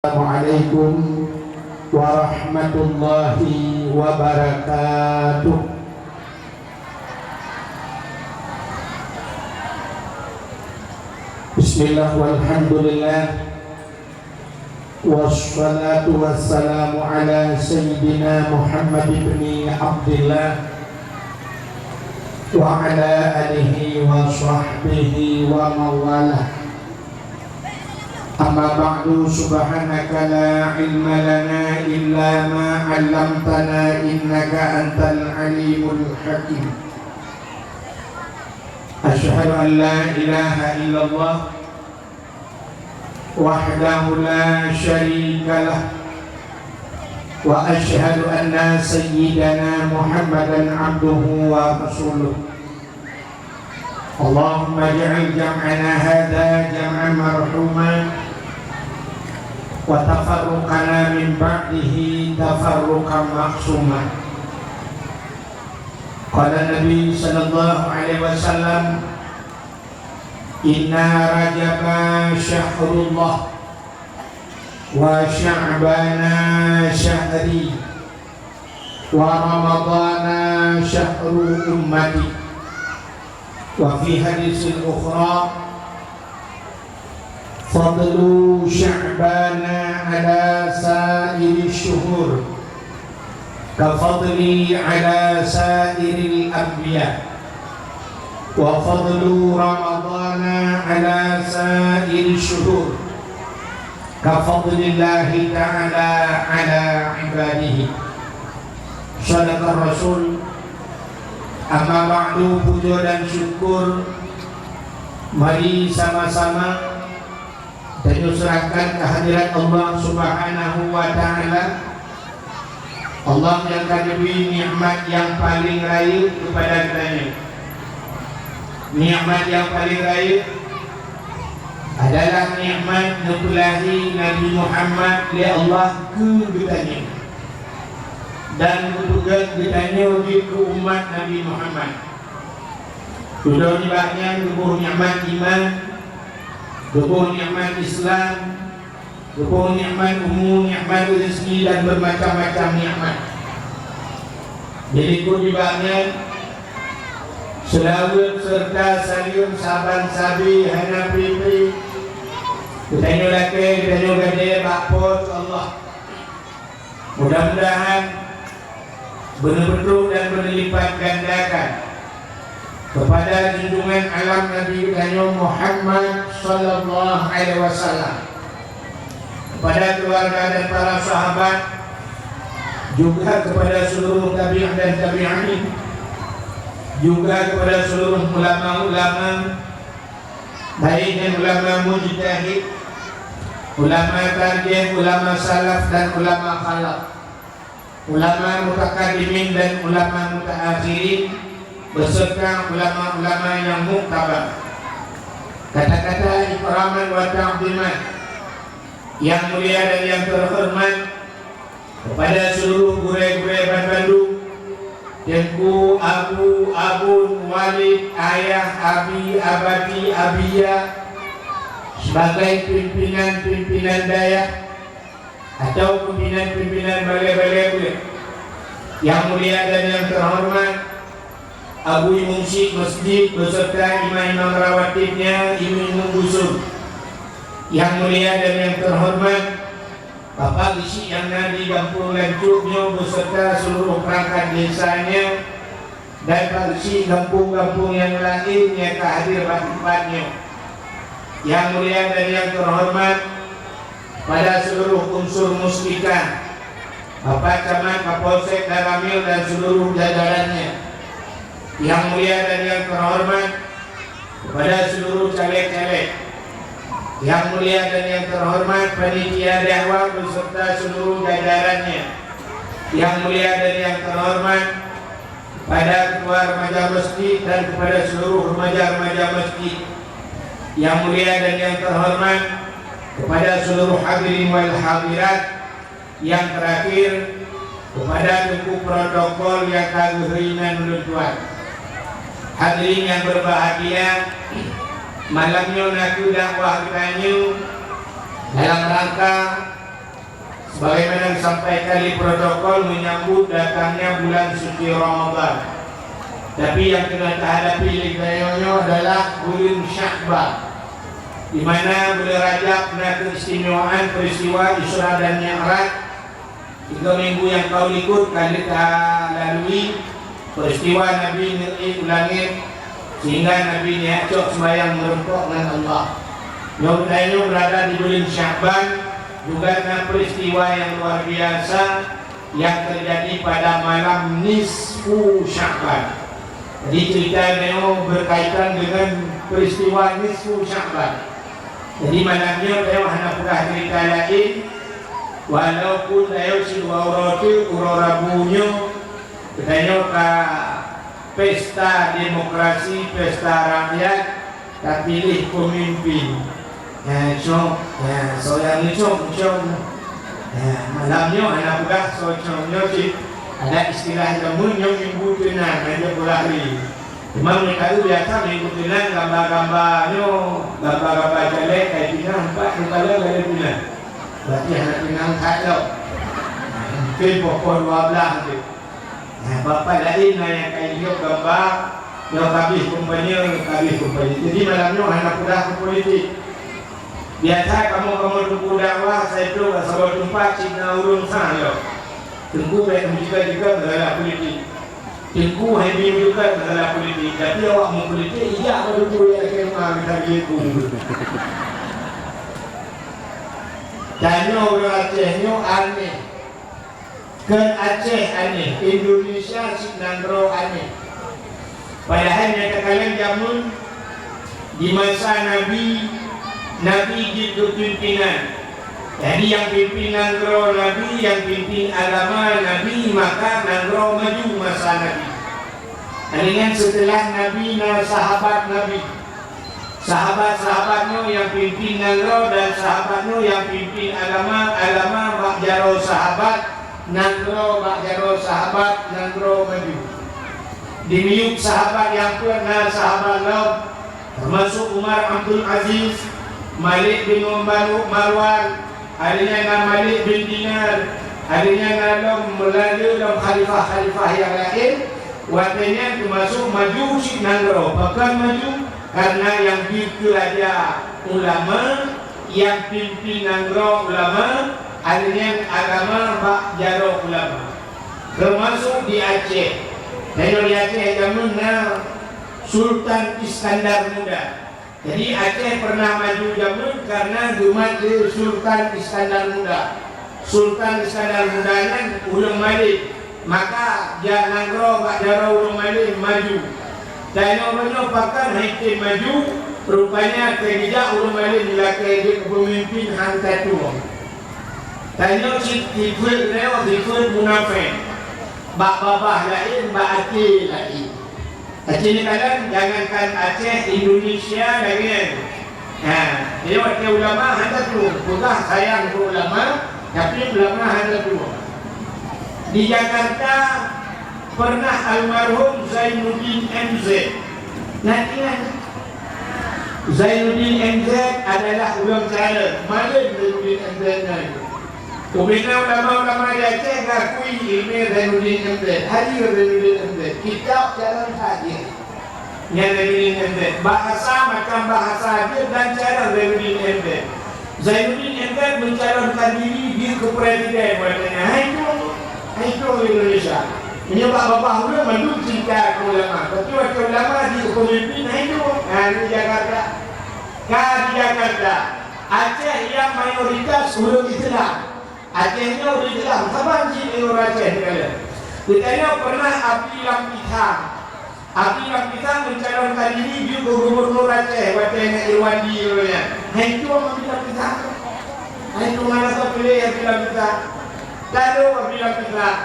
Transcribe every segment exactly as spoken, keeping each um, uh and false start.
Assalamualaikum warahmatullahi wabarakatuh. Bismillah, walhamdulillah, wassalatu wassalamu ala sayyidina Muhammad ibni Abdillah wa ala alihi wa sahbihi wa mawalah. Amma ba'du, subhanaka la ilma lana illa ma 'allamtana innaka antal alimul hakim. Asyhadu an la ilaha illallah wahdahu la syarika lah, wa asyhadu anna sayyidana Muhammadan abduhu wa rasuluh. Allahumma ij'al jam'ana hadza jam'an marhuma, wa tafarruqana min ba'dihi tafarruqan ma'suma. Qala Nabi sallallahu alaihi wasallam, "Inna Rajaba syahrullah, wa Sya'bana syahri, wa Ramadana syahru ummati." Wa fi hadisin ukhra, "Fadlu Sya'bana ala sa'iri syuhur, ka fadli ala sa'iril anbiya, wa fadlu Ramadana ala sa'iri syuhur, ka fadlillahi ta'ala ala ibadihi." Sadaqar Rasul. Amma ba'du, puja dan syukur mari sama-sama tanyoe serahkan kehadirat Allah Subhanahu wa Ta'ala. Allah nyang ka neubri nikmat nyang paleng rayeuk keupada geutanyoe. Nikmat nyang paleng rayeuk adalah nikmat neupeulahé Nabi Muhammad lé Allah keu geutanyoe dan geupeugét geutanyoe jeuet keu umat Nabi Muhammad. Dudoe nibak nyan geuboh nikmat iman, geuboh nikmat Islam, geuboh nikmat umu, nikmat rezeki dan bermacam-macam nikmat. Dilikot nibak nyan, seulaweuet serta saleuem saban sabe hana pri-pri geutanyoe lakée geutanyoe gadée bak Po teu Allah. Mudah-mudahan beuneubeutôk dan beuneulipat gandakan keupada junjungan alam Nabi geutanyoe Muhammad sallallahu alaihi wasallam, keupada keuluwarga dan para sahabat, juga keupada seuluruh tabi'in dan tabi'in, juga keupada seuluruh ulama-ulama, baik nyan ulama mujtahid, ulama tarjih, ulama salaf dan ulama khalaf, ulama mutakadimin dan ulama mutaakhirin, beserta ulama-ulama nyang muktabar. Kata-kata ikraman wa ta'ziman nyang mulia dan nyang teuhoreumat, keupada seuluruh gurée-gurée banmandum, Teungku, Abu, Abon, Walid, Ayah, Abi, Abati, Abiya, sibagai pimpinan-pimpinan dayah atau pimpinan-pimpinan balée-balée beuet nyang mulia dan nyang teuhoreumat, Abu Imum Syik Masjid beserta imam-imam rawatibnya, imum-imum dusun nyang mulia dan nyang teuhoreumat, Bapak Geuchik nyang na di Gampông Lancok nyoe beserta seuluruh peurangkat desanya dan Pak Geuchik gampông-gampông nyang laén nyang ka hadir bak teumpat nyoe. Nyang mulia dan nyang teuhoreumat pada seuluruh unsur muspika, Bapak Camat, Kapolsek dan Ramil dan seuluruh jajarannya. Nyang mulia dan nyang teuhoreumat kepada seluruh caleg-caleg. Yang mulia dan yang terhormat panitia dakwah beserta seluruh jajarannya. Yang mulia dan yang terhormat kepada ketua remaja masjid dan kepada seluruh remaja-remaja masjid. Yang mulia dan yang terhormat kepada seluruh hadirin wal hadirat. Nyang teurakhir, keupada teungku protokol nyang ka geuhôi nan ulôn tuan. Hadirin nyang berbahagia, malam nyoe nakeuh dakwah geutanyoe dalam rangka Bagaimana disampaikan di protokol menyambut datangnya bulan suci Ramadan. Tapi nyang teungoh tahadapi lé geutanyoe nyoe adalah buleuen Syakban, di mana buleuen Rajab na keuistimewaan peristiwa Isra dan Mi'raj. Tiga minggu nyang ka likot ka lheueh talalui peristiwa Nabi neuék u langét, sehingga Nabi neujak cok seumayang meureumpok ngon Allah. Nyoe geutanyoe beurada di buleuen Syakban, juga na peristiwa nyang luar biasa nyang teujadi pada malam nisfu Syakban. Jadi, cerita nyoe beukaitan deungon peristiwa nisfu Syakban. Jadi, malam nyoe tanyoe hana peugah cerita laén, walaupun tanyoe sidua uroe teuk, uroe Rabu nyoe, tanyoe ka pesta demokrasi, pesta rakyat, tapiléh peumimpin. Eh, cok, eh, soe nyang neucok, neucok. Eh, malam nyoe hana peugah soe cok nyoe cit. Ada istilah jameun nyoe minggu teunang, hana peugah lé. Cuma meunyoe biasa minggu teunang gamba-gamba nyoe, gamba-gamba caleg kai teunang, empat kepala kai teunang. Berarti hana teunang that lom. Mungkin pokok dua belas tu. Nah, bapak laén na nyang ka injok gamba, nyoe kabéh kampanye, kabéh kampanye. Jadi malam nyoe hana peugah keu politik. Biasa kamoe-kamoe teungku dakwah, saya tu saboh teumpat cit na ureuëng sang lom. Teungku bèk meujika-jika masalah politik. Teungku hai bi meujika masalah politik. Tapi awak meupolitik, ijak bak teungku ya keu ma kita gitu. Tanyoe ureuëng Aceh nyoe aneh. Kon Aceh aneh, Indonesia cit nanggroe aneh. Padahai nyang takalon jameun di masa Nabi, Nabi jeuet keu pimpinan. Jadi nyang pimpin nanggroe Nabi, nyang pimpin agama Nabi, maka nanggroe maju masa Nabi. Dengan seuteulah Nabi na sahabat Nabi. Sahabat-sahabat nyoe nyang pimpin nanggroe dan sahabat nyoe nyang pimpin agama, agama bak jaroe sahabat, nanggroe bak jaroe sahabat, nanggroe maju. Di miyueb sahabat nyang peuet na sahabat lom, teumasok Umar Abdul Aziz, Malik bin Marwan, Akhirnya na Malik bin Dinar, akhirnya na lom meulalu lom khalifah-khalifah nyang laén, watée nyan teumasok maju cit nanggroe. Pakon maju? Karena nyang jeuet keu raja ulama, nyang pimpin nanggroe ulama, akhirnya agama bak jaroe ulama. Teumasok di Aceh. Tanyoe di Aceh jameun na Sultan Iskandar Muda. Jadi Aceh pernah maju jameun karena geumat lé Sultan Iskandar Muda. Sultan Iskandar Muda nyan ureuëng malém, maka jak nanggroe bak jaroe ureuëng malém maju. Tanyoe meunyoe pakon hai tem maju, rupanya teugeujak ureuëng malém lakée jeuet keu peumimpin han tatueng. Tanyoe cit sifeuet nyoe sifeuet munafék, bak babah laén, bak até laén. Aci nyoe kadang jangankan Aceh, Indonesia lagée nyan. Ha, nyoe watée ulama hana tu peugah sayang keu ulama, tapi ulama hana tu. Di Jakarta pernah almarhum Zainuddin M Z. Nah, ingat. Zainuddin M Z adalah ureuëng cara. Malém Zainuddin M Z nyan. Ubena ulama-ulama di Aceh geuakui iéleumé Zainuddin M Z, hadir Zainuddin M Z, kitab jalan hadir. Nyan Zainuddin M Z, bahasa macam bahasa hadir dan cara Zainuddin M Z. Zainuddin M Z mencalonkan diri jeuet keu presiden, katanya, hai tu, hai tu Indonesia. Meunyoe bak babah ureuëng mandum cinta keu ulama, tapi watée ulama jeuet keu pemimpin, hai tu, ha, di Jakarta. Ka di Jakarta, Aceh nyang mayoritas ureuëng Islam. Aceh nyoe ureuëng Islam, saban cit ureuëng Aceh nyoe. Geutanyoe pernah api lam pisang. Api lam pisang mencalonkan diri jeuet keu gubernur Aceh watée ngon Irwandi ureuëng nyan. Hai tu api lam pisang. Hai tu mana soe piléh api lam pisang. Lalu api lam pisang.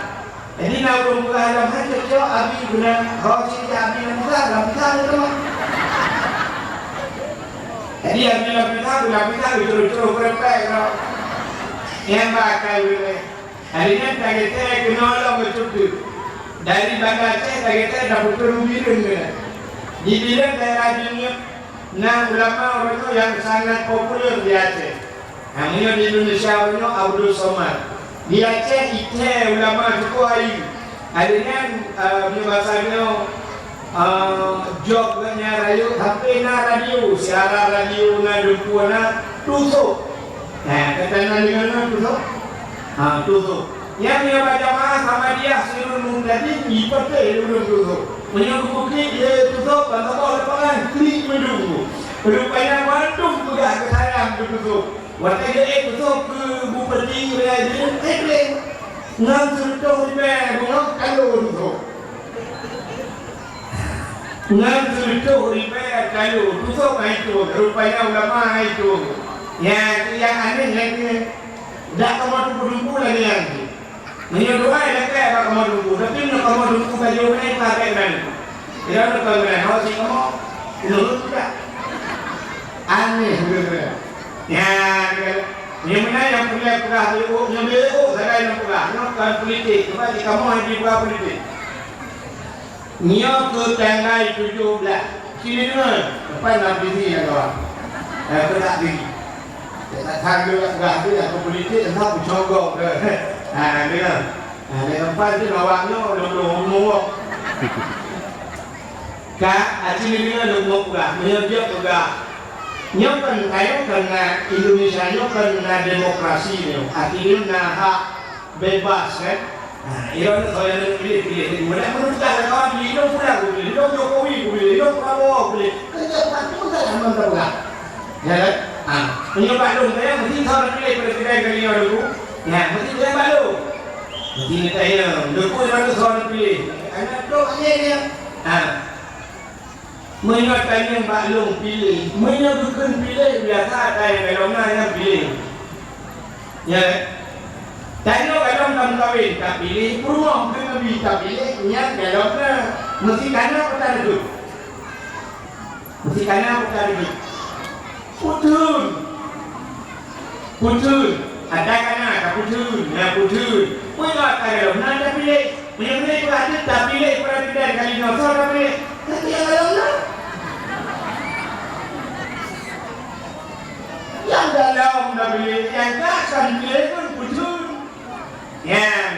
Jadi na ureuëng peugah lom, hai cok-cok abi beuna, ho cit jak abi lam pisang, lam pisang tu. Jadi abi lam pisang, lam pisang dicurôh-curôh keureumpek tu. Nyang ba akai ureuëng. Hari nyan tageutée keunoe lom meucukeup. Dari Banda Aceh tageutée tapeutron u Bireuen keunoe. Di Bireuen daerah Jeumieuh na ulama ureuëng nyoe nyang sangat populer di Aceh. Nah, meunyoe di Indonesia ureuëng nyoe Abdul Somad. Di Aceh, ithée ulama tutoe ayue. Hari nyan, eh, meunyoe basa nyoe, eh, job geuh nyan rayeuk, tapi na radio, siaran radio na, lumpur na, tutoe. Nah, kata na deungoe na tutoe. Ha, tutoe. Nyang meunyoe bak jamaah Ahmadiyah Sirul Muhtadin, jipatéh ureuëng tutoe. Meunyoe geupeukiek lé tutoe, ban saboh lapangan, klik meudung. Rupanya bandum peugah keusayang keu tutoe. Watée geuék tutoe keu bupati raya jeuet, eh, gleh. Ngon seureutôh ribée beungoh kalo tutoe. Ngon seureutôh ribée kalo tutoe ka itueng, rupanya ulama ka itueng. Nyang, nyang aneh lagée, dak kamoe teupeu dumpeue lagée nyan. Meunyoe dua ilakée bak kamoe dumpeue, tapi meunyoe kamoe dumpeue ka jeuet, ka bèk nan. Tidak ada kau kena hawa si kamoe. Nurut tidak? Aneh betul-betul. Ya, dia, nyang meunan nyang peureulée peugah B O, nyang B O sagai nyang peugah, nyoe kon politik. Cuba di kamoe di peugah politik. Nyoe keu tanggai tujoh blaih. Sini deungoe, depan lam T V nyang kawan. Eh, keu tak diri. Tak tang dia peugah tu, nyang keu politik, entah peucogok ke. Ha, deungoe. Ha, di tempat tu awak nyoe, dua puluh umur. Ka, aci nyoe lôn peugah, meunyoe jeuet peugah. Nyoe kan kayong kan na Indonesia nyoe kan na demokrasi nyoe. Artinya na hak bebas kan. Ha, ira nyoe saya nak pilih-pilih ni. Mana menurut saya kawan di Indo pulang pilih, Indo Jokowi pilih, Indo Prabowo pilih. Kan tak patut tak sama tak peugah. Ya kan? Ha, meunyoe bak lôn saya mesti saya pilih presiden kali nyoe dulu. Ya, mesti saya bak lôn. Mesti ni saya dulu saya pilih. Anak tu hanya dia. Ha. Meunyoe tanyong bak lôn piléh, meunyoe geukheun piléh, biasa ata nyang galom na nyang piléh. Ya. Tanyong galom ka meukawen, tapiléh, peurumoh keu Nabi tapiléh, nyang galom na. Meusi kana peue tareubeuet. Meusi kana peue tareubeuet. Putheun. Putheun, ata kana ka putheun, na putheun. Peue nyang ata galom na tapiléh. Meunyoe beuna peugah jeuet tapiléh presiden kali nyoe, soe tapiléh? Tapi nyang galom na. Nyang galom tapiléh, nyang ka kan piléh pun putheun. Nyan.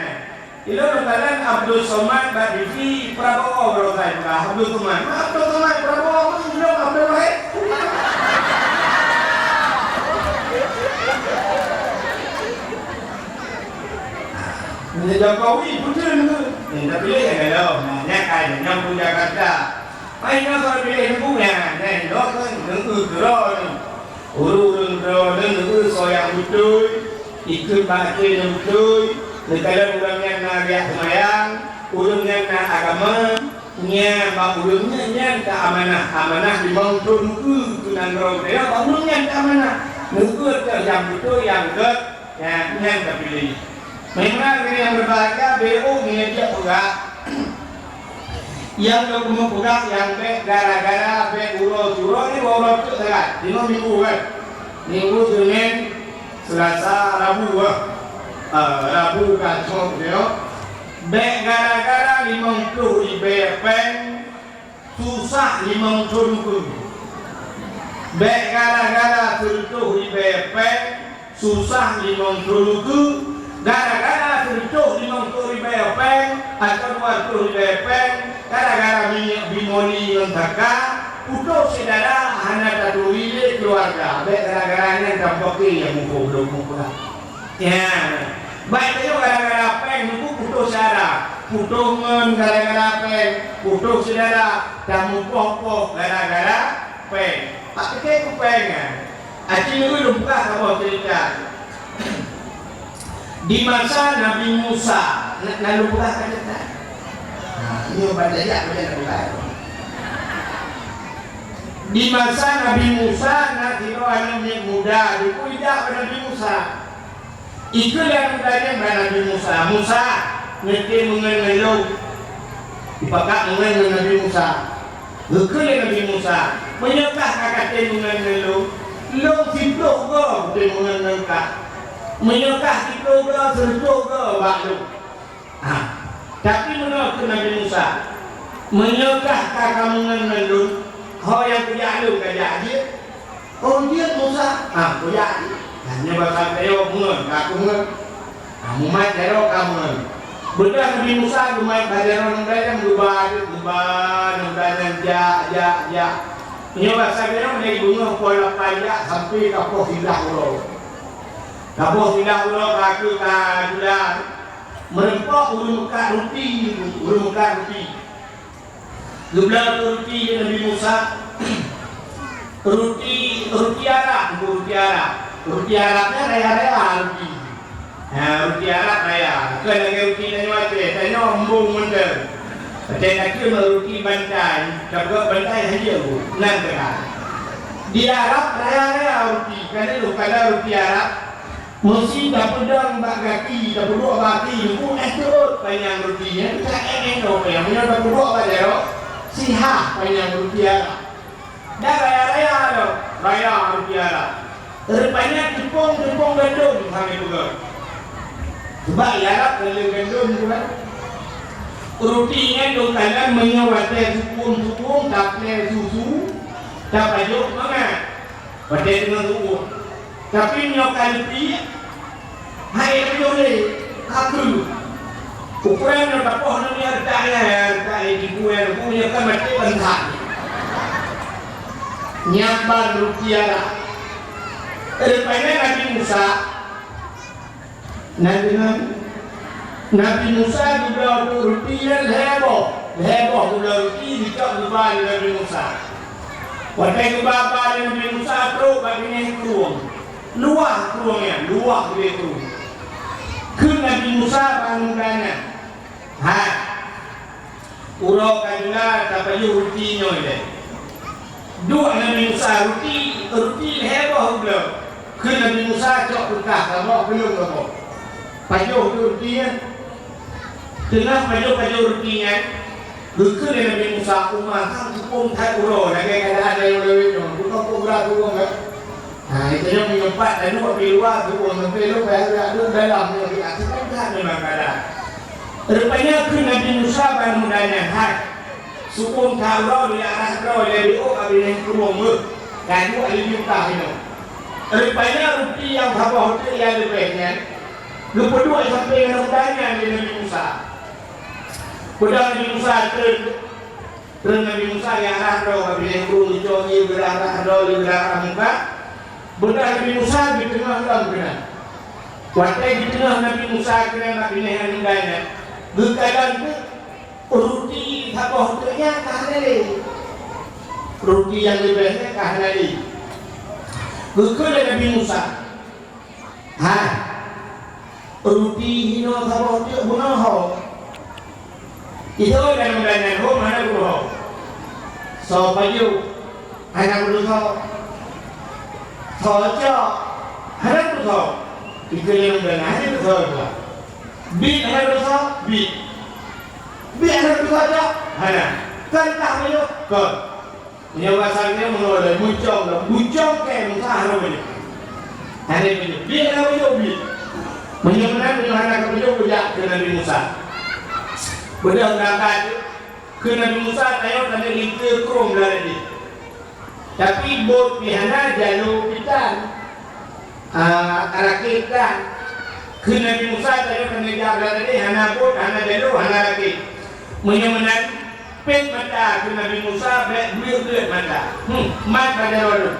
Ilôn meukalan Abdul Somad bak T V Prabowo baroe sai peugah Abdul Somad. Ma Abdul Somad, Prabowo pun ilôn Abdul Wahid. Meunyoe Jokowi, puteun tu. Nyang tapiléh nyang galom. Nah, nyan ka nyang pun Jakarta. Pai nyoe soe piléh Teungku nyan, nyan nyoe keuh neueu keudroe nyoe. Ureueng-ureueng droeneuh neueu soe nyang beutôi, ikheun bak até nyang beutôi, neukalon ureueng nyan na riyak seumayang, ureueng nyan na agama, nyan bak ureueng nyan, nyan ka amanah, amanah limong thon ukeue keu nanggroe geutanyoe, bak ureueng nyan ka amanah. Neueu teuh nyang beutôi, nyang gèt, nyan, nyan tapiléh. Memang nyang beubahgia B O meunyoe jeuet peugah. Nyang lôn keumeung peugah nyang bèk gara-gara bèk uroe siuroe nyoe uroe teuk sagai. Limong minggu kan. Minggu, Senin, Selasa, Rabu, ah. Ah, Rabu ka cok nyoe. Bèk gara-gara limong ploh ribèe pèng susah limong thon ukeue. Bèk gara-gara sireutôh ribèe pèng susah limong thon ukeue, gara-gara sireutôh limong ploh ribèe pèng atawa dua reutôh ribèe pèng, gara-gara minyeuk bimoli ngon saka, putôh syedara hana taturi lé keuluwarga. Bèk gara-gara nyan tapoke nyang muphom lom muphom. Ya. Baik tanyoe gara-gara pèng nunggu putôh syedara, putôh ngon gara-gara pèng, putôh syedara, tamupoh-poh gara-gara pèng. Pak pike ku pèng nyan. Aci nyoe lôn peugah saboh cerita. Di masa Nabi Musa, na, na lôn peugah ka cerita. Ha, nyoe ban tajak bak Nabi Musa. Di masa Nabi Musa na sidroe aneuk miet muda, jipeuijak bak Nabi Musa. Ikheun lé aneuk muda nyan bak Nabi Musa, "Musa, neutém meungon ngon lôn." Jipakat meungon ngon Nabi Musa. Geukheun lé Nabi Musa, "Meunyoe kah ka katem meungon ngon lôn, lôn siploh goe kutem meungon ngon kah. Meunyoe kah siploh goe, seureutôh goe bak lôn." Ha. Tapi meunoe kheun Nabi Musa, "Meunyoe kah ka kameungon ngon lôn, ho nyang kujak lôn kajak jeuet?" "Oh, jeuet, Musa." Ha, kujak jeuet. Hanya basa Teyo meungon, ka kumeungon. Mumat jaroe ka meunan. Beudôh Nabi Musa geumat bak jaroe nanggroe nyan, geuba, geuba nanggroe nyan jak, jak, jak. Meunyoe basa geutanyoe, meunyoe beungoh poh lapan jak sampai ka poh siblaih uroe. Ka poh siblaih uroe ka keu ka jula. Meureumpok ureueng meukat ruti, ureueng meukat ruti. Geubloe ruti lé Nabi Musa. Ruti, ruti Arab, ruti Arab. Ruti Arab nyan raya-raya ruti. Ha, ruti Arab raya. Bukan lagèe ruti tanyoe Aceh, tanyoe embong mantong. Watèe takheun ruti bantai, tapeugah bantai hana jeuet, nan teuka. Di Arab raya-raya ruti, ka lheueh lôn kalon ruti Arab. Meusi tapeudong bak gaki, tapeuduek bak gaki, nyoe éh teuôt panyang ruti nyan, ka éh-éh droe panyang. Meunyoe tapeuduek bak jaroe, sihah panyang ruti Arab. Dan raya-raya droe, raya ruti Arab. Rupanya teupông-teupông gandom hana peugöt. Sabab di Arab ka lheueh gandom tu kan. Ruti nyan lôn kalon meunyoe watèe sukôm-sukôm, taplè susu, tapajôh mangat. Watèe teungoh sukôm. Tapi meunyoe ka leupie, hai lôn lé, ka kreueh. Ukoran nyoe tapoh nyoe, ya, reutak nyan, ya, reutak nyan, tipu nyan, tipu nyan, kan maté bangsa. Nyan ban ruti Arab. Rupanya Nabi Musa, Nabi, Nabi Musa geubloe ruti nyan lhèe boh. Lhèe boh geubloe ruti, geucok geuba lé Nabi Musa. Watèe geuba-ba lé Nabi Musa, trok bak binéh krueng. Luwah krueng nyan, luwah ubé krueng. Kheun Nabi Musa bak aneuk muda nyan, "Hai, uroe ka jula, tapajoh ruti nyoe lé." Duek Nabi Musa ruti, ruti lhèe boh geubloe. Kheun Nabi Musa, "Cok peukah kamoe, peuleueng kamoe." Pajoh ruti nyan. Teungoh pajoh-pajoh ruti nyan, geukheun lé Nabi Musa, "Uma, han sukôm that uroe lagèe keuadaan lawét nyoe, bunoe peue brat ureueng, kan?" Ha, itu nyoe meunyoe pat taduek di luwa, sukôm sampoe lôn, payah geujak duek dalam nyoe, di atas kan that memang keuadaan. Rupanya kheun Nabi Musa bak aneuk muda nyan, "Hai, sukôm that uroe, di arah droe, lé di ôk, abéh nyan krueng beuh, ka duek lé juta inoe." Rupanya ruti nyang saboh teuk nyang leubeh nyan, geupeuduek sampoe aneuk muda nyan lé Nabi Musa. Peudong Nabi Musa treun, treun Nabi Musa di arah droe, ka binéh krueng geucok ié beulah arah droe, lé beulah arah muka. Beudôh Nabi Musa geuteungoh lom keunan. Watèe geuteungoh Nabi Musa keunan bak binéh aneuk muda nyan, geukalon teuk ruti saboh teuk nyan ka hana lé. Ruti nyang leubeh nyan ka hana lé. Geukheun lé Nabi Musa, "Hai, ruti hinoe saboh teuk bunoe ho." Itu kadang-kadang ho hana geuho. Soe pajoh hana geuho. Soe cok hana geuho. Itu yang kadang hana geuho. Bit hana geuho, bit. Bit hana geuho cok, hana. Kan tah pajoh, kon. Meunyoe basa nyoe meunyoe lé mucong lom, mucong kèe Musa hana meunyoe. Hana meunyoe, bit hana meunyoe, bit. Meunyoe meunan, meunyoe hana ka meunyoe, kujak keu Nabi Musa. Beudôh beurangkat keu Nabi Musa, tanyoe taneuk linteue krueng blah deh. Tapi bot pih hana, jalô pih tan. Ah, rakét tan. Kheun Nabi Musa, tanyoe ka neujak blah deh, hana bot, hana jalô, hana rakét. Meunyoe meunan, pèt mata keu Nabi Musa, bèk bleuet-bleuet mata. Hmm, mat bak jaroe lôn.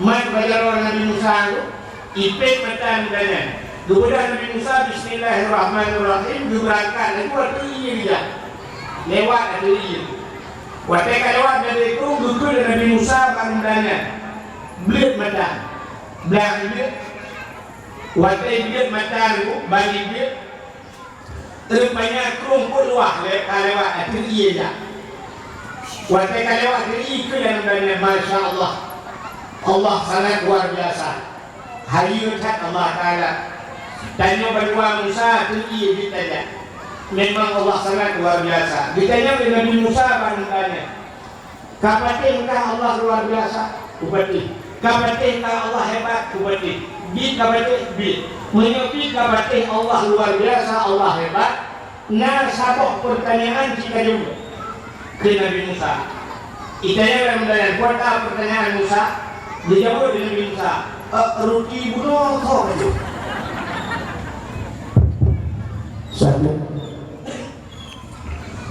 Mat bak jaroe Nabi Musa tu, ipèt mata muda nyan. Geubeudôh Nabi Musa, "Bismillahirrahmanirrahim," geubeurangkat, laju ateueh ié geujak. Lewat ateueh ié. Watèe ka lewat dari krueng, geukheun lé Nabi Musa bak muda nyan, "Bleuet mata." Blah ié. Watèe bleuet mata nyan, ban ié, rupanya krueng peuet luwah lé-, ka lewat ateueh ié nyan. Watèe ka lewat ateueh ié, kheun lé muda nyan, "Masya Allah. Allah sangat luar biasa. Hayeue that Allah Taala. Tanyoe bandua Musa ateueh ié jeuet tajak. Memang Allah sangat luar biasa." Geutanyong lé Nabi Musa bak muda nyan, "Ka patéh kah Allah luar biasa?" "Kupatéh." "Ka patéh kah Allah hebat?" "Kupatéh." "Bit ka patéh?" "Bit." "Meunyoe bit ka patéh Allah luar biasa, Allah hebat, na saboh peurtanyaan cit ka jaweueb," kheun Nabi Musa. Itanyong lé muda nyan, "Peue peurtanyaan Musa?" Geujaweueb lé Nabi Musa, "Eh, ruti bunoe soe pajoh?"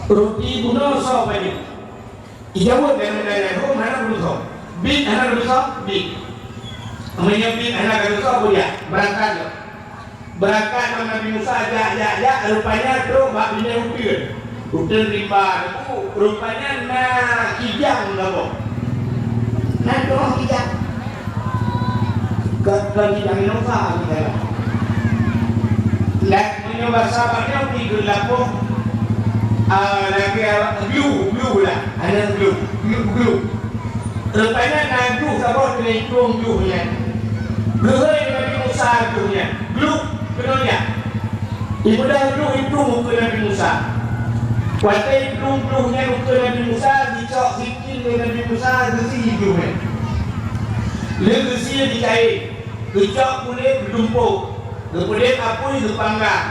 Ruti bunoe soe pajoh? Ijaweueb lé Nabi Musa, "Hom, hana kusoe." "Bit hana kusoe?" "Bit." Meunyoe bit hana kusoe, bujak, beurangkat lom. Beurangkat lom Nabi Musa, jak, jak, jak, rupanya trok bak binéh uteuen. Uteuen rimba, rupanya na kijang saboh. Na trok kijang. Ke, ke kijang Musa, gitu. Dan meunyoe basa banyoe pi geulapoh, ah, lagèe gluh, gluh lah. Hana gluh, gluh, gluh. Rupanya na gluh saboh keuneuk itong gluh nyan. Geuhôi Nabi Musa gluh nyan. Gluh, keunoe jak. Ibeudôh gluh itong ukeue Nabi Musa. Watèe itong gluh nyan ukeue Nabi Musa, geucok sikin lé Nabi Musa, geusie gluh nyan. Lheueh geusie dikaén. Geucok kulét geutumpôk, geupeudép apui geupanggang,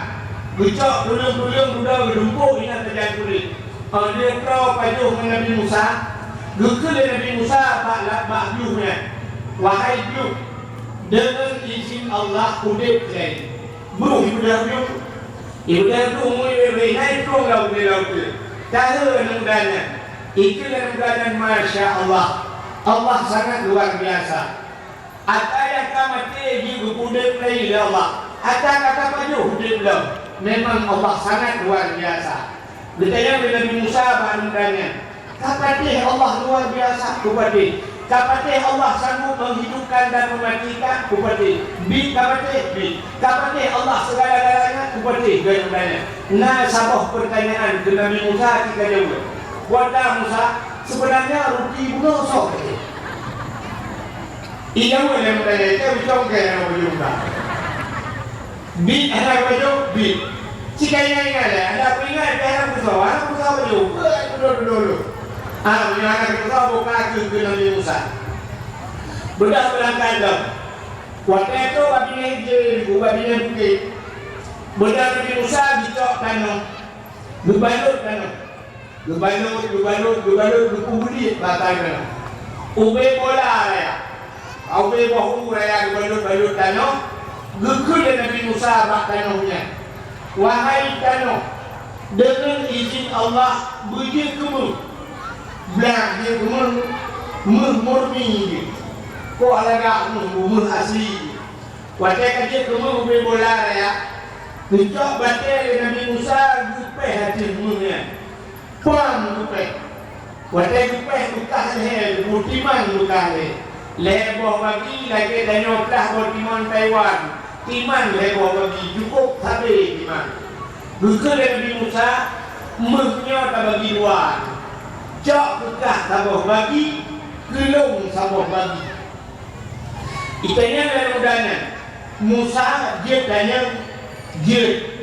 geucok tuleueng-tuleueng dudoe geutumpôk inan sajan kulét. Óh lheueh troe pajoh ngon Nabi Musa, geukheun lé Nabi Musa bak la-, bak gluh nyan, "Wahai gluh, deungon izin Allah udép lé." Bruh ibeudôh gluh, ibeudôh gluh, mui wéh-wéh, na itong lam udép laôt. Tahe aneuk muda nyan, ikheun aneuk muda nyan, "Masya Allah, Allah sangat luar biasa." Ata nyang ka maté jeuet geupeuudép lagi lé Allah. Ata ka tapajoh udép lom. Memang Allah sangat luar biasa. Geutanyong lé Nabi Musa bak aneuk muda nyan, "Ka patéh Allah luar biasa?" "Ka patéh." "Ka patéh Allah sanggup menghidupkan dan mematikan?" "Ka patéh." "Bit ka patéh?" "Bit." "Ka patéh Allah segala-galanya?" "Ka patéh." Geutanyong. Na saboh peurtanyaan keu Nabi Musa, ci ka jaweueb. Buet Musa, "Seubeunanya ruti bunoe soe pajoh?" Ijaweueb lé muda nyan, "Teuh ucong kèe hana pajoh muda." "Bit hana pajoh?" "Bit." Ci ka ingat-ingat lé, "Ada peuingat, tapi hana kusoe, hana kusoe pajoh." Beuet, beudôh-beudôh lôn. Ah, meunyoe hana kusoe, boh ka keu, keu Nabi Musa. Beudôh beurangkat lom. Watèe trok bak binéh jih, bak binéh bukét. Beudôh Nabi Musa geucok tanoh, geubalot tanoh. Geubalot, geubalot, geubalot, geupeubudiek bak tanoh. Ubé bola raya, ubé boh u raya geubalot-balot tanoh, geukheun lé Nabi Musa bak tanoh nyan, "Wahai tanoh, deungon izin Allah, beujeuet keu méuh." Blah jeuet keu méuh, méuh murni jeuet. Kok lagak méuh, méuh asli jeuet. Watèe ka jeuet keu méuh ubé bola raya, geucok batèe lé Nabi Musa, geupéh ateueh méuh nyan. Pam geupéh. Watèe geupéh beukah lhèe, geupeutimang beukah lhèe. Lhèe boh bagi lagèe tanyoe plah boh timang Taiwan. Timang lhèe boh bagi, cukôp sabé timang. Geukheun lé Nabi Musa, "Méuh nyoe tabagi dua. Cok keu kah saboh bagi, keu lôn saboh bagi." Itanyong lé muda nyan, "Musa, jeuet tanyoe?" "Jeuet."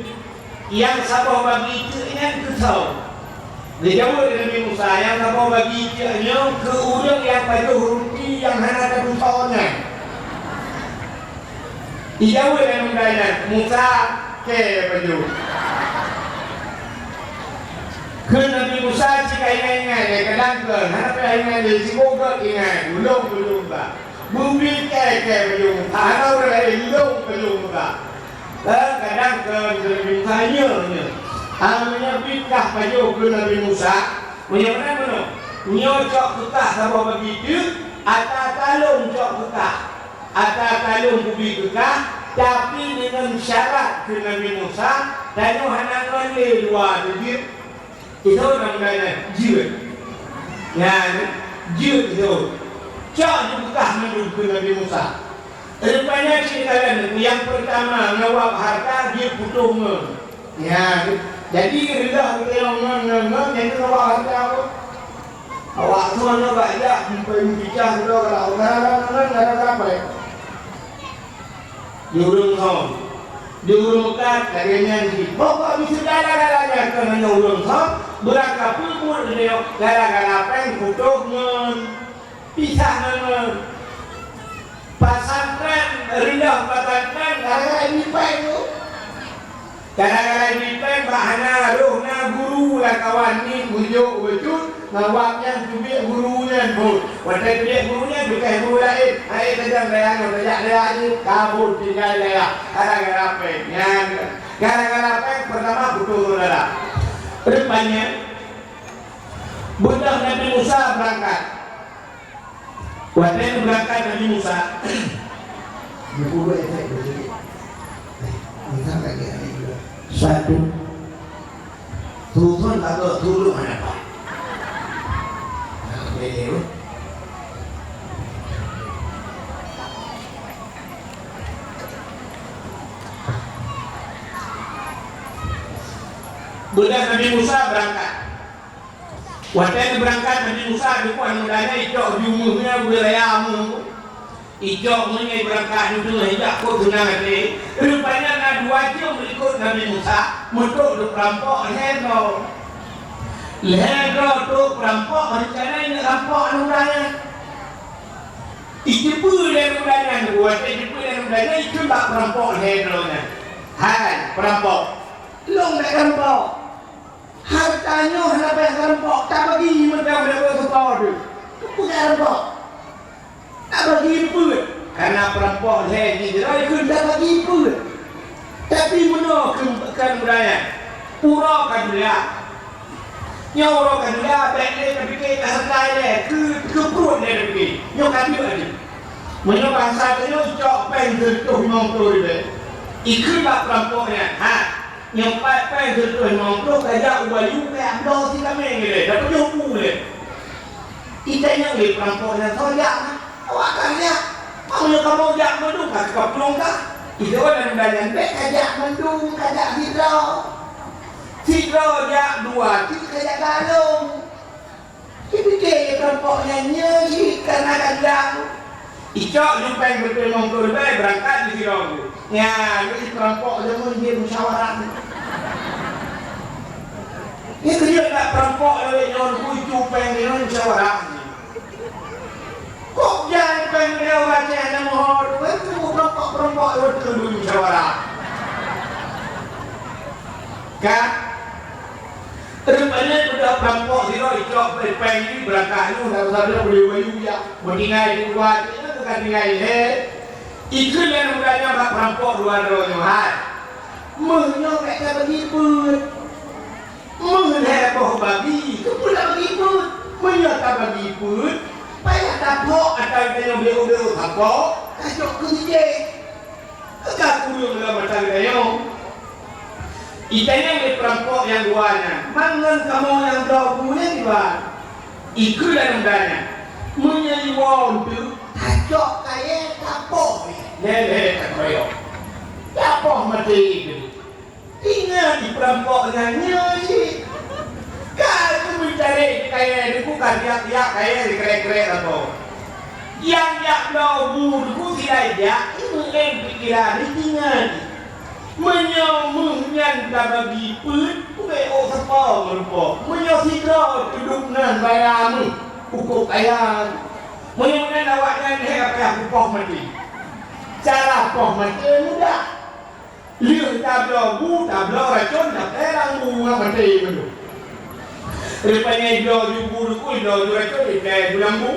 "Nyang saboh bagi teuk nyan keu soe?" Geujaweueb lé Nabi Musa, "Nyang saboh bagi teuk nyoe keu ureueng nyang pajoh ruti nyang hana tatusoe nyan." Ijaweueb lé muda nyan, "Musa, kèe pajoh." Kheun Nabi Musa, "Ci ka ingat-ingat lé, kadang kheun, hana payah ingat lé, sibôh gèt ingat, ulôn pajoh muda." Beubi kèe-kèe pajoh muda, hana ureueng laén, lôn pajoh muda. Eh, kadang kheun Nabi Musa, "Nyoe, nyoe." Ah, meunyoe bit kah pajoh keu Nabi Musa, meunyoe meunan meunoe, "Nyoe cok keu kah saboh bagi teuk, ata-ata lôn cok keu kah. Ata-ata lôn kubi keu kah, tapi deungon syarat," kheun Nabi Musa, "tanyoe hana ngon lé luwa teuh jeuet." Itu namanya jeuet. Nyan, jeuet itu. Cok jeuet keu kah mandum keu Nabi Musa. Rupanya cit kalon nyang pertama ngawab harta jeuet putôh ngon. Nyan, jadi reudah geutanyoe ngon, ngon, ngon, nyan tu ngawab harta apa? Awak tu mana bak jak, sampai meucicah tu dah, kalau gara-gara ngon, gara-gara apa ya? Di ureueng thon, di ureueng meukat, lagèe nyan cit. Pokok di segala-galanya keunoe ureueng thon, beurangkapeue buet lé nyoe gara-gara péng putôh ngon pisah ngon. Pasantren, reuloh pasantren gara-gara ini péng tu. Gara-gara ini péng bak hana roh na guru lam kawan ni meujok bacut. Mawak nyan teubiet guru nyan phôn. Watèe teubiet guru nyan, teubiet guru laén. Hai tajak dayah nyoe, tajak dayah jih, ka phôn tinggai dayah. Gara-gara péng nyan. Gara-gara péng, pertama Rupanya, beudôh Nabi Musa beurangkat. Watée geubeurangkat Nabi Musa, satu. Susun atau turun mana, Pak? Nah, beda, weh. Beudôh Nabi Musa beurangkat. Watée geubeurangkat Nabi Musa, dikeue aneuk muda nyan icok jumeuh nyan beuraya meuh. Icok meuh nyan beurangkat dudoe, ijak kot seunang até. Rupanya na dua jeuem ikot Nabi Musa, meutrok di peurampok lhée droe. Lhée droe trok peurampok, reuncana ingat rampok aneuk muda nyan. Ijeupeue lé aneuk muda nyan, watée ijeupeue lé aneuk muda nyan, ikheun bak peurampok lhée droe nyan, "Hai peurampok, lôn bék rampok." Hareuta nyoe hana payah rampok, tabagi mantong lé ureuëng seupôt teuh. Peue rampok? Tabagi peuet. Kareuna peurampok lhée jih droe kheun tabagi peuet. Tapi meunoe keu, keu budaya, uroe ka dula. Nyoe uroe ka dula, bék lé tapike keu hareuta ilée, keu, keu pruet lé tapike. Nyoe ka deuek laju. Meunyoe bansa tanyoe icok péng sireutôh limong ploh ribée, ikheun bak peurampok nyan, "Ha, nyoe pat péng sireutôh limong ploh, kajak u bayu kajak bloe si kaméng ilée, dapeujôh bu ilée." Itanyong lé peurampok nyan, "Soe jak, ha?" "Awak ka jak." "Meunyoe kamoe jak mandum, ka teuka pulang kah?" Iteupeu aneuk muda nyan, "Bék kajak mandum, kajak sidroe. Sidroe jak, dua cit kajak galong." Ipike lé peurampok nyan nyoe jih ka na kandang. Icok ju péng sireutôh limong ploh ribée beurangkat di sidroe. Nyan, di peurampok jameun jih musyawarah. Nyan keuneuk na peurampok lawét nyoe, ju péng nyoe musyawarah. Kok jan péng nyoe macam hana meuho, tu kan peurampok-peurampok lawét tu musyawarah. Kan? Rupanya beudôh peurampok sidroe icok péng jih beurangkat nyoe, sabe-sabe beli bayu jak. Meutinggai di luwa, nyoe teuka tinggai lhée. Ikheun lé aneuk muda nyan bak peurampok dua droe nyoe, "Hai, meuh nyoe bék tabagi peuet. Meuh lhée boh bagi, keupeue tabagi peuet? Meunyoe tabagi peuet, payah tapok atra tanyoe beu-beu tapok, tajok keu sijéh." Teuka kureueng lam mata geutanyoe. Itanyong lé peurampok nyang dua nyan, "Man ngon kamoe nyang bloe bu nyan diban?" Ikheun lé aneuk muda nyan, "Meunyoe iwoe eunteuk, tacok kayée tapoh lé, lé takoyok. Tapoh maté keunoe." Ingat di peurampok nyan nyoe cit. Ka geumeucalek kayée, dikeue ka tiak-tiak kayée dikrek-krek lakoe. Nyang jak bloe bu dikeue sidai jak, imeu'en pikeran, itingat. Meunyoe meuh nyan tabagi peuet, ubé ôk sapo meurumpok. Meunyoe sidroe teudub nan baya meuh, ukôb kaya. Meunyoe meunan awaknyan lhée ka payah kupoh maté. Cara poh maté mudah. Lheueh tabloe bu, tabloe racôn, taplée lam bu, ngon maté mandum. Rupanya ibloe ju bu dikeue, ibloe ju racôn, iplée ju lam bu.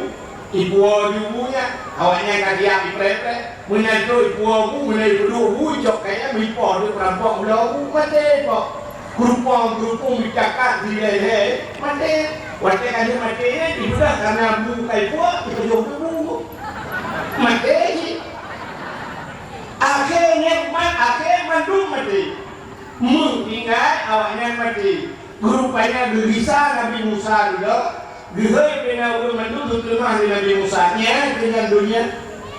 Ipuwoe ju bu nyan, awaknyan ka siap ipreh-preh. Meunan trok ipuwoe bu, meunan ipeuduek bu, icok kayée meuipoh di peurampok bloe bu, maté po. Keurumpong-keurumpong meucakat di lhée-lhée, maté. Watée ka lheueh maté nyan, ibeudôh kareuna bu ka ipuwoe, ipeujôh bu. Maté cit. Akhé nyan man, akhé mandum maté. Meuh tinggai, awaknyan maté. Rupanya geugisa Nabi Musa dudoe, geuhôi bina ureuëng mandum geukeumah lé Nabi Musa. Nyan keunan donya.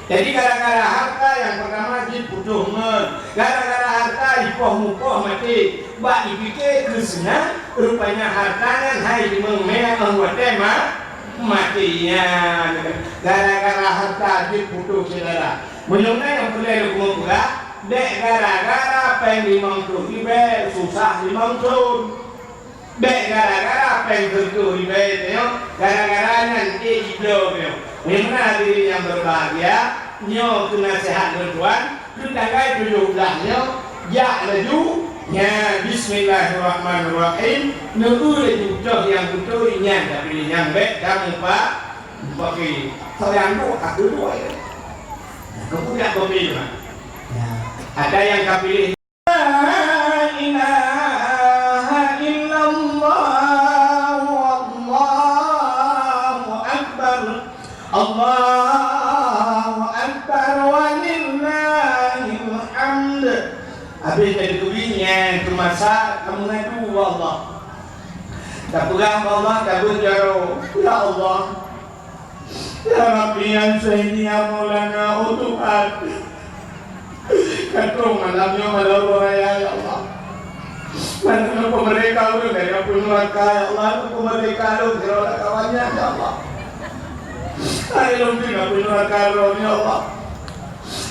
Jadi gara-gara harta nyang peurtama jih putôh ngon, gara-gara harta ipoh mupoh maté. Bak ipike keu seunang, rupanya harta nyan hai jimeung mé óh watée ma-, maté nyan. Gara-gara harta jeuet putôh syedara. Meunyoe na nyang peureulée lôn peugah, bék gara-gara péng limong ploh ribée susah limong thon. Bék gara-gara péng sireutôh ribée tanyoe, gara-gara nyan ék jibloe tanyoe. Meunyoe na hadirin nyang berbahagia, nyoe keu naseuhat lôn tuan, keu tanggai tujoh blaih nyoe, jak laju, nyan, bismillahirrahmanirrahim, neueu laju toh nyang beutôi nyan, tapi nyang bék tameupa-, mupake. Soe nyang duek, aku duek, ya. Kamu jak kopi, Mak. Ya. Ada nyang kapiléh. La ilaha Habéh taturi nyang teumasak, tameungadu bak Allah. Tapeugah bak Allah, tabeuet jaroe, "Ya Allah, ya Rabbi, anshuzni ya Maulana, oh Tuhan." Ka troh malam nyoe malam uroe raya, ya Allah. Meunan peumerdeka ureueng dari apui neuraka, ya Allah, peumerdeka lôn sidroe lam kawan nyan, ya Allah. Hai lôn keu apui neuraka droe, ya Allah.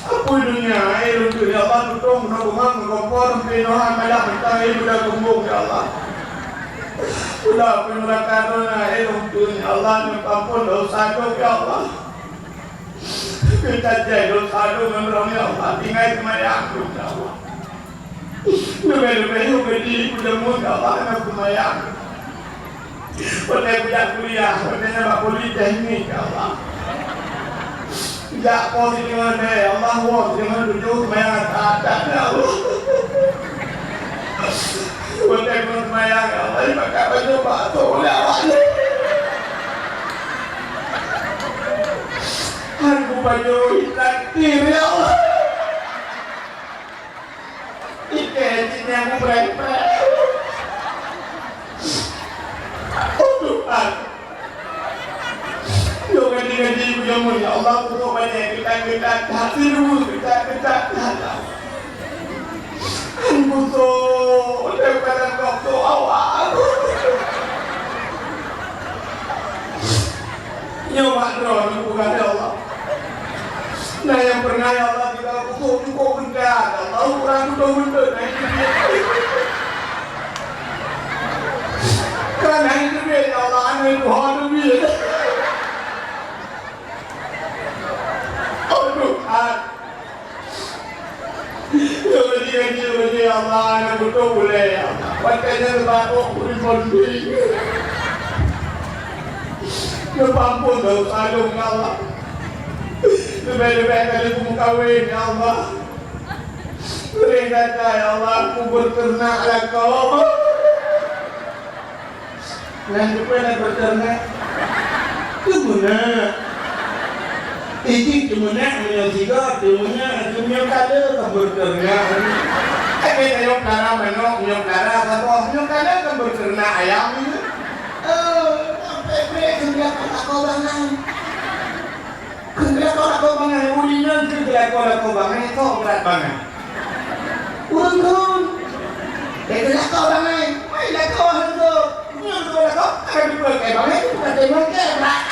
Apui donya, hai lôn keu, ya Allah, tutong ngon beungoh ngon kompor, pinohan malam mantong, hai budak gumbong, ya Allah. Budak apui neuraka droe, hai lôn keu, ya Allah, neupeuampon desya lôn, ya Allah. Keu tajai desya lôn ngon droeneuh, ya Allah, tinggai seumayang lôn, ya Allah. Leubeh-leubeh nyoe bedi kudeungon, ya Allah, hana seumayang. Watèe kujak kuliah, watèe nyan bak politeknik, ya Allah. Jak po sideungon lhèe, ya Allah, woe sideungon tujoh, seumayang that-that, ya Allah. Watèe kujak seumayang, ya Allah, ipakat bajèe bak atô lé awak nyan. Aku pajoh takdir, ya Allah. Ikèe cit nyang kupreh-preh. Oh Tuhan. Nyoe gaji-gaji kujameun, ya Allah, pokok banyak geutak-geutak that, siluweue geutak-geutak that. Anggusô, daripada gobnyan awak. Nyoe mak droe neupeugah, ya Allah. Nah, nyang peureunah, ya Allah, tinggai kutôp cukôp beunta, ya Allah, uroe kutôp beunta, nah, itu dia. Kan, nah, itu dia, ya Allah, aneuk tuha tu dia. Oh, Tuhan. Nyoe gaji-gaji lôn, ya Allah, aneuk kutôp ulèe, ya Allah. Watèe nyan neubakok kurimong pih. Neupeuampon desya lôn, ya Allah. Leubeh-leubeh kali kumeukawen, ya Allah. Bri gata, ya Allah, kubeuteunak lakoe. Nyan keupeue na beuteunak? Teumeunak. Ijih teumeunak meunyoe sigoe, teumeunak, meunyoe ka lheueh ka beuteunak. Tapi meunyoe ka na manok, meunyoe ka na saboh, meunyoe ka lheueh ka beuteunak ayam. Eh, sampai bri keu lakoe bangai. Keu lakoe-lakoe bangai, ureueng nyan keu lakoe-lakoe bangai, sok brat bangai. Ureueng kheun. Keu lakoe bangai, wai lakoe hanco. Nyoe keu lakoe, akan dipeugah bangai, bukan teurimong keu brat.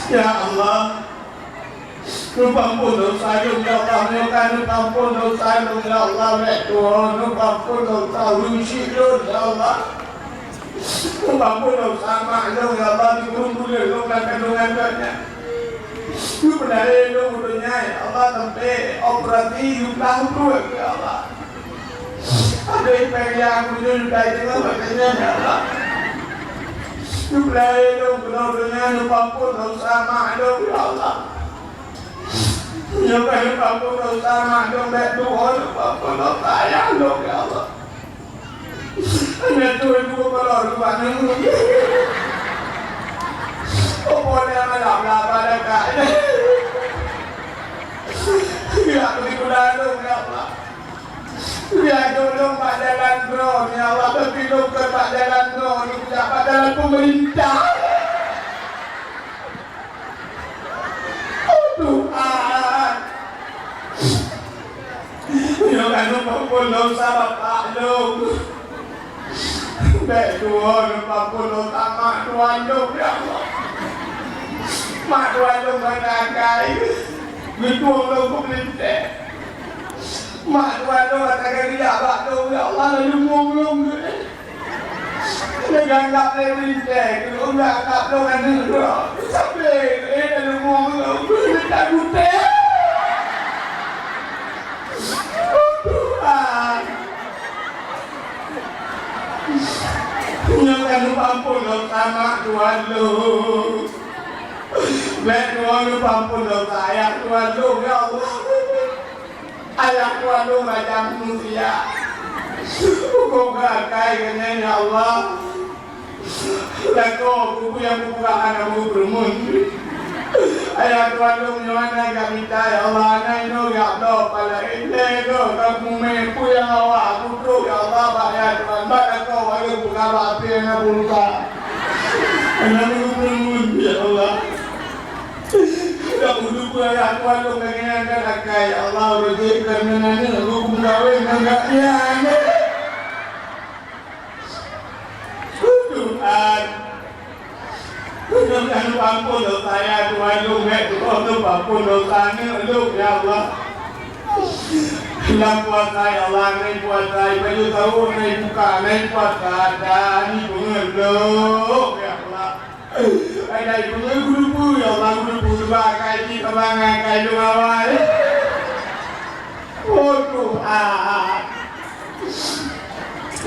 Ya Allah. Neupeuampon desya lôn, ya Allah, nyoe ka neupeuampon desya lôn, ya Allah, bèk tuwoe, neupeuampon desya ureueng syik lôn, ya Allah. Neupeuampon desya mak lôn, ya Allah, di ureueng buleuen lôn lam kandungan geuh nyan. Neupeulahé lôn u donya, ya Allah, sampai operasi yue blah pruet, ya Allah. Adoe, péng nyang meunyoe yue dai deungoe bak nyan, ya Allah. Neupeuleumah lôn keunoe donya, neupeuampon desya mak lôn, ya Allah. Nyoe ka neupeuampon desya mak lôn, bèk tuwoe neupeuampon desya ayah lôn, ya Allah. Hana tuwoe dua beurôh dua nanggroe. Opo nyang malam laba dekat. Ya, beri keunan lôn, ya Allah. Geujak lôn bak jalan droe, ya Allah, tapi lôn kon bak jalan droe, lôn jak bak jalan peumeurintah. Oh, Tuhan. Nyoe ka neupeuampon desya bapak lôn. Bèk tuwoe neupeuampon desya mak tuwan lôn, ya Allah. Mak tuwan lôn meunan kai. Geutueng lôn keu meulintèe. Mak tuwan lôn ata geuriyak bak lôn, ya Allah, lôn leumoh lôn. Lôn anggab lé meulintèe, lôn anggab lôn aneuk droe. Sampai lôn leumoh lôn, lôn takuté. Oh, Tuhan. Nyoe ka neupeuampon desya mak tuwan lôn. Bèk tuwoe neupeuampon desya ayah tuwan lôn, ya Allah. Ayah tuwan lôn raja manusia. Huköm keu akai geuh nyan, ya Allah. Lakoe kubu nyang kupeugah hana meupeureumeun. Ayah Tuhan lôn nyoe hana gak mita, ya Allah, hana inoe gak bloe pala ilée goe ka kumé peue nyang awak kutrok, ya Allah, bak ayah Tuhan, bak lakoe, bak lôn peugah bak api nyang na beureusa. Hana meungeue-meungeue, ya Allah. Dak meungeue ayah Tuhan lôn ka ngieng ka lakée, ya Allah, rejeki ka meunan aneuk, lôn kumeukawen ngon gak nyan. Tuhan. Tuhan, kanu ampôn dosa ya Tuhan, lôn mé Tuhan, lôn ampôn dosa aneuk lôn, ya Allah. Lam puasa, ya Allah, nai puasa, baju sahur, nai buka, nai puasa, dan ibu ngeulok, ya Allah. Ai, nai ibu ngeulok, ya Allah, guru, guru, kai di kabangan, kai lôn awai. Oh, Tuhan.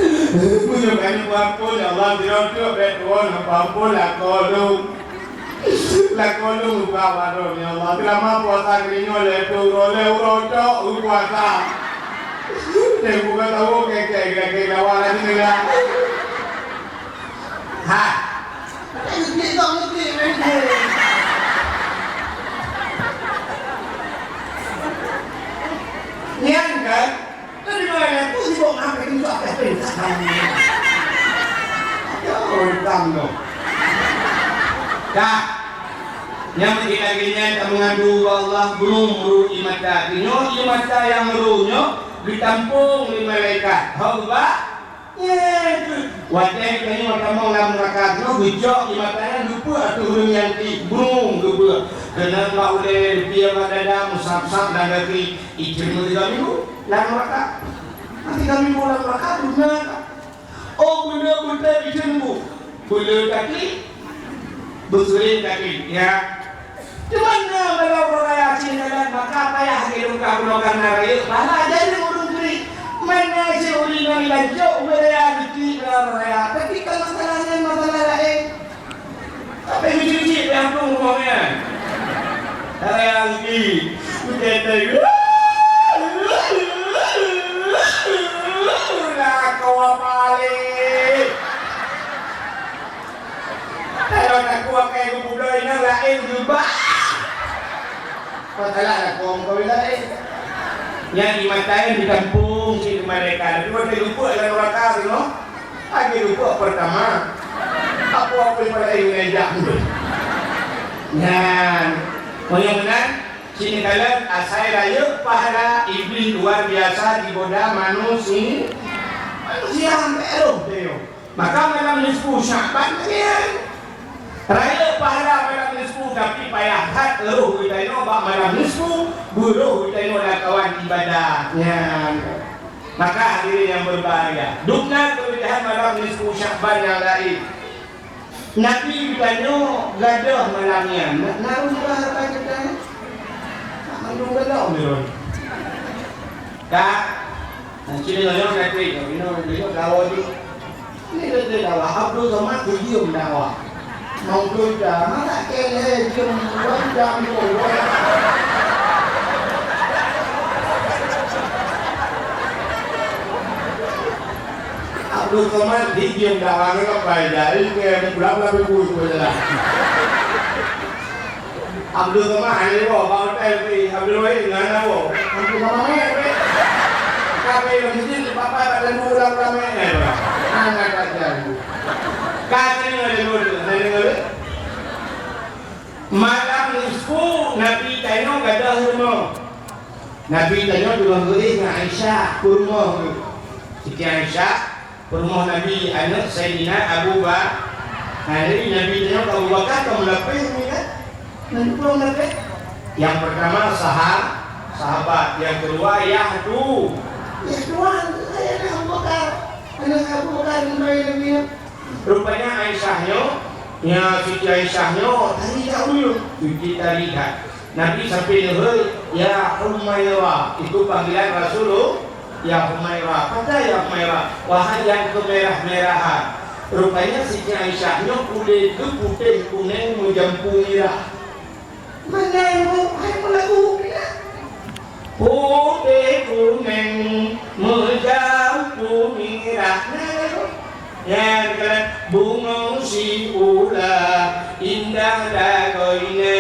Meunyoe kami peuampôn, ya Allah, sidroe teuk bék tuwoe neupeuampôn lakoe lôn. Lakoe lôn lupa wadon, ya Allah. Seulama puasa geurinyoe lé uroe, lé uroe cok, u puasa. Lé buka tahu, keke, keke, keke, lawan lagi negara. Ha. Nyan kan? Tadi malam tu sibuk makan juga ada perintah kami. Aduh, utang tu. Dah. Nyang meunan lagèe nyan ta meungadu bak Allah, beurueng-beurueng ié mata. Nyoe ié mata nyang beurueng nyoe geutampông lé malaikat. Ho, bah? Nyan keuh. Watèe geutanyoe tamong lam neuraka nyoe, geucok ié mata nyan, geupeuet ateueh ureueng nyan pih, brung, geupeuet. Keunan bak ulèe, leupie bak dada, meusab-sab lam gaki, iteumèe tiga minggu lam neuraka. Nah, tiga minggu lam neuraka, beuna ka. Oh, beuna beutôi iteumèe. Beuna kaki, beuseuring kaki, ya. Cuman na bala ureueng raya cit nyan, maka payah lagèe lôn ka bunoe kareuna rayeuk pahala, jadi ureueng teurik. Mana cit ureueng nyang lancok ubé raya geuti bala ureueng raya, tapi kan masalah nyan masalah laén. Tapi geuti-geuti pih hantom rumoh nyan. Raya geuti. Geuti. Nah, kawa paléh. Kalau takue keu geupeubloe inong laén geubah. Masalah takue meukawen laén. Nyan ié mata nyan ditampông cit keu malaikat. Tapi watèe geupeuet lam neuraka teuh, lagèe geupeuet peurtama. Apa-apa pada inong jak. Nyan. Meunyoe meunan, cit kalon asai rayeuk pahala Iblih luar biasa digoda manusi-, manusia sampai roh teuh. Maka malam nisfu Sya'ban nyan rayeuk pahala malam nisfu, tapi payah that roh geutanyoe bak malam nisfu, beuroh geutanyoe lam kawan ibadat nyan. Maka hadirin yang berbahagia, dum na keulebihan malam nisfu Sya'ban nyang laén. Nabi geutanyoe gadôh malam nyan, na, na ureueng meulah haba geutanyoe? Nak mandum gadôh meurôn. Ka, Nah, cit nyoe, nyoe, nyoe, nyoe, nyoe, dawa jih. Ini betul dawa. Abdul Somad dijiem dawa. Mau kerja, mana kele jiem dua jam tu. Abdul Somad dijiem dawa, nggak apa-apa, jadi ke pulang-pulang ibu, ibu jalan. Abdul Somad hana jiwoe bak hotel pih. Abdul Wahid ngon hana woe. Abdul Somad mè pih. Ka pih lam masjid, bak-bak bak teungku ulang-ulang mè. Hana ka jadi. Ka deungoe, deungoe, deungoe, deungoe. Malam nisfu Nabi tanyoe gadôh rumoh. Nabi tanyoe teungoh geuéh ngon Aisyah, peurumoh geuh. Siti Aisyah, peurumoh Nabi, aneuk Saidina Abu Ba-, nah, jadi Nabi tanyoe keu Abu Bakar ka meulapéh ni kan? Nabi pun meulapéh. Yang pertama saha-, sahabat, yang kedua yahdu. Yahdu, aneuk Abu Bakar. Aneuk Abu Bakar, aneuk Nabi. Rupanya Aisyah nyoe, ya, Siti Aisyah nyoe tari that ureueng, Siti tari that. Nabi sampai neuhôi, "Ya Humaira," itu panggilan Rasulullah, "Ya Humaira." Kata, "Ya Humaira, wahai yang kemerah-merahan." Rupanya Siti Aisyah nyoe ulèe geuh putéh kunèng meujampu mirah. Meunan, hai meulagu keunan. Putéh kunèng meujampu mirah. Nyan, nyan, bungong si ula indah lagoina.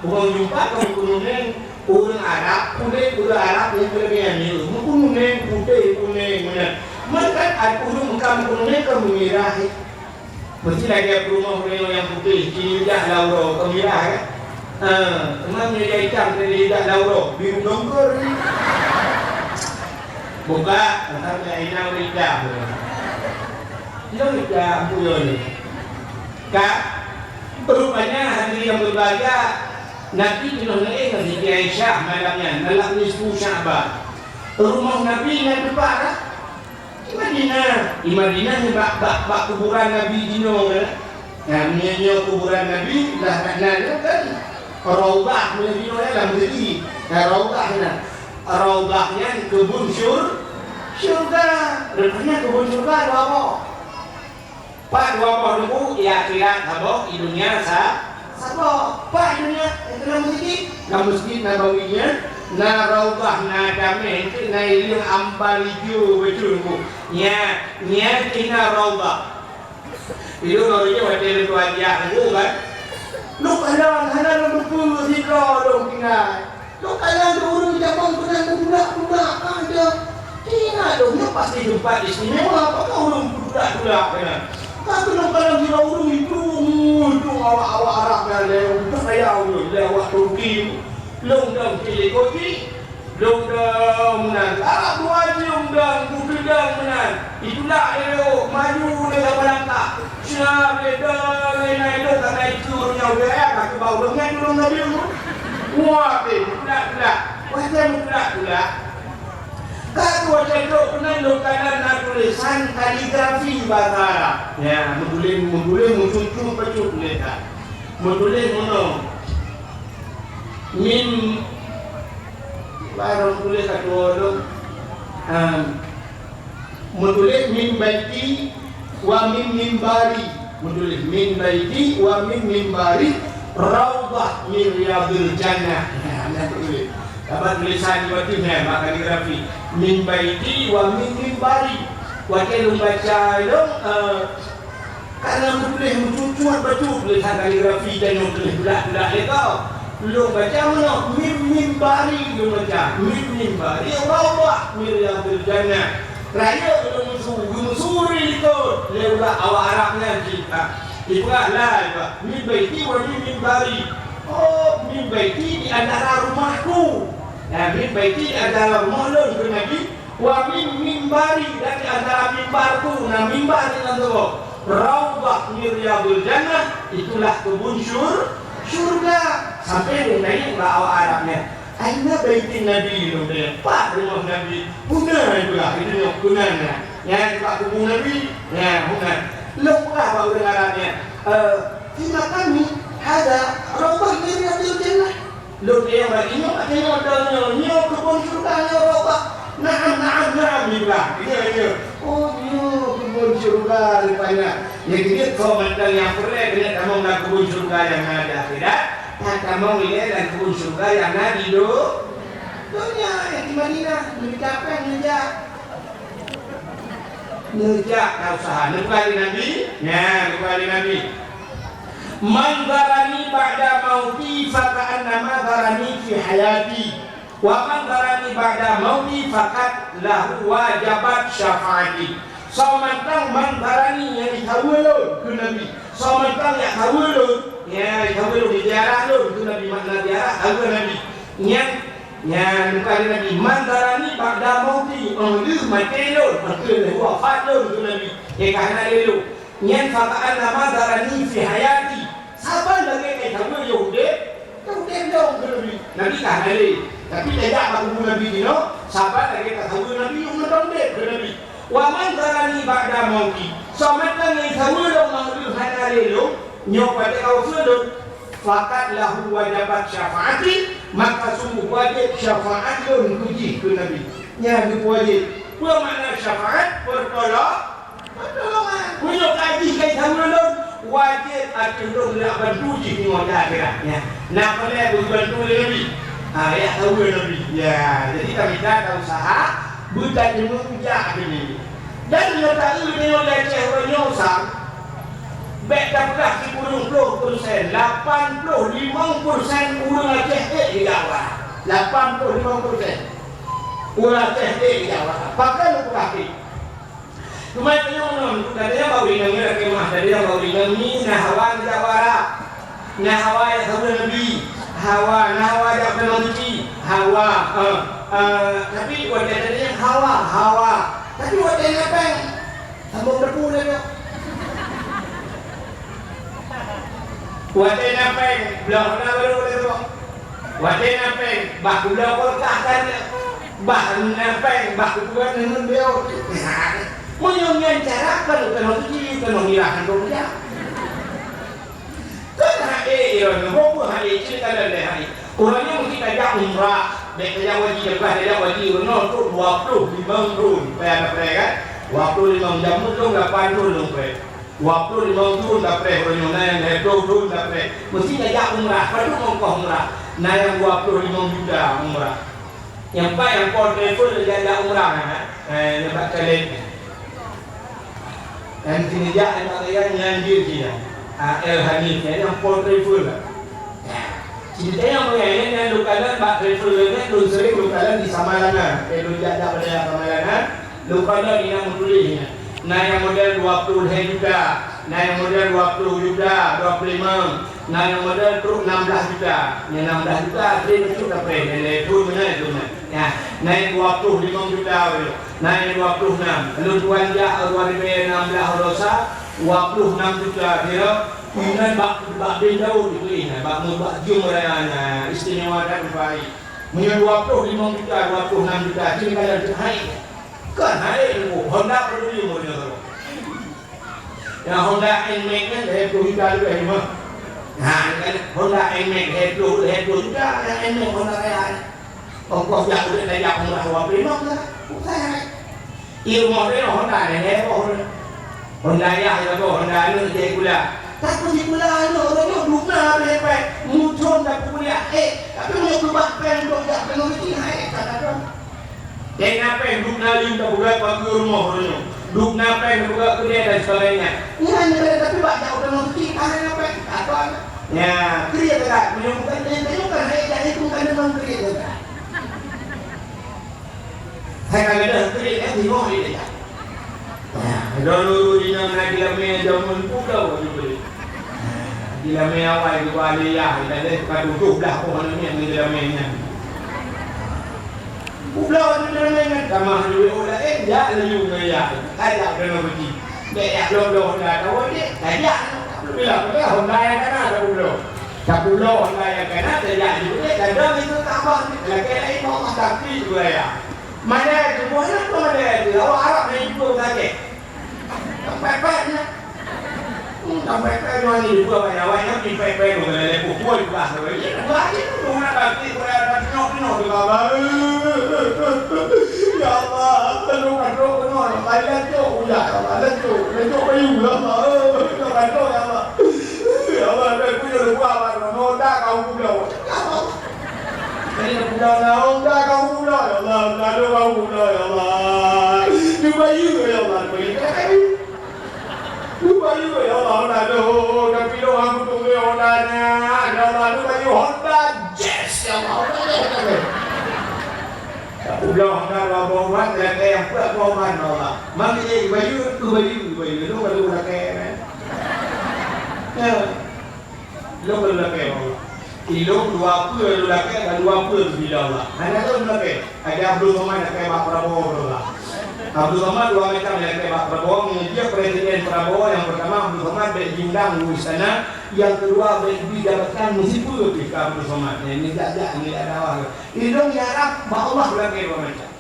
Ureueng jumpa ka meukeunong ureueng Arab, kulét ureueng Arab nyang keuleubeh nyan, meukeunong putéh kunéng meunan. Man kan ureueng ka meukeunong ka meumirah. Meusti lagèe peurumoh ureueng nyang putéh, cit jak lam uroe, ka mirah kan? Ha, teuma meunyoe jak itam, cit jak lam uroe, biru dongker. Buka, entah jak inong itam. Inong itam, peue nyoe. Ka, rupanya hadirin yang berbahagia, Nabi teungoh neuéh ngon Siti Aisyah malam nyan, malam nisfu Sya'ban. Rumoh Nabi na teumpat dah. Di Madinah, di Madinah nibak, bak, bak kuburan Nabi jinoe kan. Nah, meunyoe nyoe kuburan Nabi, lah, nah, nah, nyoe kan Raudhah meunyoe jinoe ya, lam Meuseujid. Nah, Raudhah nyan. Raudhah nyan keubun syur-, syurga. Rupanya keubun syurga dua boh. Pat dua boh Teungku, di akhirat saboh, di dunia sa-, saboh. Pat di dunia, eh, lam Meuseujid, lam Meuseujid Nabawi nyan, na Raudhah, na damé, eunteuk na ileung ambal ijo bacut Teungku. Nya, nya keuh na Raudhah. Ilôn lôn nyoe watèe lôn tuha jak Teungku kan. Lôn kalon hana lôn teupeue sidroe lôn tinggai. Lôn kalon ureueng jamong keunan meutulak-tulak aja. Tinggai lôn nyoe pasti teumpat istimewa, pakon ureueng meutulak-tulak keunan. Ka keunoe kalon sidroe ureueng itu, itu awak-awak Arab nyan lé, untuk saya ureueng lé awak Turki. Lôn dong cit likot jih. Lôn dong meunan, Arab dua jeuem dong, bukeudeung meunan. Itulak lé lôn, maju lé sapeue langkah. Siap lé dong, lé nai lôn, ka na itu ureueng nyang udép, ka keubah ureueng nyan ureueng ngadeueng. Wah, pih, meukulak-kulak. Watèe meukulak-kulak, ka watèe trok keunan lôn kalon na tulésan kaligrafi bahasa Arab. Ya, meutuléh, meutuléh meucut-cut bacut tulésan. Meutuléh meunoe. Min, barang tuléh ka tuwoe lom. Ha. Meutuléh min baiti wa min mimbari. Meutuléh min baiti wa min mimbari raudhah min riyadhil jannah. Nah, nah, meutuléh. Dapat tulésan di batis nyan, bak kaligrafi. Min baiti wa min mimbari. Watèe lôn baca lom, eh, Karena meutuléh meucut-cut bacut tulésan kaligrafi tanyoe tuléh bulak-bulak lé gob. Lôn baca meunoe, mim mimbari lôn baca, mim mimbari raudhah min riyadhil jannah. Rayeuk lôn meusu-, geumeusuri likot lé ulat awak Arab nyan cit. Ha, ipeugah lai, mim baiti wa mim mimbari. Oh, mim baiti di antara rumahku. Ya, mim baiti di antara rumoh lôn keu Nabi. Wa min mimbari, dan di antara mimbarku, na mimbar di antara raudhah min riyadhil jannah, itulah kebun syur-, syurga. Sampai lôn tanyong bak awak Arab nyan, "Aina baitin Nabi?" Lôn tanyong, "Pat rumoh Nabi?" "Huna," ipeugah, "Itu nyoe, huna nyan." Nyan bak kubu Nabi, nyan, huna. Lôn peugah bak ureueng Arab nyan, "Eh, fi maqami hadha raudhah min riyadhil jannah." Lôn tanyong lagèe nyoe, tanyong donya nyoe, nyoe kebun syurga nyoe, Raudhah? Na'am, na'am, na'am, ipeugah. Nyoe, nyoe. Oh, nyoe kebun syurga rupanya. Nyan keuh soe mantong nyang peureulèe keuneuk tamong lam kebun syurga nyang na di akhirat, ka tamong ilèe lam kebun syurga nyang na di do-, donya, nyang di Madinah, neujak péng, neujak. Neujak ka useuha. Neupeugah lé Nabi? Nyan, neupeugah lé Nabi. "Man zarani ba'da mauti faka'annama zarani fi hayati, wa man zarani ba'da mauti faqad lahu wajabat syafa'ati." Soe mantong man zarani nyang jisaweue lôn, kheun Nabi. Soe mantong nyang saweue lôn, nyang jisaweue lôn, jiziarah lôn, kheun Nabi, makna ziarah, saweue Nabi. Nyan, nyan bukan lé Nabi. "Man zarani ba'da mauti," 'oh lheueh maté lôn, 'oh lheueh wafat lôn, kheun Nabi. Nyang ka hana lé lôn. Nyan, "Faka'annama zarani fi hayati." Saban lagèe ka jisaweue yoh udép, ka udép lom keu Nabi. Nabi ka hana lé. Tapi tajak bak kubu Nabi jinoe, saban lagèe ka saweue Nabi yoh mantong udép keu Nabi. "Wa man zarani ba'da mauti." Soe mantong nyang saweue lôn 'oh lheueh hana lé lôn, nyoe watèe ka wafeuet lôn, "faqad lahu wajabat syafa'ati," maka sungguh wajéb syafaat lôn keu jih, kheun Nabi. Nyan geupeuwajéb. Peue makna syafaat? Peutolong-, Peutolongan. Meunyoe ka jih ka jisaweue lôn, wajéb ateueh lôn jak bantu jih nyoe di akhirat, ya. Na peureulèe beubantu lé Nabi? Ha, jak saweue Nabi. Ya, jadi tamita, ta useuha beutanyoe jak keu Nabi. Dan nyata eu tanyoe di Aceh uroe nyoe sang, Bèk tapeugah sikureueng ploh persen, lapan ploh limong persen ureueng Aceh ék geujak u Arab. Lapan ploh limong persen ureueng Aceh ék geujak u Arab. Pakon lôn peugah pih? Teuma tanyoe ngon, tanyoe bak ureueng inong nyoe lakèe meu'ah, tanyoe bak ureueng inong nyoe na hawa geujak u Arab. Na hawa jak saboh Nabi. Hawa, na hawa jak u Tanoh Suci. Hawa, eh, eh, tapi watèe tanyoe hawa, hawa. Tapi watèe na pèng, sambông debu lé nyoe. Watèe na pèng, bloe na baru lé nyoe. Watèe na pèng, bah kubloe kulkas kan. Bah na pèng, bah kupeugöt ngon beliau. Meunyoe nyan cara, kon u Tanoh Suci, u Tanoh Mirah, hana jak. Kan hai, iron, hana hai, cerita dan hai. Ureueng nyoe meusti tajak umrah, bèk tajak haji, lepas tajak haji, ureueng nyoe trok dua ploh limong thôn, payah tapreh kan? Dua ploh limong, jameun lôn lapan thôn lôn preh. Dua ploh limong thôn tapreh ureueng nyoe, na nyang lhèe ploh thôn tapreh. Meusti tajak umrah, padum ongkoh umrah. Na nyang dua ploh limong juta umrah. Nyang pat nyang po travel jak, jak umrah, eh, nyang bak Khaled. Nyang sini jak, nyang bak Rayyan, nyang jeuet jih nyan. Ah, El Hanif, nyang po travel. Sini tayang pengen, nyan lôn kalon bak travel nyan, lôn sering lôn kalon di Samalanga. Eh, lôn jak, jak bak dayah Samalanga. Lôn kalon inan meutuléh nyan. Na nyang model dua ploh lhèe juta, na nyang model dua ploh juta, dua ploh limong, na nyang model trok nam blah juta. Nyang nam blah juta, akhé bacut tapreh, lhèe thôn meunan itu meunan. Nyan, na nyang dua ploh limong juta baru. Na nyang dua ploh nam. Lôn tuan jak dua ribèe nam blah uroe sa, dua ploh nam juta kira. Inan bak, bak Bin Daud itu inan, bak, bak Jum Raya nyan, istimewa that tempat. Meunyoe dua ploh limong juta, dua ploh nam juta, cuma kalau untuk hai. Kan hai, Honda peduli umur nyoe. Nyang Honda Nmax nyan lhèe ploh juta leubeh mah. Nah, kan Honda Nmax lhèe ploh, lhèe ploh juta, nyang Nmax Honda Raya nyan. Ongkoh jak udép tajak umrah dua ploh limong juta. Bukan hai. Di rumoh nyoe Honda nyan lhèe boh. Honda yah saboh, Honda aneuk jai sikula. Tapi sikula aneuk ureueng nyoe dum na habéh-habéh. Muthon takuliah, eh, tapi meunyoe keubah péng untuk jak keunoe ruti, hai, ka na droe. Nyang na péng, dum na lé tapeugöt bak rumoh ureueng nyoe. Dum na péng tapeugöt keudè dan sebagainya. Nyan, nyan, tapi bak jak u Tanoh Suci, ka na péng. Apa? Ya, kriet that. Meunyoe bukan, meunyoe bukan, hai, jadi bukan memang kriet that. Hai ka gadôh kriet, eh, bingung dia. Ya, dulu inong na di lamé jameun pula waktu beli. Di lamé awai di Bali ya, kita deh ka tujuh belas pohon ni di lamé nyan. Pula di lamé nyan, tamah duit orang lain, ya, lalu ngon ya. Ada kena beli. Dek ya, belum, belum, dah tahu dek, tajak. Bila, bila, Honda yang kana, tak belum. Tapi ulo hana nyang kana tajak jeuet, eh, kadang itu tambah lagèe laén Allah tapi juga ya. Mana itu buah apa mana itu? Awak Arab ni jumpa sakit. Sampai payahnya. Hmm, sampai payah ni jumpa banyak awak yang sampai payah tu kalau lepas pukul juga. Iya, lagi tu orang kaki orang ada tengok-tengok tu, Allah. Ya Allah, tolong aku, tolong. Lain tu, ya Allah, lain tu, lain tu, ya Allah. Ya Allah, ya Allah. Ya Allah, dah punya lupa, Abang. Honda kau pula. Jadi, dah punya Honda kau pula, ya Allah. Honda kau pula, ya Allah. Lupa you, ya Allah. Lupa you, ya Allah. Honda tu, tapi lu aku tunggu Honda nya. Ya Allah, lupa you, Honda Jazz, ya Allah. Honda Jazz. Tak pula Honda dua boh ban, lagèe yang peuet boh ban, ya Allah. Mami, eh, bayu, tu bayu, bayu. Lu baru lagèe, kan? Ya. Lôn ka lôn lakèe bak Allah. Ilôn dua peue lôn lakèe, dan dua peue bila Allah. Hana lôn lakèe. Aja Abdul Somad lakèe bak Prabowo bak Allah. Abdul Somad dua macam lakèe bak Prabowo. Meunyoe jih presiden Prabowo, nyang peurtama Abdul Somad bèk jiundang u istana, nyang keudua bèk jibri jabatan meusipeue pih keu Abdul Somad. Nyang nyan jak-jak ngon dakwah. Ilôn ya Rabb, bak Allah lakèe dua macam.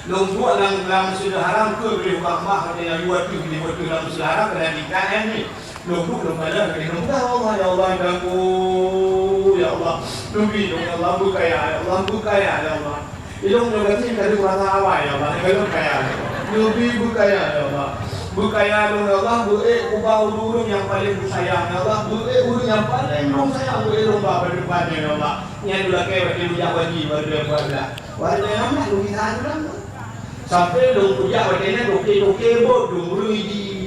Lôn buet lam, lam Masjidil Haram, keu bri bak Allah, watèe laju ateueh, bri ateueh lam Masjidil Haram, keunan tingkat nyan ni. Lôn buet, lôn kalon, lôn peugah, "Ya Allah, ya Allah, ya Allah, ya Allah." Lôn bi, ya Allah, beukaya, ya Allah, beukaya, ya Allah. Ilôn nyoe gasien ka lôn rasa awai, ya Allah, ka lôn kaya, ya Allah. Lôn bi beukaya, ya Allah. Beukaya lôn, ya Allah, beu-ék ubak ureueng nyang paleng beusayang, ya Allah. Beu-ék ureueng nyang paleng lôn sayang, beu-ék lôn bak padum pané, ya Allah. Nyan lôn lakèe watèe lôn jak haji, watèe lôn buet blah. Watèe nyan lôn mita lôn. Sampoe lôn kujak watèe nyan toke-toke bot lôn ureueng idi.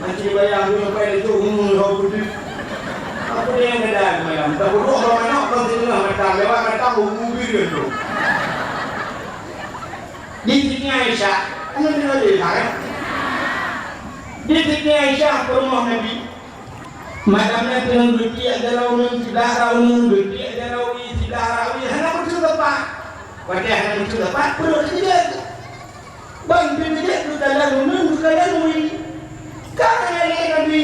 Macam bayang tu sampai itu umur dua puluh. Apa dia yang ada malam? Tak perlu orang anak kau tengah makan lewat makan umur dia tu. Di Siti Aisyah, hana teuka lé, kan? Di Siti Aisyah peurumoh Nabi. Malam nyan teungoh geutiek jaroe uneun, siblah rot uneun, geutiek jaroe wie, siblah rot wie, hana meuteumpat. Watèe hana meuteumpat, peuruet teujeut. Ban teujeut geukalon uneun, geukalon wie. Ka lé Nabi,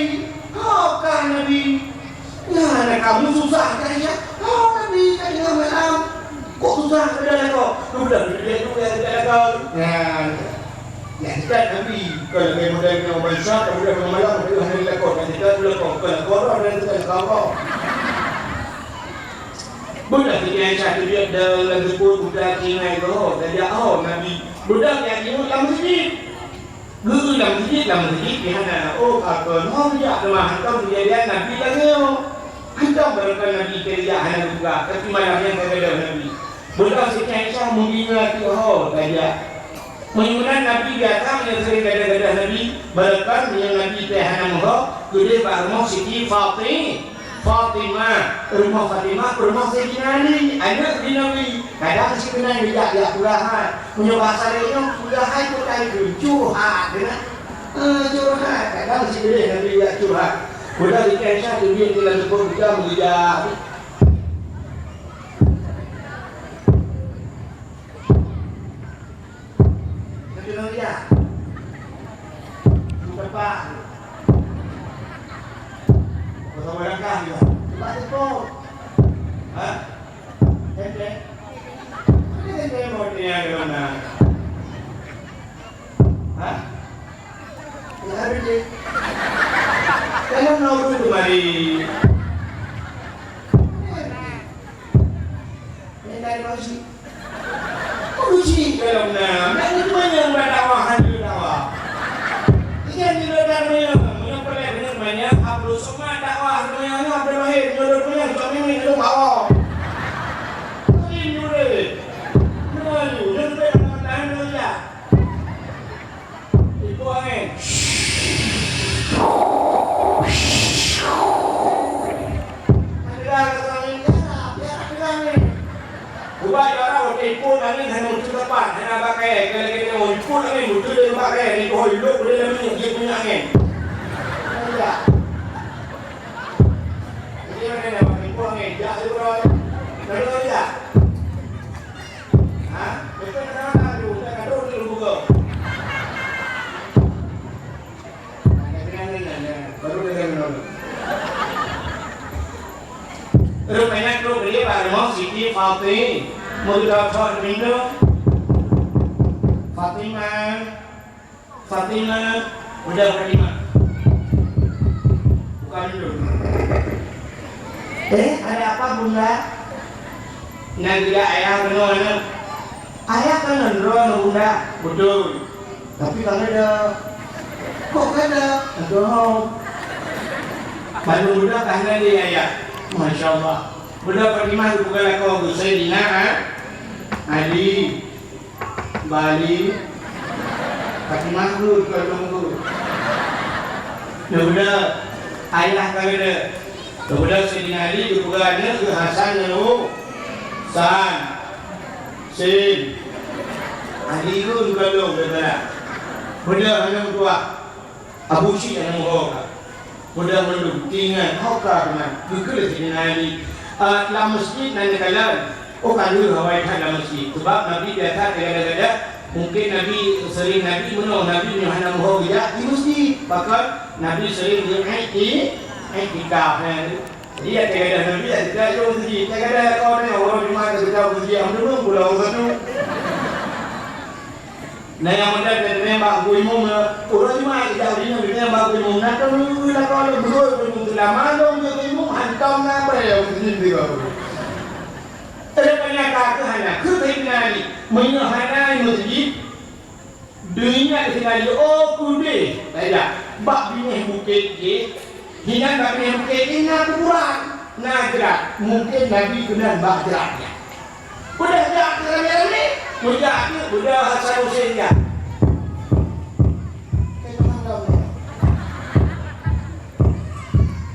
ho ka Nabi. Nyan kamoe susah ka Aisyah. Ho Nabi ka teungoh malam. Kok susah ka lakoe? Keubeulan geuteubiet duek ka lakoe. Nyan. Nyan cit Nabi. Kon lagèe model nyoe bansa, keubeulan teungoh malam, ka hana lakoe, nyan cit lakoe, kon lakoe roh, nyan cit lakoe roh. Beudôh Siti Aisyah teubiet dong lam seupôt, buta tinggai geuho, tajak ho Nabi. Beudôh jak jingok lam meuseujid. Geu lam meuseujid, lam meuseujid di hana. Oh, ka keunoe jak teuma hantom keujadian Nabi lagèe nyoe. Hantom barokon Nabi teurijak hana geupeugah, tapi malam nyan ka gadôh Nabi. Beudôh Siti Aisyah meuingat teuh ho tajak. Meunyoe meunan Nabi biasa meunyoe sering gadôh-gadôh Nabi, barokon meunyoe Nabi teuh hana meuho, keudeh bak rumoh Siti Fati-, Fatimah. Rumoh Fatimah, rumoh Saidina Ali, aneuk di Nabi. Kadang si keunan geujak-jak peugah hai. Meunyoe basa lé nyoe, peugah hai keu tai keu curhat, keunan. Eh, curhat. Kadang si keudeh Nabi geujak curhat. Beudôh Siti Aisyah teubiet di lam seupôt buta meugeujak. Tapi nang dia. Bukan Pak. Bersama langkah dia. Sebab tu. Ha? Ente? Ente mau dia ke mana? Ha? Ya, ada je. Kalau nak urus kembali. Ini dari masjid. Uji kalau na, nak itu banyak buat dakwah, hadir dakwah. Iya, ni lo dah banyak, banyak pernah banyak banyak, Abdul Somad dakwah, banyak ni Abdul Wahid, nyuruh banyak, suami ni nyuruh bawa. Ini nyuruh, nyuruh, nyuruh, nyuruh, nyuruh, nyuruh, Ipok angén. Ada rasa angén, ya, ya, ada angén. Ubak ya Allah, ipok angén hana muncul tepat, hana pakai, kalau kita mau ipok angén, muncul dari pakai, ni pohon hidup, boleh dalam minyak, dia punya angén. Ya. Jadi, mana yang pakai ipok angén? Ya, dia berapa? Lalu, ya. Ha? Betul, betul, betul, betul, betul, betul. Baru dengar, dengar. Rupanya tu beli baru mau Siti Fatimah. Mau kita thot pintu. Fatimah. Fatimah, udah Fatimah. Buka dulu. Eh, ada apa, Bunda? Nan tidak ayah kena anak. Ayah kan ngon droe ngon Bunda. Betul. Tapi kan ada. Kok ada? Ada. Baru Bunda kan ada ayah. Masya Allah. Bunda Fatimah bukan lakoe Saidina Ali. Bali, Fatimah tu, Kuala Lumpur. Neubeudôh ayah ka geude. Neubeudôh Saidina Ali geupeugah aneuk keu Hasan ngon Husan. Sin. Ali tu Kuala Lumpur, beudôh. Beudôh aneuk tuah. Abu Syik nyang meuho ka. Peudong mandum, ingat, ho ka teuma. Geukheun lé Saidina Ali, eh, lam masjid na neukalon. Oh, ka lheueh awai that lam masjid. Sabab Nabi biasa gada-gada, mungken Nabi sering Nabi meunoe, Nabi nyoe hana meuho geujak di masjid. Pakon Nabi sering geu-, ikti-, iktikaf, eh. Jadi, ya, gada Nabi, ya, gada masjid. Ya, gada kau ni, orang Jumat, kita masjid, alhamdulillah, pulau satu. Na nyang meunan, na teumé bak Teungku Imum, ureueng Jumat ijak ureueng inong teumé bak Teungku Imum, na teungku lakoe lôn beurôi Teungku Imum, seulama lôn keu Teungku Imum, hantom na bèe ureueng inong di bawah. Rupanya ka keuh hana, keu Saidina Ali, meunyoe hana i meuseujid, donya Saidina Ali, oh, keudeh, tajak, bak binéh bukét jih, hinan bak binéh bukét jih na kuburan, na jrat, mungken Nabi keunan bak jrat nyan. Beudôh jak keu ramé-ramé, beujak keu beudôh Hasan Husein jak.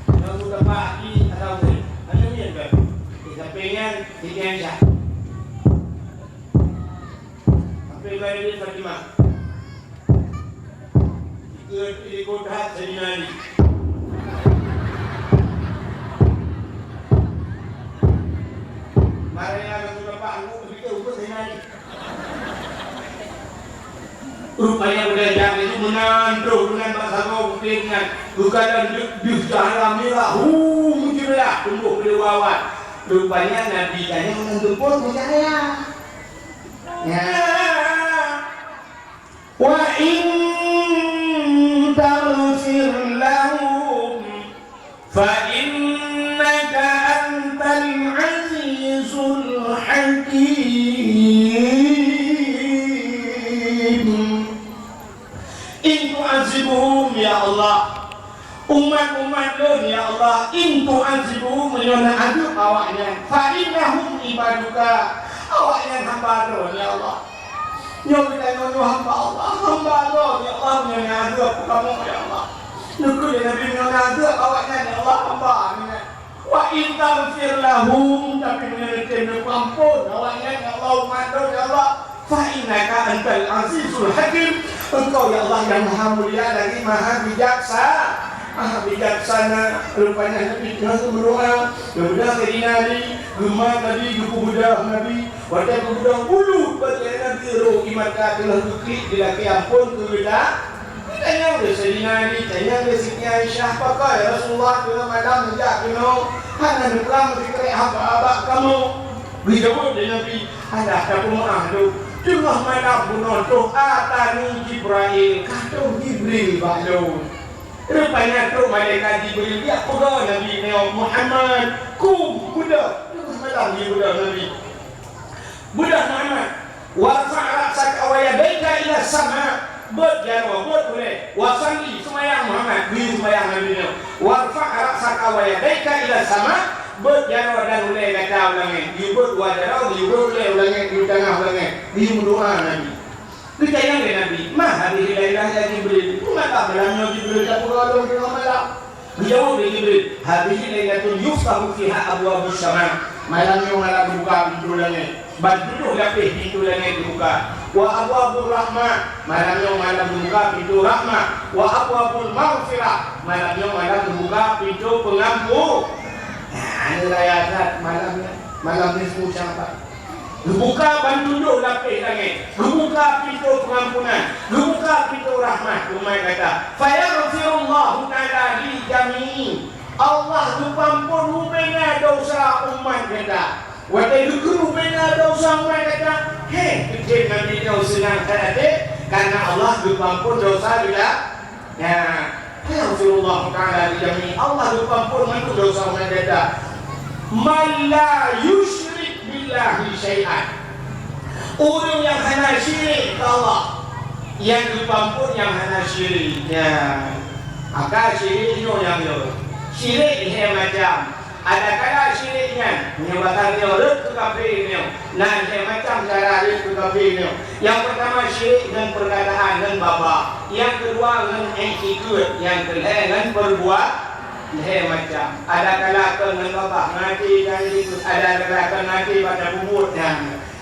Lalu teumpat di Hasan Husein. Hana nyan kan? Di sampéng nyan, di nyan jak. Sampéng nyan di Fatimah. Ikot, ikot that Saidina Ali. Mari, ya Rasulullah, Pak, aku begitu, ikut Saidina Ali. Rupanya udah jam itu meunan troh dengan bak sagoe bukét nyan. Geukalon deuh, deuh cahya mirah, hu, meuceulah, tumbuh keudua awak. Rupanya Nabi tanyong ngon teupot meucahya. Ya. Wa in taghfir lahum fa innaka antal azizul Tu'adzibuhum, ya Allah. Umat-umat lôn, ya Allah, in tu'adzibuhum, meunyoe na azeueb awaknyan, fa innahum ibaduka, awaknyan hamba Droe, ya Allah. Nyoe geutanyoe nyoe hamba Allah, hamba Allah, ya Allah, meunyoe na azeueb kamoe, ya Allah. Neukheun lé Nabi, meunyoe na azeueb awaknyan, ya Allah, hamba nyan. Wa in taghfir lahum, tapi meunyoe neutem neupeuamphon awaknyan, ya Allah, umat lôn, ya Allah, fa innaka antal azizul hakim, Engkau, ya Allah, nyang Maha Mulia lagi Maha Bijaksa-, Maha Bijaksana. Rupanya Nabi teungoh geumeudoa, geubeudôh Saidina Ali, geumat Nabi, geupeubeudoh Nabi. Watée geubeudôh bulu bak Nabi, roh ié mata teungoh geuklik, geulakée amphon keu geutanyoe. Tanyong lé Saidina Ali, tanyong lé Siti Aisyah, "Pakon ya Rasulullah, keunoe malam neujak keunoe, hana neupeugah meusikrek haba bak kamoe?" Geujaweueb lé Nabi, "Alah, tapeumeu'ah lôn. Teungoh malam bunoe troh atani Jibrail, ka troh Jibril bak lôn." Rupanya troh malaikat Jibril, jak peugah Nabi nyoe, "Muhammad, kum, beudôh." Teungoh malam jibeudôh Nabi. Beudôh Muhammad, "Warfa' ra'saka wa yadaika ila sama." Beuet jaroe, beuet ulée. "Wa shalli," seumayang Muhammad, geuyue seumayang Nabi nyoe. "Warfa' ra'saka wa yadaika ila sama." Beuet jaroe dan ulée gata u langét. Geuyue beuet dua jaroe, geuyue beuet ulée u langét, geuyue tangah u langét. Geuyue meudoa Nabi. Geutanyong lé Nabi, "Ma hadhihi lailah ya Jibril?" Peue mata malam nyoe Jibril tapeugah lôn teungoh malam? Geujaweueb lé Jibril, "Hadhihi lailatun yuftahu fiha abwabus sama." Malam nyoe malam geubuka pintoe langét. Ban tujoh lapéh pintoe langét geubuka. "Wa abwabur rahmah." Malam nyoe malam geubuka pintoe rahmah. "Wa abwabul maghfirah." Malam nyoe malam geubuka pintoe peungampon. Nah, ini raya that malam nyoe. Malam nisfu Sya'ban. Geubuka ban tujoh lapéh langét, geubuka pintoe peungampunan, geubuka pintoe rahmat umat gata. Fayaghfirullahu ta'ala li jami'i. Allah geupeuamphon ubena desya umat gata. Watée geukheun ubena desya umat gata, hé, teuntèe Nabi nyoe seunang that até, kareuna Allah geupeuamphon desya gata. Ya, yaghfirullahu ta'ala li jami', Allah geupeuamphon mandum desya umat gata. Man la yusyrik billahi syai'an. Ureuëng nyang hana syirik keu Allah, nyang geupeuamphon nyang hana syirik. Ya. Maka syirik nyoe nyang nyoe. Syirik lhèe macam. Adakala syirik nyan, meunyoe bak tanyoe rhot keu kafé nyoe, na lhèe macam cara rhot keu kafé nyoe. Nyang peurtama syirik ngon peurkataan, ngon babah. Nyang keudua ngon iktikeuet, nyang keulhèe ngon peurbuat, lhèe macam. Adakala kon ngon babah, ngon até nyan iktikeuet, adakala kon ngon até bak tapeubuet nyan.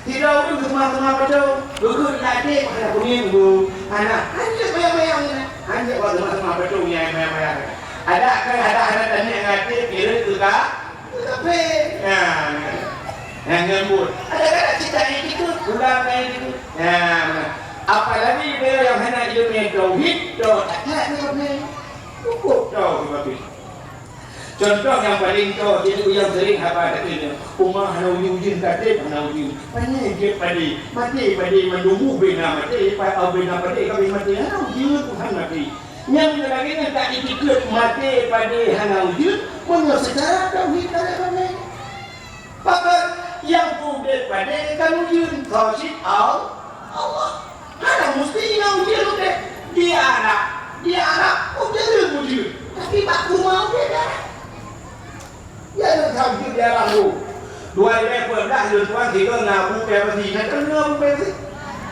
Sidroe ureueng geuseumah-seumah padum, geukheun lam até, maka kuning bu, hana, hanjeuet bayang-bayang nyan, hanjeuet bak seumah-seumah padum nyang bayang-bayang. Adak kan, adak hana taniet ngon até, pireuen teuka, teuka pé. Nah, nyang nyambut. Adak-adak cit taniet itu, pulang taniet itu. Nah, apalagi bèk nyang hana ileumèe tauhid, dah tak, tak, tak, tak. Cukup tau, tapi. Contoh nyang paleng cok, jadi ureueng sering haba teuka nyoe, "Uma hana ujeuen-ujeuen, ka trép hana ujeuen. Pane jeuet padé, maté padé mandum, bubena maté, pa-, bubena padé ka abéh maté, hana ujeuen, Tuhan maté." Nyang lagèe nyan ka iktikeuet maté padé hana ujeuen, meunyoe seucara tauhid ka lheueh ramé. Pakon nyang peuudép padé ka ujeuen, keu cit Al-, Allah. Hana musti nyang ujeuen udép. Di Arab, di Arab ujeuen, ujeuen. Tapi bak teuma udép di Arab. Ya, lôn ka ujeuen di Arab tu. Dua ribu dua belas lôn tuan tiga ngon Abu Pepsi. Nah, kan ngon Abu Pepsi.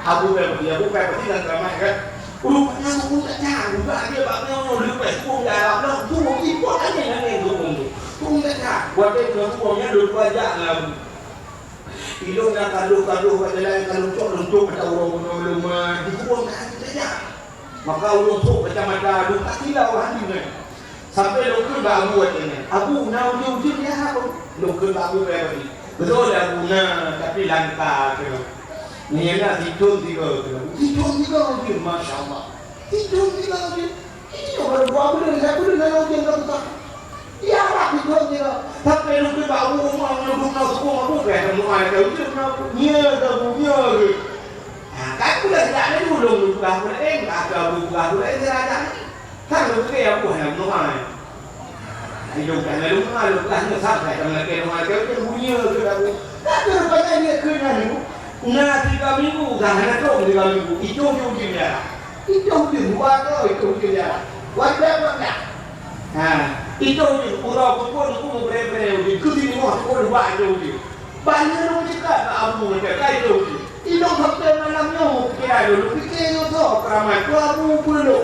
Abu Pepsi, Abu Pepsi dan ramai kan. Rupanya ureueng tajak, udah dia bak nyoe, leupah huköm di Arab lah, tu ikot angén-angén huköm tu. Ureueng tajak, watèe keu huköm nyan lôn tuan jak ngon Abu. Ilôn na kadoh-kadoh bak jalan ka lôn cok, lôn cok mata ureueng bunoe lôn ma, di kubur ka hana tajak. Maka ulôn trok kacamata lôn, ka kilau hadi nyan. Sampai lôn kheun bak Abu watèe nyan, "Abu, na ujeuen-ujeuen ya, Abu?" Lôn kheun bak Abu bèk tadi. Beutôi Abu na, tapi langka keunoe. Nyan na sithôn tiga keunoe. Sithôn tiga ujeuen, masya Allah. Sithôn tiga ujeuen. Ini baru dua bulan, tiga bulan na ujeuen ka buka. Ya, Rabbi, Tuhan, ya. Sampai lôn kheun bak Abu, Umar, lôn kheun bak Abu, Abu, bèk meu'ah lagèe ujeuen, Abu. Nyoe, Abu, nyoe. Ha, kan udah tidak ada dulu, lôn peugah bulan, eh, kata Abu peugah bulan, eh, tidak ada. Kan lôn kheun Abu hana meu'ah. Hai, lôn kan lôn meu'ah, lôn peugah nyoe sampai ka meulakèe meu'ah lagèe ujeuen, Abu, nyoe, kata Abu. Tapi rupanya dia kheun nyan, na tiga minggu, dah hana trok tiga minggu. Itu dia ujeuen, ya. Itôh ujeuen, dua droe itôh ujeuen ya. Wajar apa enggak? Ha, itôh ujeuen, uroe pukon ku bre-bre ujeuen, keu singoh pukon dua itôh ujeuen. Ban nyoe ceukat bak Abu macam kai itôh ujeuen. Ilôn sampai malam nyoe pikiran lôn, pikir nyoe soe keuramat, tu Abu peue lôn.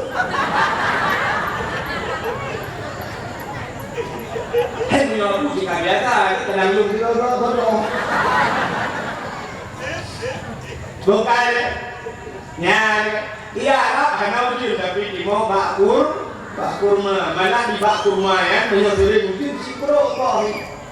Hei, nyoe Abu cit ka biasa, kadang lôn sidroe-droe. Bukan, eh? Nyan, iya, Arab hana ujeuen, tapi timoh bak kur-, bak kurma. Malah di bak kurma nyan, meunyoe seuring ujeuen, sibrok boh.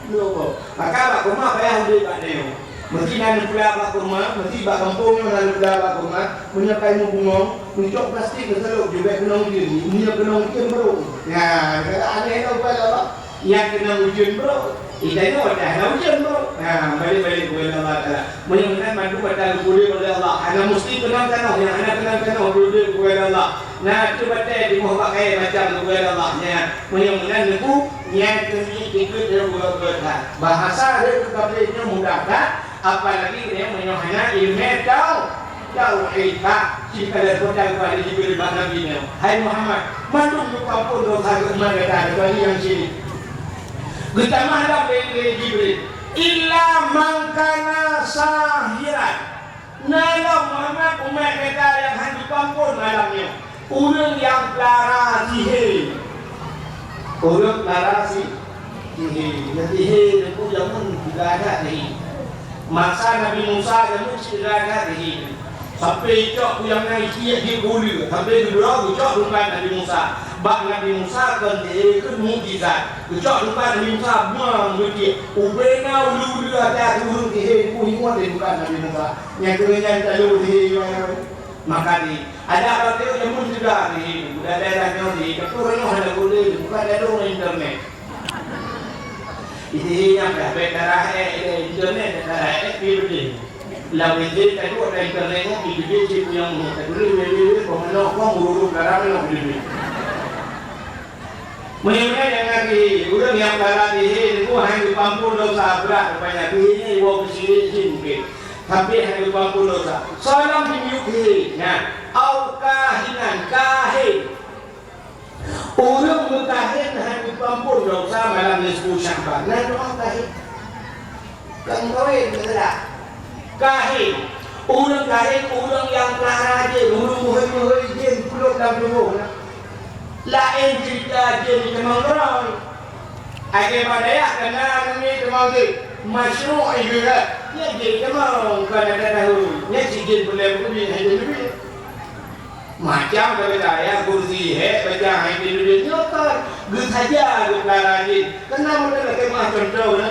Sibrok boh. Maka bak kurma payah udép bak nyoe. Meusti na neupula bak kurma, meusti bak gampông nyoe na neupula bak kurma. Meunyoe kai meubungong, neucok plastik neusalôb, jubek keunong ujeuen. Meunyoe keunong ujeuen, brok. Nyan, aneh tau pada Allah. Nyang keunong ujeuen, bro. Ih, tanyoe watèe hana ujeuen, bro. Ha, balek-balek keu Allah Taala. Meunyoe meunan mandum atra geupeudeuh oleh Allah. Hana musti keunong tanoh, nyang hana keunong tanoh geupeudeuh keu Allah. Na teuh batèe timoh bak kayèe macam geupeudeuh Allah. Nyan, meunyoe meunan neuk, nyan keuneuk ikôt deungon geupeudeuh that. Bahasa rhët keu kafé nyoe mudah that, apalagi nyoe meunyoe hana ileumèe tau. Tauhid, bak, cit ka lheueh peugah kepada Jibril bak Nabi nyoe, "Hai Muhammad, mandum neupeuampôn desya geuh umat gata, kecuali nyang syirik." Geutamah lom lé, lé Jibril, "Illa man kana sahiran." Na lom Muhammad umat gata nyang hana geupeuampôn malam nyoe. Ureueng nyang peulara sihé. Ureueng peulara si-, sihé. Nyang sihé teungku jameun juga ada sihé. Masa Nabi Musa jameun cit juga ada sihé. Sampai icok kuyang na isiek jeuet keu uleue. Sampai geudroe geucok tungkat Nabi Musa. Bak Nabi Musa kon sihé, kon mukjizat. Geucok tungkat Nabi Musa, buang geutiek. Ubena uleue-uleue ada turun sihé, ku ingat tungkat Nabi Musa. Nyang keu nyan talu sihé. Maka di, ada bak teuh jameun juga di, budak daerah nyoe di, tapi ureueng nyoe hana boleh, bukan ada orang internet. Di sini nyang dah bet darah eh, eh, internet, darah eh, pi betul. Lam itu tadi ada internet nyoe, di gede cik yang mau, tak boleh, boleh, boleh, pemenok, kau urut darah, pemenok, boleh, boleh. Meunyoe nyang ngaku ureueng nyang peulara sihé, teungku hana geupeuampôn desya brat rupanya. Sihé nyan iwoe keu syirik jih mungken. Tapi hana geupeuampôn desya. Soe lom jimiyueb sihé nyan, au kahinan, kahen. Ureueng meukahen hana geupeuampôn desya malam nisfu Sya'ban. Nyan doa kahen. Kon kawén meuseujah. Kahen. Ureueng kahen, ureueng nyang peulara jén, ureueng meuhôi-meuhôi jén peuleuk lam tuboh na. Laén ceurita jén di teumang droe. Akhé bak dayah kana nyan teumang jén. Masyru' ibadat. Nyan jén teumang kana tahu. Nyan si jén peuleueh peubiet hai jén peubiet. Macam geutanyoe kursi hék bajang hai di dunia nyoe kan geusaja geupelara jin. Keunan model lagèe meuah contoh na,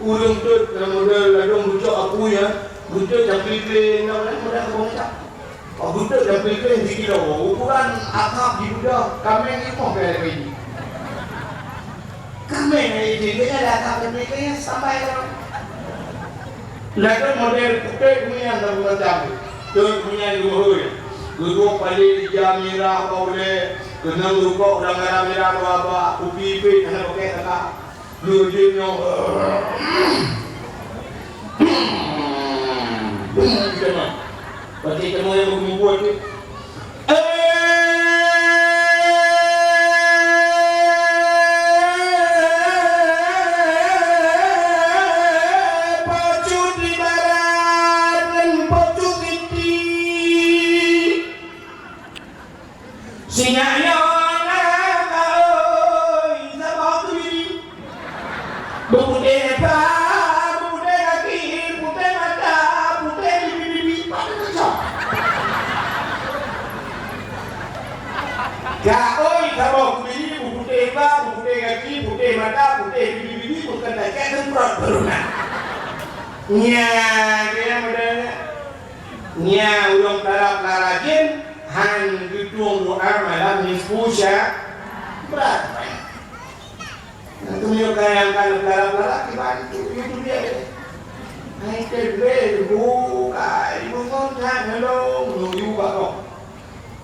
ureueng teuet model ladôm bucok apui nyan, geuteuet dan klikling nyan model keubeue macam. Oh, geuteuet dan klikling sikilo, ukuran asap jibeudôh kaméng limoh pih lagèe jih. Kaméng lagèe jih, geutanyoe dah asap dan klikling sampai lom. Ladôm model putéh meunyan lam macam. Teuet meunyan geuhôi. Geuduek palé ija mirah bak ulèe, keunong rukok ureueng Arab mirah dua bak, kupi ipét hana pakèk kakak. Lheueh jeuet nyoe. Pakai teuma nyang beumeubuet tu. Eh, pacut di barat dan pacut di ti. Sinyak nyoe na kaôi saboh keubiet. Beuputéh leubah, beuputéh gaki, putéh mata, putéh bibi-bibi, patéh keucok. Kaôi saboh keubiet, beuputéh leubah, beuputéh gaki, putéh mata, putéh bibi-bibi, bukan lagèe semprot corona. Nya, dia model nya. Nya, ulôn tarap lara jén, han geutueng doa malam nisfu Sya'ban. Nah, tu meunyoe kayang ka neupelara-pelara, kiban tu, itu dia deh. Hai teugré, bukai, bungong that ngelong, nuju bak roh.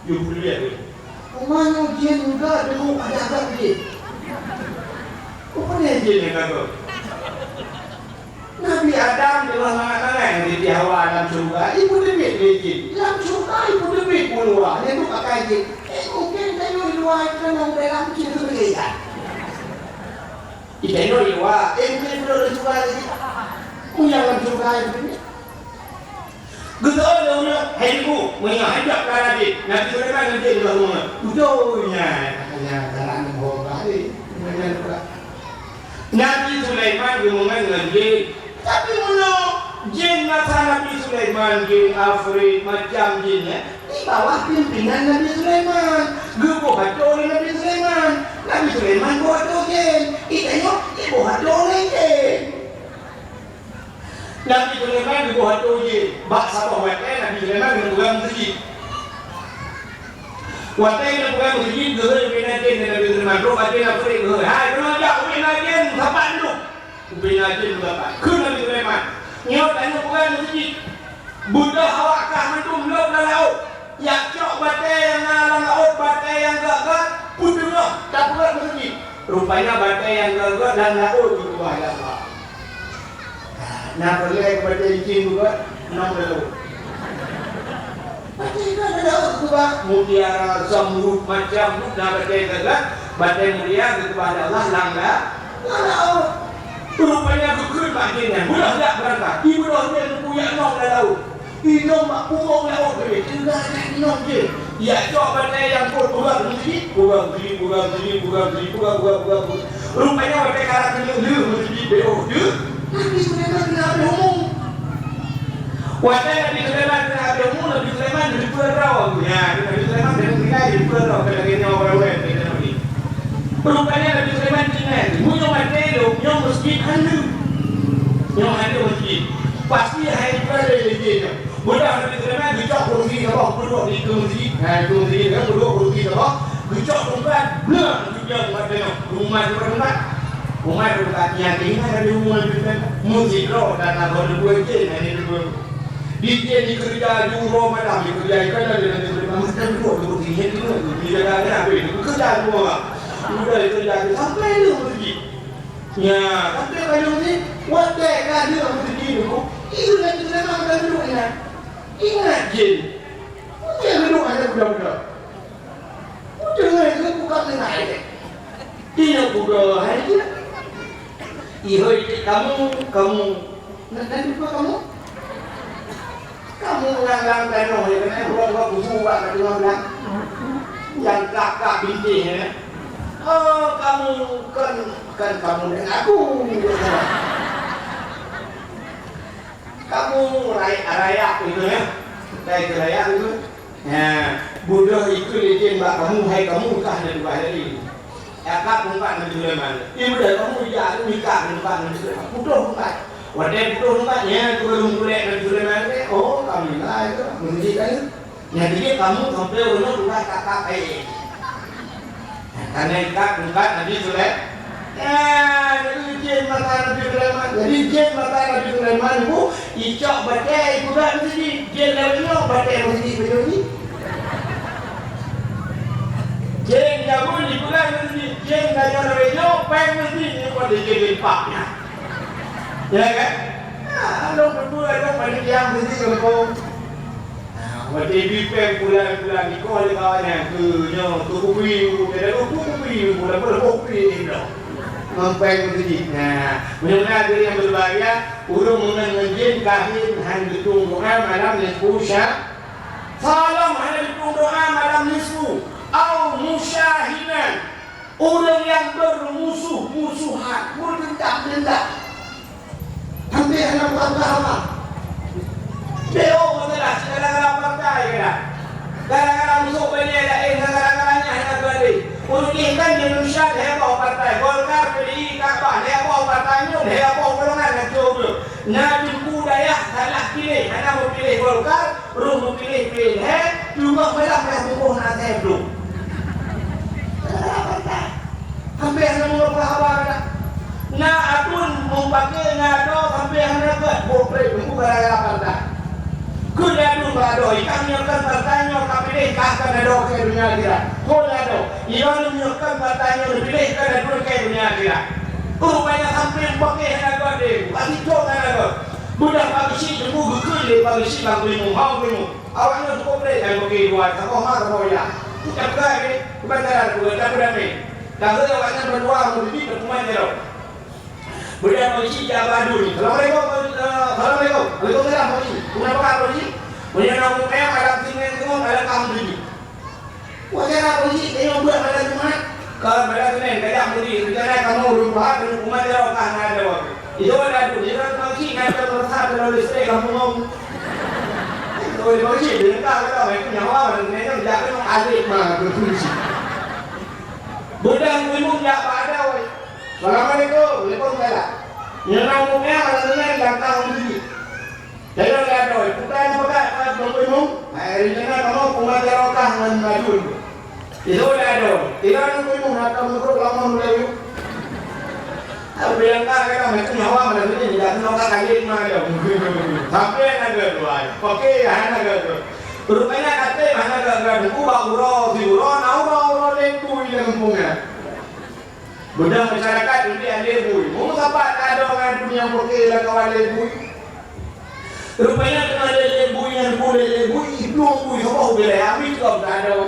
Yue peulihat deh. Uma nyoe jén juga deungon adak-adak jén. Rupanya jén nyang ka Nabi Adam teungoh mangat-mangat ngon Siti Hawa lam syeuruga, ipeuteubiet lé jén. Lam syeuruga ipeuteubiet pun Wah, nyan tu pakai jin. Eh, mungkin tanyoe di luwa itu kan dalam jin tu beda. Di tanyoe di luwa, eh, mungkin belum di luwa lagi. Meunyoe lam syeuruga itu ni. Geuseuôt lé ureuëng, "Hai Teungku, meunyoe hanjeuet peukara jih, Nabi Sulaiman ngon jih di bawah rumoh." Beutôi nyan, nyan, galak ngon boh bari. Nyan, nyan, Nabi Sulaiman geumeungon ngon jin. Tapi meunyoe jin masa Nabi Sulaiman, jin afrit, macam jin nyan, di bawah pimpinan Nabi Sulaiman. Geuboh atô lé Nabi Sulaiman. Nabi Sulaiman boh atô jin. Di tanyoe, geuboh atô lé jin. Nabi Sulaiman geuboh atô jih bak saboh watée Nabi Sulaiman geupeugah meuseujid. Watée geupeugah meuseujid, geuhôi ubena jén Nabi Sulaiman, trok bak jén Afrit geuhôi, "Hai, keunoe jak ubena jén sapat duek." Ubena jén sapat. Kheun Nabi Sulaiman, "Nyoe tanyoe peugah meuseujid. Beudôh awak kah mandum lom lam laôt." Jak cok batée nyang na lam laôt, batée nyang gét-gét, peuteungoh tapeugét meuseujid. Rupanya batée nyang gét-gét lam laôt geukeubah lé Allah. Na peureulée keu batée licin gét, na peureulée. Batée gét lam laôt geukeubah, mutiara, zamrud, macam na batée gét-gét, batée mulia geukeubah lé Allah lam la-, lam laôt. Rupanya geukheun bak jén nyan, "Beudôh jak beurangkat." Ibeudôh jén, geukheun jak nyoe lam laôt. Inong bak purueng laôt teuh, teuga that inong jén. Jak cok batée nyang peuet peugah meuseujid, peugah meuseujid, peugah meuseujid, peugah meuseujid, peugah, peugah, peugah, peugah. Rupanya watée ka rab keuneuk lheueh meuseujid beu teuh, Nabi Sulaiman keuneuk habéh umu. Watée Nabi Sulaiman keuneuk habéh umu, Nabi Sulaiman geuteupeue droe. Ya, Nabi Sulaiman keuneuk tinggai geuteupeue droe, keu lagée nyoe awai-awai, keu lagée nyoe. Rupanya Nabi Sulaiman tinggai, meunyoe maté lom, nyoe meuseujid hana. Nyoe hana meuseujid. Pasti hai ibrah lé lé jén nyoe. Mudah Nabi Sulaiman geucok kursi saboh peuduek di keue meuseujid. Hai keue meuseujid, ya, peuduek kursi saboh, geucok tungkat, bleueng, geubiang umat nyoe. Umat nyoe tungkat. Umat nyoe tungkat, nyan keuh na Nabi Sulaiman. Meusidroe dan abon leubeh jén, hai leubeh. Di jén dikeureuja ju uroe malam, dikeureuja ikan dan Nabi Sulaiman. Meusidroe di kursi, nyan dulu, dijaga-jaga, habéh, dikeureuja ju uroe malam. Udah dikeureuja ju sampai lheueh meuseujid. Nya, tapi ka lheueh ni, watée ka lheueh meuseujid tu, itu Nabi Sulaiman ka duek nyan. Ingat jén. Watée duek hana budak-budak. Watée ngai ke buka ngai deh. Tidak budak hai je. Ihoi kamu, kamu. Nak, nak jumpa kamu? Kamu ureuëng lam tanoh, ya, keuneuk ureuëng buat busu bak teunoh blang. Nyang kak-kak bintéh, ya. Oh, kamu, kan, kan kamu dan aku. Kamu rayak, rayak gitu, ya. Kayak rayak gitu. Nah, beudôh ikheun lé jén bak kamu, hai kamu kah na tugaih lagée nyoe. Cakap teumpat Nabi Sulaiman. Ibu dah kamu jak tu nikah teumpat Nabi Sulaiman. Putôh teumpat. Watée putôh teumpat, nyan tu baru meukulek Nabi Sulaiman teh. Oh, kamu lah itu, meuseujid kan. Nyan jadi kamu sampai ureuëng tugaih kakak eh. Karena ikat teumpat Nabi Sulaiman. Ya, jadi jén mata Nabi Sulaiman. Jadi jén mata Nabi Sulaiman bu, icok batée ipeugah meuseujid. Jén lawét nyoe batée meuseujid beutôi ni. Jén jameun ipeugah meuseujid. Jén tanyoe lawét nyoe péng meuseujid nyoe pada jén limpak nyan. Ya kan? Ah, along beutôi along panitia meuseujid gampông. Nah, watée bipeng bulan-bulan ikoh lé kawan nyan keu nyoe, keu kupi, keu kupi, keu kupi, bulan-bulan keu kupi ni dah. Mempeng meuseujid. Nah, mudah-mudahan hadirin yang berbahagia, ureuëng meungon ngon jén kahé hana geutueng doa malam nisfu sya-, salam hana geutueng doa malam nisfu, au musyahinan. Ureuëng nyang beurmusuh-musuhan, beudendam-dendam. Hampir hana buka-buka haba. Beu masalah gara-gara partai kena. Gara-gara musoh banyak laén, gara-gara nyan hana geuadil. Ureuëng kan di Indonesia lhée boh partai, Golkar, P D I, Kabah, lhée boh partai nyoe, lhée boh golongan na cok. Na teungku dayah salah piléh, hana meupiléh Golkar, Roh meupiléh-piléh, teuma malam dah bungkôh na asai blong. Hampir hana meungoh haba dah. Na atun meupaké na adoe hampir hana gét, boh pré teungku gara-gara partai. Keu atun bak adoe, ikam nyoe kan partai nyoe ka piléh ka akan adoe keu donya akhirat. Kon adoe, iya nyoe kan partai nyoe piléh kan atun keu donya akhirat. Oh, banyak hampir meupaké hana gét deh, pasti cok hana gét. Budak pageusyik teungku geukheun lé pageusyik bang Keulimong, hau Keulimong. Awaknyan cukup lé nyang beuki dua, saboh ma saboh yah. Ucap keuh lé, bukan cara tu, cara damé. Ka lheueh awaknyan bandua meujeuet teupeue jaroe. Beudang polisi jak bak adu ni. "Assalamualaikum, eh, assalamualaikum." "Waalaikumsalam, polisi." "Peue na peukara, polisi?" "Meunyoe na ureueng meu'en, adak singoh, adak kamoe tuju." Wajar lah polisi, tanyoe beuet malam Jumat. Kon malam Senin, tajak meudi, rencana kamoe ureueng tuha keuneuk kumat jaroe kah na ada waktu. Itu ada tu, dia kan polisi, nyan kan merasa terlalu listrik kampung kamu. Itu polisi, dia kan kata, "Itu nyawa, dan dia kan jak kena alik mah, tu polisi." Beudang imum jak bak adu, weh. "Assalamualaikum." "Waalaikumsalam." Nyoe na umum nyan, malam Senin, dan kah meudi. Jaroe lé adoe, peue ka neupeugah bak Teungku Imum? Hai, rencana kamoe kumat jaroe kah ngon madun. Itu lé adoe, tira Teungku Imum, na ka meugrôp lamon mulai yum. Aku bilang ka, ka, ka, macam nyawa mana ni, tidak kena ka kaget mah dia. Sampai na geuh tuai. Oke, hana geuh. Rupanya kata hana geuh, geuh. Ku bak uroe, si uroe, na uroe, uroe lé bui lam kampung nyan. Beudang masyarakat udeb lé bui. Meunyoe sapat ka adoe ngon dunia peuke lam kawan lé bui. Rupanya teungoh lé, lé bui nyan, bui lé, lé bui, iplueng bui saboh ubé lé, ami tukang ka adoe.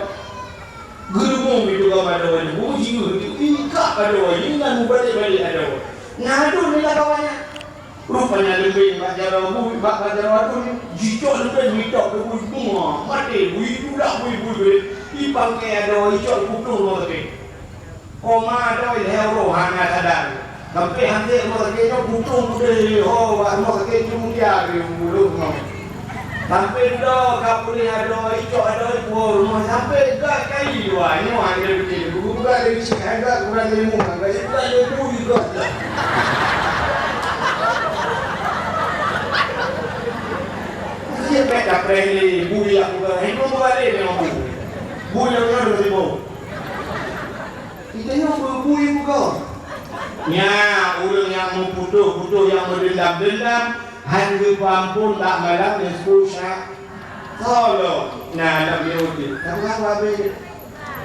Geureumeung itu ka adoe nyan, bui jiôh itu, ingkak adoe, ingat mubalek-balek adoe. Ngadun nila kawan nyan. Rupanya leumbeng bak jaroe bui, bak, bak jaroe adun, jicok leumbeng, jicok keu bui, bunga, maté bui, tulak bui, bui, bui, ipangke adoe, icok putong rumoh sakét. Koma adoe lhèe uroe hana sadar. Sampai han trép rumoh sakét nyoe putong puteh ho bak rumoh sakét cuma dia di bulu nyoe. Sampai dudoe ka puléh adoe, icok adoe puwoe rumoh sampai gak kai dua nyoe han trép puteh. Buka dari sini, agak kurang ilmu, agak juga ilmu juga. Dia pek kapreh ni, bui aku kan. Ilmu buat dia memang bui. Bui yang ada sibuk. Kita nyoe beubui muka. Nya, ureueng nyang meuputôh-putôh, nyang meudendam-dendam, han geupeuampon bak malam nisfu Sya-, Syaban. Nah, lam Yahudi. Tapi kan babe.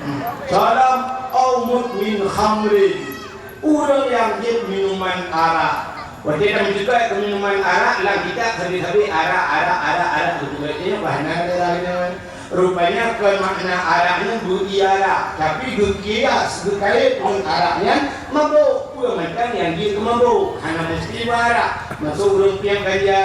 Hmm. Syaban au mudmin khamrin. Ureueng nyang jeuet minuman arak. Watèe tameucukak keu minuman arak, lam kitab sabe-sabe arak, arak, arak, arak, beutôi-beutôi bahana. Rupanya kon makna arak nyan beu-ié arak, tapi geukias, geukait ngon arak nyan mabök. Peue mantong nyang jeuet keu mabök, hana musti beu arak. Masôk ureueng piep ganja,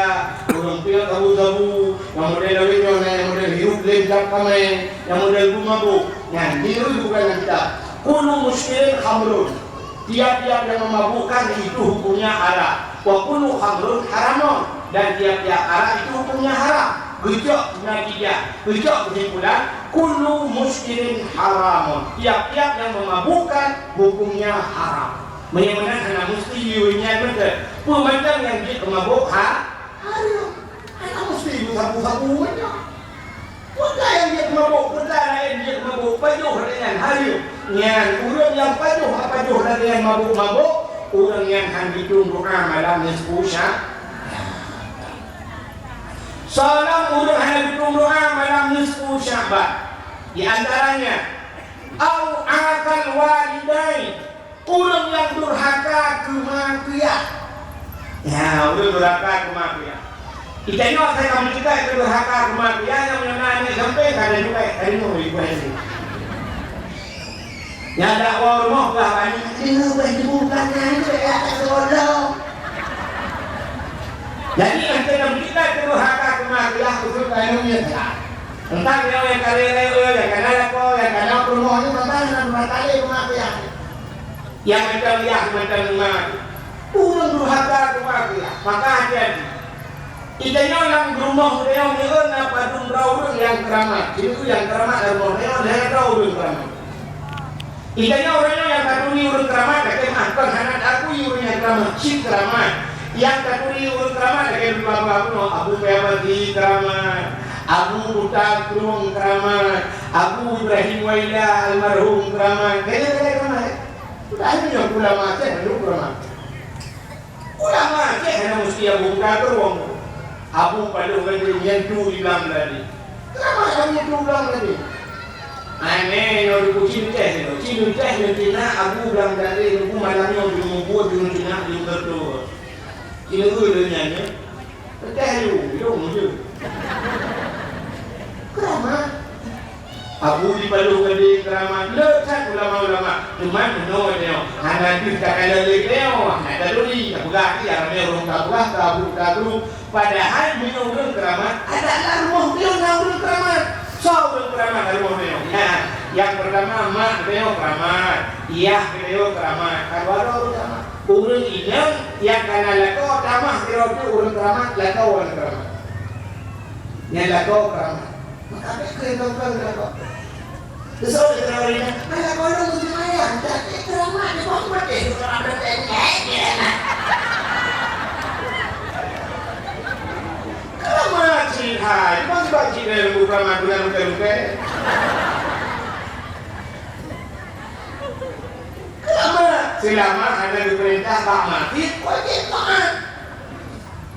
ureueng piep sabu-sabu, nyang model lawét nyoe na nyang model hirup lé cap kamé, nyang model beu mabök. Nyan jeuet bukan lam kitab. Kullu muskirin khamrun. Tiap-tiap yang memabukkan itu hukumnya arak. Wa kullu khamrun haramun, dan tiap-tiap arak itu hukumnya haram. Geucok natijah, geucok kesimpulan, kullu muskirin haramun. Tiap-tiap yang memabukkan hukumnya haram. Meunyoe meunan hana musti yue nyan beutôi. Peue mantong nyang jeuet keu mabök ha-, haram. Hana musti sabu-sabu mantong. Peue nyang jeuet mabök, peue laén jeuet mabök, pajoh lagèe nyan, hayeue. Nyan ureueng nyang pajoh, pajoh lagèe nyan mabök-mabök, ureueng nyan han geutueng doa malam nisfu Sya-, Syaban ureueng hana geutueng doa malam nisfu Syaban. Di antaranya, au aqal walidain, ureueng nyang durhaka keu ma keu yah. Ya, ureueng durhaka keu ma keu yah. Kita nyoe asai ka meucukak keu durhaka keu ma keu yah, nyang meunyoe na aneuk gampông ka na cukak, ka deungoe di buah nyoe. Nyang dakwa rumoh bah bani, deungoe bah ibu belakang tu ya, tak sekolah. Jadi, asai ka meucukak keu durhaka keu ma keu yah, khusus ka aneuk nyoe salah. Teuntang nyoe nyang ka lé-lé, nyang ka na lakoe, nyang ka na peurumoh nyoe, teuntang nyang durhaka lé keu ma keu yah. Nyang mantong yah, mantong ma. Ureueng durhaka keu ma keu yah, maka hati-hati. Geutanyoe lam rumoh geutanyoe meu'en na padum droe ureueng nyang keuramat. Jadi, nyang keuramat lam rumoh geutanyoe, lhèe droe ureueng keuramat. Geutanyoe ureueng nyang taturi ureueng keuramat, lakèe meu'ah, kon hana taakui ureueng nyang keuramat, cit keuramat. Nyang taturi ureueng keuramat, lakèe lôn peugah bunoe, Abu Payah Mazi keuramat, Abu Kuta Krueng keuramat, Abu Ibrahim Waila almarhum keuramat. Geutanyoe keuramat, eh? Ulama Aceh, ulama Aceh. Ulama Aceh hana meusti Abu Bakar Krueng. Abu Paloh Gade nyan tu di Blang Meuladi. Kenapa Abu tu Blang Meuladi? Aneh, nyoe di Kuching Teh nyoe. Kuching Teh nyoe cina Abu Blang Meuladi nunggu malam nyoe di Mubuet di Cina di Mubuet. Cina tu nyan nyoe. Teh lu, lu je. Abu jipaloh geude keuramat, le that ulama-ulama. Teuma meunoe nyoe, hana deuh takalon lé nyoe, hana taduri, tapeugah, ya, ramé ureueng tapeugah, tabu, tabu. Padahai meunyoe ureueng keuramat, adak lam rumoh beliau na ureueng keuramat. Soe ureueng keuramat lam rumoh beliau? Nah, nyang peurtama mak beliau keuramat, yah beliau keuramat, ka dua droe ureueng keuramat. Ureueng inong nyang kana lakoe tamah sidroe teuk ureueng keuramat, lakoe ureueng keuramat. Nyang lakoe keuramat. Maka bèk keu tongkong lakoe. Soe keuramat? Malah kalau untuk ayah, tapi keuramat di bawah mati, keuramat di bawah mati. Keuramat cit hai, memang sebab cit hai lembu keuramat bukan bukan-bukan. Keuramat selama hana diperintah bak mati, wajib taat.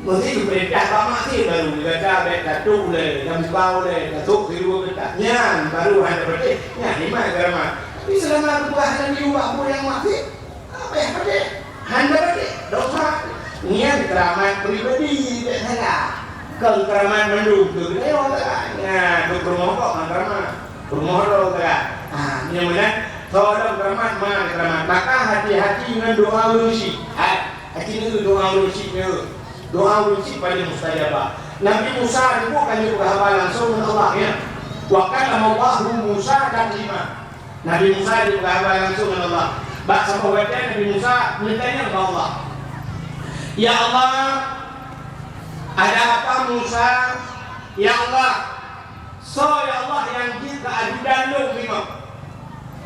Mesti diperintah bak mati baru gata bèk tatuk ulèe, tamuka ulèe, tatuk keudua gata. Nyan baru hana beuteh, nyan iman keuramat. Tapi selama geupeugah hana geuyue bak buet nyang maksiet, apa nyang beuteh? Hana beuteh, dosa. Nyan keuramat pribadi, bèk salah. Kon keuramat mandum tu geutanyoe ka. Nyan, tu peurumoh kok kon keuramat. Peurumoh droe ka. Ah, nyan meunan, soe lom keuramat, ma keuramat. Maka hati-hati ngon doa ureueng syik. Hai, hati ngon doa ureueng syik nyoe. Doa ureueng syik paleng mustajabah. Nabi Musa nyoe ka jipeugah haba langsong ngon Allah, ya. Wa kallamallahu Musa taklima. Nabi Musa jipeugah haba langsong ngon Allah. Bak saboh watèe Nabi Musa meutanyong bak Allah, "Ya Allah, ada apa Musa? Ya Allah, soe ya Allah nyang jeuet keu ajudan lôn nyoe?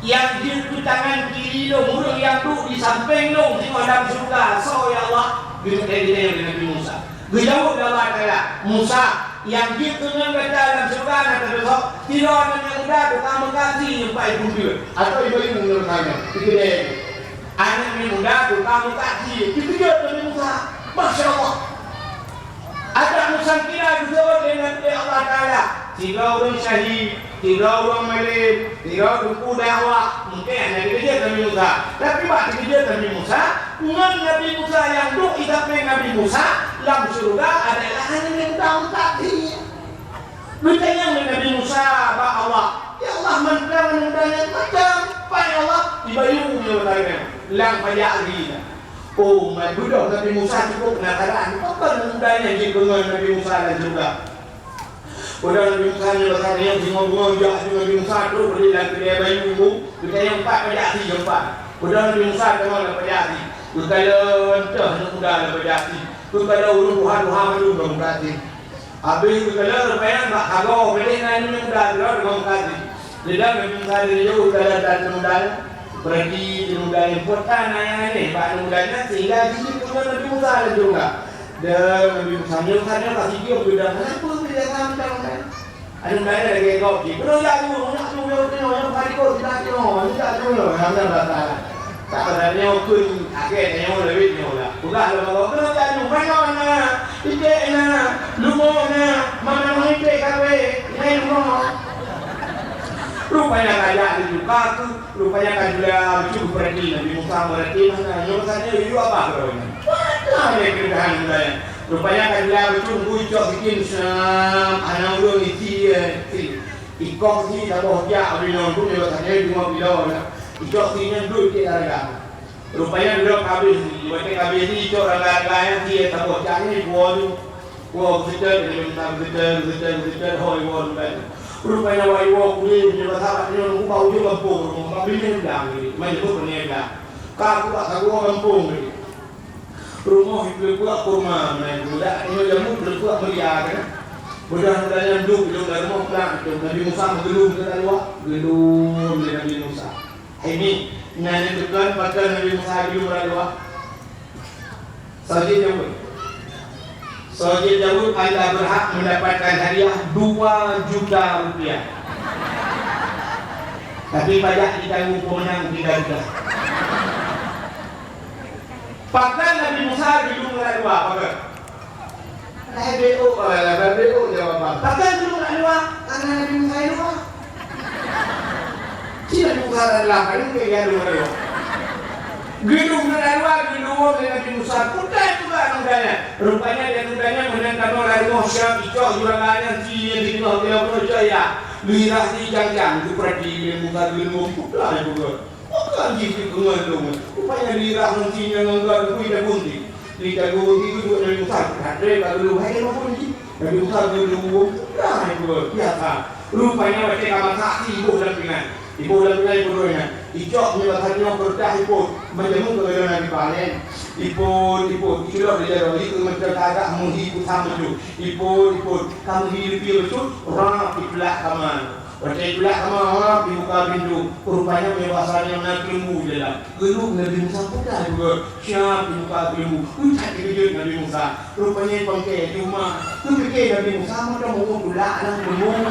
Nyang jeuet keu tangan kiri lôn, ureueng nyang duek di sampéng lôn nyoe lam syeuruga, soe ya Allah?" Geutanyong lé Nabi Musa. Geujaweueb lé Allah Taala, "Musa, nyang jeuet keu ngon gata lam syeuruga na teupeusok, sidroe aneuk nyang muda tukang meukat sie nyang pat ipeujeuet, atau ibayeue ngon tangan, ikeudèe." Aneuk nyang muda tukang meukat sie, ikeujeuet Nabi Musa. Masya Allah. Adak meusangkira geuseuôt lé, lé Allah Taala, sidroe ureueng syahid, sidroe ureueng malém, sidroe teungku dakwah, mungken hana teukeujot Nabi Musa. Tapi bak teukeujot Nabi Musa, ngon Nabi Musa nyang duek di sampéng Nabi Musa lam syeuruga adalah aneuk nyang muda meukat sie. Geutanyong lé Nabi Musa bak Allah, "Ya Allah, mantong aneuk muda nyan, mantong, pat ya Allah?" Ibayeue nyoe tangan, lam pajak geuh. Oh, man beudôh Nabi Musa cukup penasaran, pakon aneuk muda nyan jeuet keu ngon Nabi Musa lam syeuruga. Padahai Nabi Musa nyoe rasa nyoe singoh beungoh jak aju Nabi Musa trok beude lam keudè bayeue bu, geutanyong pat pajak sie, pat. Padahai Nabi Musa teungoh lam pajak sie, geukalon teuh aneuk muda lam pajak sie, geukalon ureueng tuha-tuha mandum lam pajak sie. Habéh geukalon rupanya bak sagoe, beude na aneuk muda keudroe lam pajak sie. Leudang Nabi Musa geuyue jalan dan aneuk muda nyan, berarti aneuk muda nyan, peue tan nyang aneh bak aneuk muda nyan sehingga jijeuet keu Nabi Musa lam syeuruga. Dan Nabi Musa nyoe, Musa nyoe ka sijeuem geudang, kenapa geudang lam syeuruga? Aneuk muda nyan lagèe gob jih. Keunoe jak jeuet, jak jeuet, jak jeuet, jak jeuet, jak jeuet, jak jeuet, jak jeuet, jak jeuet. Tak ada nyoe kheun, akhé nyoe lewat nyoe lah. Peugah lom Allah, keunoe jak jeuet, manoe na, iték na, lumoe na, mana meuiték kawé, nyan lumoe. Rupanya ka jak laju ka keu, rupanya ka jula bacut geupeurati Nabi Musa meurati mana nyoe saja yue abah droe nyan. Mana lé keudeungan mulai. Rupanya ka jula bacut geucok sikin sam hana ureueng isi, eh, si. Ikok si saboh jak abinoe tu nyoe saja dua kilo na. Icok si nyan duek cit harga. Rupanya duek habéh si, watèe habéh si icok rangga-rangga nyan sie saboh cak nyan iwoe ju. Woe geuseutôt, geuseutôt, geuseutôt, geuseutôt, ho iwoe rupanya. Rupanya wak iwoe kulét, nyoe bak sabat nyoe nunggu bak ujong gampông rumoh, bak binéh blang geuh, meunyebut binéh blang. Ka aku bak sagoe gampông geuh. Rumoh ipeuleupeuk kurma, meunan geuh dak nyoe jamur peuleupeuk mulia kan. Mudah-mudahan duek lôn lam rumoh blang tu, Nabi Musa meugeulom keu luwa, geulom lé Nabi Musa. Hai mi, nyan nyang teukeun pakon Nabi Musa geuyue meuraduwa? Soe jeuet jaweueb? Soe jeuet jaweueb, Anda berhak mendapatkan hadiah dua juta rupiah. Tapi pajak ditanggung pemenang tiga juta. Pakon Nabi Musa geuyue meuraduwa, pakon? Hai B O, eh, lah, B O jawaban. Pakon geuyue meuraduwa? Karena Nabi Musa inoe. Cina Nabi Musa adalah, kan, ke yang dua. Geuyue meuraduwa, geuyue lé Nabi Musa. Peue teuma Rupanya dia rupanya menang kamu lalu siap icok juragan yang si yang di tengah dia pun icok ya. Lirah di jang-jang tu perhati dia muka dia mau putih juga. Bukan gitu pengelung. Rupanya lirah mungkin yang enggak lebih dah bunyi. Di jago bunyi itu dua Nabi Musa. Ada kalau lu hai mau bunyi. Nabi Musa dulu dah itu biasa. Rupanya macam kamar saksi ibu dalam pingan. Ibu dalam pingan ibu dua nya. Icok ni bahasa nyoe berdah ipot. Macam mana kalau Nabi Ibrahim? Ipot, ipot. Itulah dia jalan. Itu macam agak muhi ku sama tu. Ipot, ipot. Kamu hidup dia betul. Rap itulah kamar. Watèe tulak kama, di buka pintu. Rupanya meunyoe bahasa nyan na keuleumbu di dalam. Geuluek Nabi Musa peugah juga, siap di buka keuleumbu. Utat dikeujot Nabi Musa. Rupanya pangke di rumah. Teupike Nabi Musa mantong mau tulak lam keuleumbu.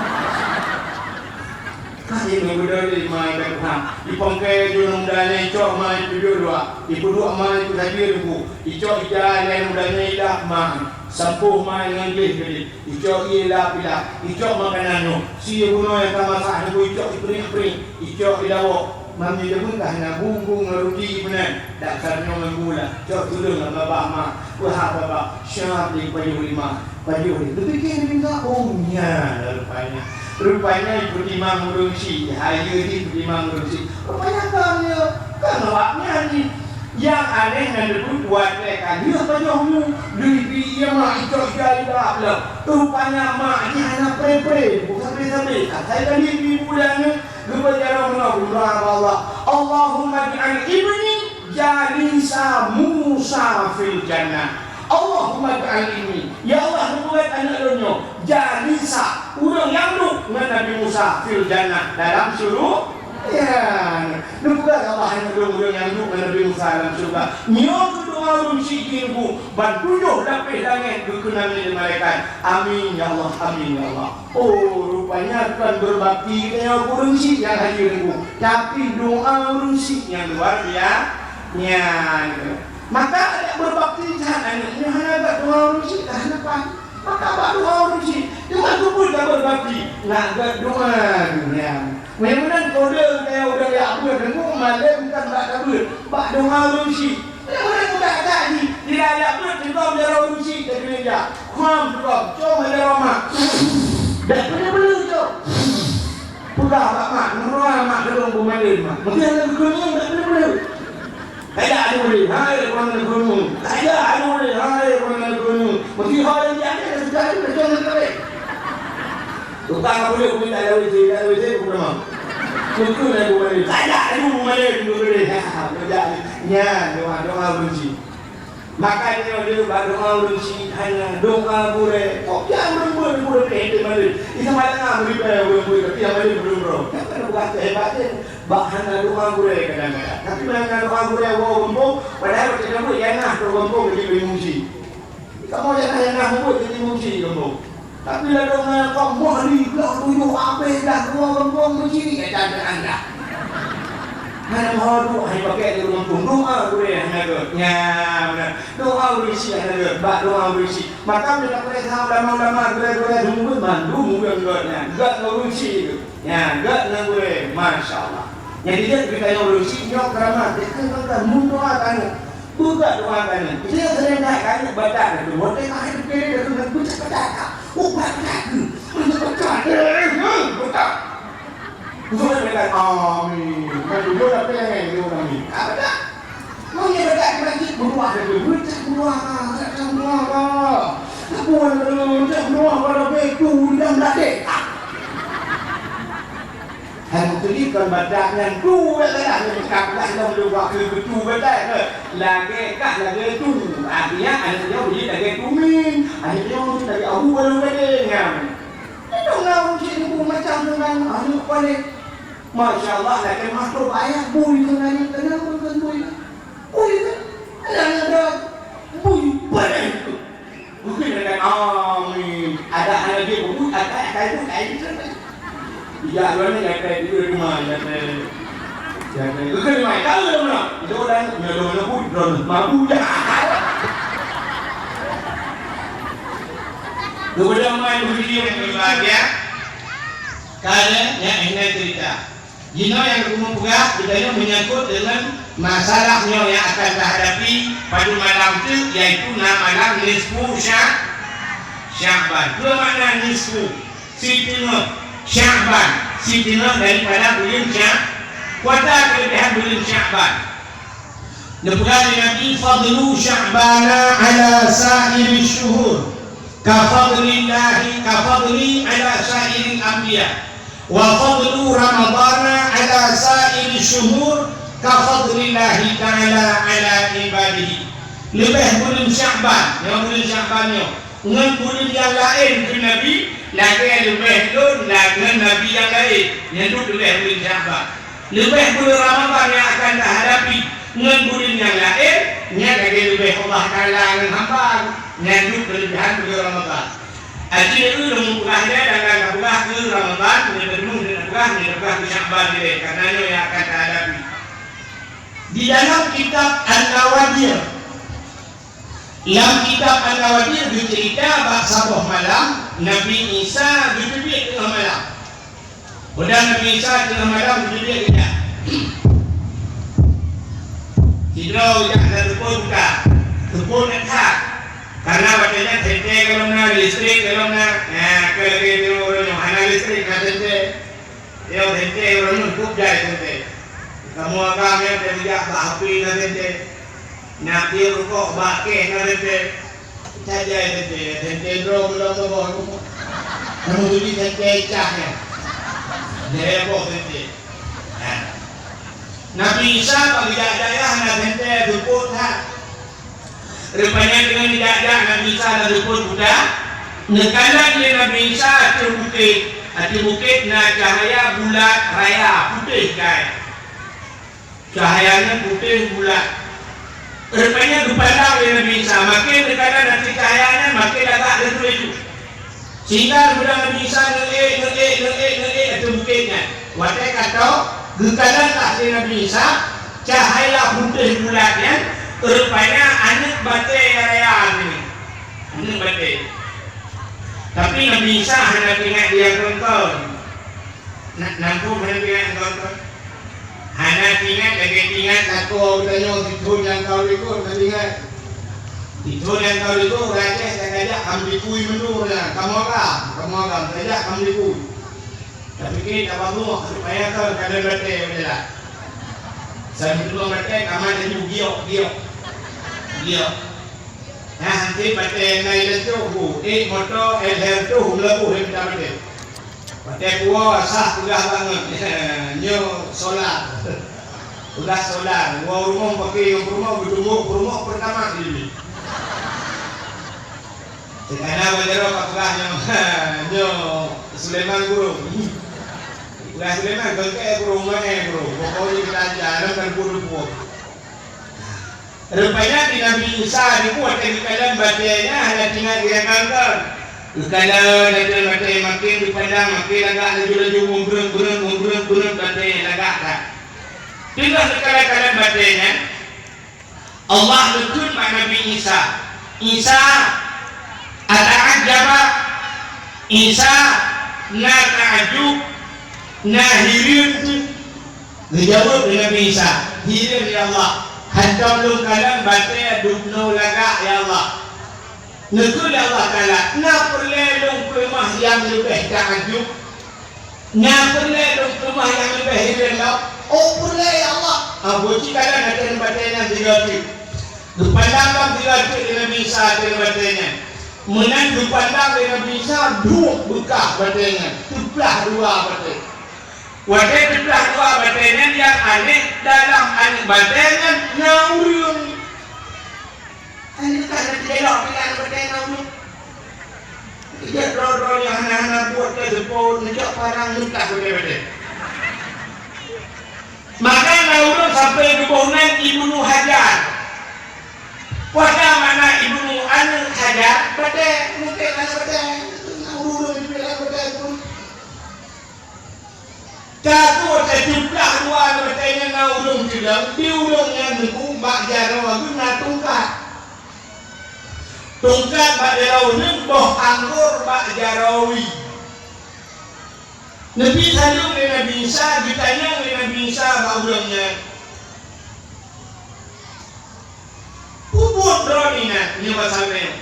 Ka jeuet neubeudôh lé ma iban Tuhan. Di pangke jeuet nong dan icok ma ipeuduek dua. Ipeuduek ma ipeusabe duku. Icok ija ilèe nong dan ilap ma. Sampôh ma ngon gleh geude. Icok ié lap-ilap, icok makanan nyoe. Sie bunoe nyang ka masak nyoe icok ipriek-priek, icok ilawok. Mam nyoe jameun ka hana bungkong ngon ruti meunan. Dak ka nyoe ngon gula, cok tuleueng lam babah ma. Peuhah babah, siap di pajoh lima. Pajoh lima. Teupike Nabi Musa, oh nyan rupanya. Rupanya ipeutimang ureueng syiek, hayeue jih ipeutimang ureueng syiek. Rupanya ka nyoe, ka ngon awaknyan jih. Nyang aneh nyan teupeu watèe ka lheueh pajoh mu, lheueh pi ié mak icok jai lap lom. Rupanya mak jih hana pre-pre, bukan sabe-sabe. Asai ka lheueh pi bulan nyoe, geupeujaro meunoe geudoa bak Allah. Allahumma ij'al ibni jalisa Musa fil jannah. Allahumma ij'al ibni. Ya Allah, neubuat aneuk lôn nyoe jalisa, ureueng nyang duek ngon Nabi Musa fil jannah, dalam syuru-, Ya, neupeugah Allah hana ureueng-ureueng nyang duek ngon Nabi Musa lam syeuruga. Nyoe keuh doa ureueng syiek jih Teungku, ban tujoh lapéh langét geukeunangi lé malaikat. Amin ya Allah, amin ya Allah. Oh, rupanya kon beubakti geutanyoe keu ureueng syiek nyang hayeue Teungku, tapi doa ureueng syiek nyang luar bia-, nyan. Maka adak beubakti that aneuk nyoe hana bak doa ureueng syiek, hana pan. Maka bak doa ureueng syiek, teuma keupeue tabeuet bak pih? Nak gét doa donya. Meunyoe meunan kode kaya ureueng jak beuet, deungoe malém kan bak tabeuet, bak doa ureueng syiek. Meunyoe meunan mudah that jih, bila jak beuet, teugom jaroe ureueng syiek, teukeuleng jak. Khom teugom, com jaroe mak. Dak peue-peue com. Peugah bak mak, ngon mak tolong beumalém mak. Mungkin ada keuneuk dak peue-peue. Kaya anu lé, hai ureueng nanggroe. Kaya anu lé, hai ureueng nanggroe. Meusti hai nyang jadeh, sudah tu, jangan kawin. Tukang boleh minta lawé je, lawé je, aku nama. Mungkin aku boleh. Kaya anu boleh, boleh. Ha, ha, boleh. Nyan, doa, doa benci. Makanya dia baca doa benci, hanya doa boleh. Kok jangan boleh, boleh, boleh, boleh, boleh. Itu malah nggak boleh, boleh, boleh. Tapi yang boleh, belum, bro. Kan ada bukan kehebatnya. Bak hana doa gurée kadang-kadang. Tapi meunyoe hana doa gurée woe gampông, padahai watée ka buet nyang na troh gampông jadi imum si. Kamoe nyang na, nyang na mubuet jadi imum si gampông. Tapi ladôm na kok moh di blah tujoh abéh dah dua gampông meuciri, eh, dan anda. Hana meuho duek hai pakai di gampông. Doa gurée hana gét. Nya, beuna. Doa ureueng si hana gét. Bak doa ureueng si. Maka bila pakai sama ulama-ulama gurée-gurée dum mandum ureueng gét nyan. Gét ngon ureueng si tu. Nyan, gét ngon gurée, masya Allah. Nyang dijak geutanyoe ureueng syiek nyoe keramat, dikeue mangka mun doa keu aneuk. Beugat doa keu aneuk. Dia sering naik keu aneuk batat tu, watée ka hai teuke dia tu, batat-batat ka. Oh, batat tu. Batat-batat. Eh, eh, batat. Bukan batat. Amin. Kan dulu dah pengen dia orang ni. Ah, batat. Meunyoe beudak di masjid, meuruah lagèe, beudak meuruah, beudak meuruah, beudak meuruah, beudak meuruah, beudak meuruah, beudak meuruah. Hai meukeuli kon badak nyan tu, beudak salah, beudak salah, lom lom waktu beutôi badak ke. Lagèe kah, lagèe tu. Artinya, aneuk nyoe beujeuet lagèe tumin. Aneuk nyoe beujeuet lagèe abu balong gadeng nyan. Nyoe na ureueng cit nibak macam tu kan, aneuk paléh. Masya Allah, lagèe makhluk ayah bui tu nyan, kenapa bukan bui? Bui kan? Ada, ada bui paléh tu. Mungkin ada amin. Ada, ada dia bui, ada, ada itu, ada itu. Iya, dua ni, ada dua rumah, ada. Ada. Bukan rumah, tahu rumah. Itu orang, ya, orang, orang, orang, mabuk dah. Kemudian main video yang berbahagia. Karena, ya, ini cerita. Jinoe nyang geupeugah, geutanyoe menyangkut dengan Masalah nyoe nyang akan tahadapi padub malam teuk, yaitu na malam nisfu Sya-, Sya'ban. Peue makna nisfu? Siteungoh. Sya'ban, siteungoh daripada buleuen Sya-, kuarta keuleubehan buleuen Sya'ban. Neupeugah lé Nabi, "Fadlu Sya'bana 'ala sa'iri syuhur, ka fadlillahi, ka fadli 'ala sa'iril anbiya." Wa fadlu Ramadhana 'ala sa'iri syuhur ka fadlillahi ta'ala 'ala ibadihi. Leubeh buleuen Sya'ban, nyoe buleuen Sya'ban nyoe, ngon buleuen nyang laén kheun Nabi, lagèe leubeh lôn ngon nabi nyang laén, nyan deuh leubeh buleuen Sya'ban. Leubeh buleuen Ramadhan nyang akan tahadapi ngon buleuen nyang laén, nyan lagèe leubeh Allah Ta'ala ngon hamba, nyan deuh keuleubehan buleuen Ramadhan. Aci lôn peugah lé dan ka peugah keu Ramadhan, nyoe teuma lôn peugah, nyoe peugah keu Sya'ban lé, karena nyoe nyang akan tahadapi. Di dalam kitab An-Nawadir, lam kitab An-Nawadir geuceurita bak saboh malam Nabi Isa geuteubiet teungoh malam. Peudong Nabi Isa teungoh malam geuteubiet geujak. Sidroe geujak lam teupon buta, teupon that. Karena watèe nyan senter golom na, listrik golom na. Nah, keu lagèe ureueng nyoe hana listrik, hana senter. Nyoe senter ureueng nyoe keuh jai senter. Kamoe agam nyoe teugeujak bak api na senter. Na tiep rukok bak kèh na senter. That jai senter, senter droe meulom saboh. Kamoe teubi senter cah nyan. Jai boh senter. Nah. Nabi Isa bak geujak dayah na senter seupôt that. Rupanya deungon jak-jak Nabi Isa lam seupôt buta, neukalon lé Nabi Isa ateueh bukét. Ateueh bukét na cahya bulat raya putéh jai. Cahya nyan putéh bulat. Rupanya geupandang lé Nabi Isa, maken neukalon ateueh cahya nyan, maken lagak laju-laju. Sehingga geupeugah Nabi Isa, "Neuék, neuék, neuék, neuék ateueh bukét nyan." Watèe ka trôk, geukalon that lé Nabi Isa cahya putéh bulat nyan, rupanya aneuk batèe nyang raya nyan. Aneuk batèe. Tapi Nabi Isa hana teuingat lé nyang kon-kon. Na, na peue hana teuingat nyang kon-kon? Hana teuingat lagèe teuingat lakoe geutanyoe sithôn nyang ka likot, hana teuingat. Sithôn nyang ka likot, ureueng Aceh ka tajak ka meulikui meunur nyan, kamoe agam, kamoe agam tajak ka meulikui. Tapike tabangoh supaya kon kalon batèe beujalan. Sampoe batèe ka mat laju giok, giok. Giok. Nah, hanté batèe nai lancok bu, ék moto, ék lhèe reutôh meulaboh lé mita batèe. Watèe puwoe sah peugah bangon, nyoe solar. Peugah solar, woe u rumoh paké ngon peurumoh, geutumbok peurumoh peurtama di. Seukana bak jaroe ka peugah nyoe, nyoe Sulaiman Gurông. Peugah Sulaiman, gengke Gurông, gengke Gurông. Pokoknya kita aja, dalam kan puluh buah. Rupanya di Nabi Isa di buah tadi kalon batèe nyan hana teuingat geutanyoe kon. Geukalon laju batèe maken dipandang maken lagak laju-laju meubreueng-breueng meubreueng-breueng batèe lagak that. Tinggai geukalon-kalon batèe nyan, Allah geukheun bak Nabi Isa, "Isa, ata'ajjaba?" Isa na taajub, na hireuen teuh. Geujaweueb lé Nabi Isa, "Hireuen, ya Allah, hantom lôn kalon batèe dubnoe lagak, ya Allah." Neukheun lé Allah Taala, "Na peureulèe lôn peuleumah nyang leubeh taajub? Na peureulèe lôn peuleumah nyang leubeh hireuen lom?" "Oh, peureulèe, ya Allah." Ah, beuci kalon ateueh batèe nyan sigoe teuk. Geupandang lom sigoe teuk lé Nabi Isa ateueh batèe nyan. Meunan geupandang lé Nabi Isa duek beukah batèe nyan, teuplah dua batèe. Watèe teuplah dua batèe nyan, nyang aneh, dalam aneuk batèe nyan na ureueng. Aneuk kan na teudelok pih aneuk batèe na ureueng. Ijak droe-droe nyang hana-hana buet ka seupôt, neujak parang, neukah batèe-batèe. Maka na ureueng sampoe geuboh nan Ibnu Hajar. Peue makna Ibnu aneuk Hajar? Batèe, mungken aneuk batèe. Na ureueng jibeuet aneuk batèe pun. Ka teuplah dua batèe nyan na ureueng keudong, di ureueng nyan neu bak jaroe geuh na tungkat. Tungkat bak jaroe nyan boh anggô bak jaroe wie. Neubi saleuem lé Nabi Isa, geutanyong lé Nabi Isa bak ureueng nyan, Pasalnya,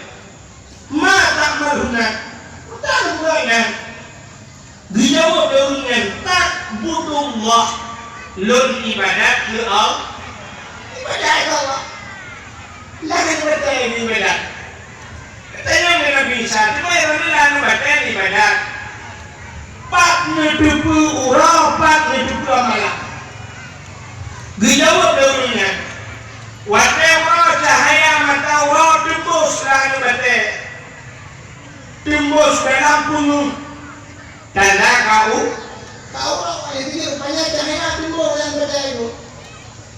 "Ma ta'maluna?" Peue nyang buet nyan? Geujaweueb lé ureuëng nyan, "Ta'budullah." Lôn ibadat keu Allah. Ibadat keu Allah. Laén batée ibadat. Tanyong lé Nabi Isa, "Teuma droeneuh laén batée ibadat? Pat neuteupeue uroe, pat neuteupeue malam?" Geujaweueb lé ureuëng nyan, "Watée uroe cahya mata uroe teumbôh lam batée, teumbôh dalam peungeuh." Tanda kau, kau orang paling tinggi, rupanya cahya teumbôh lam batée tu.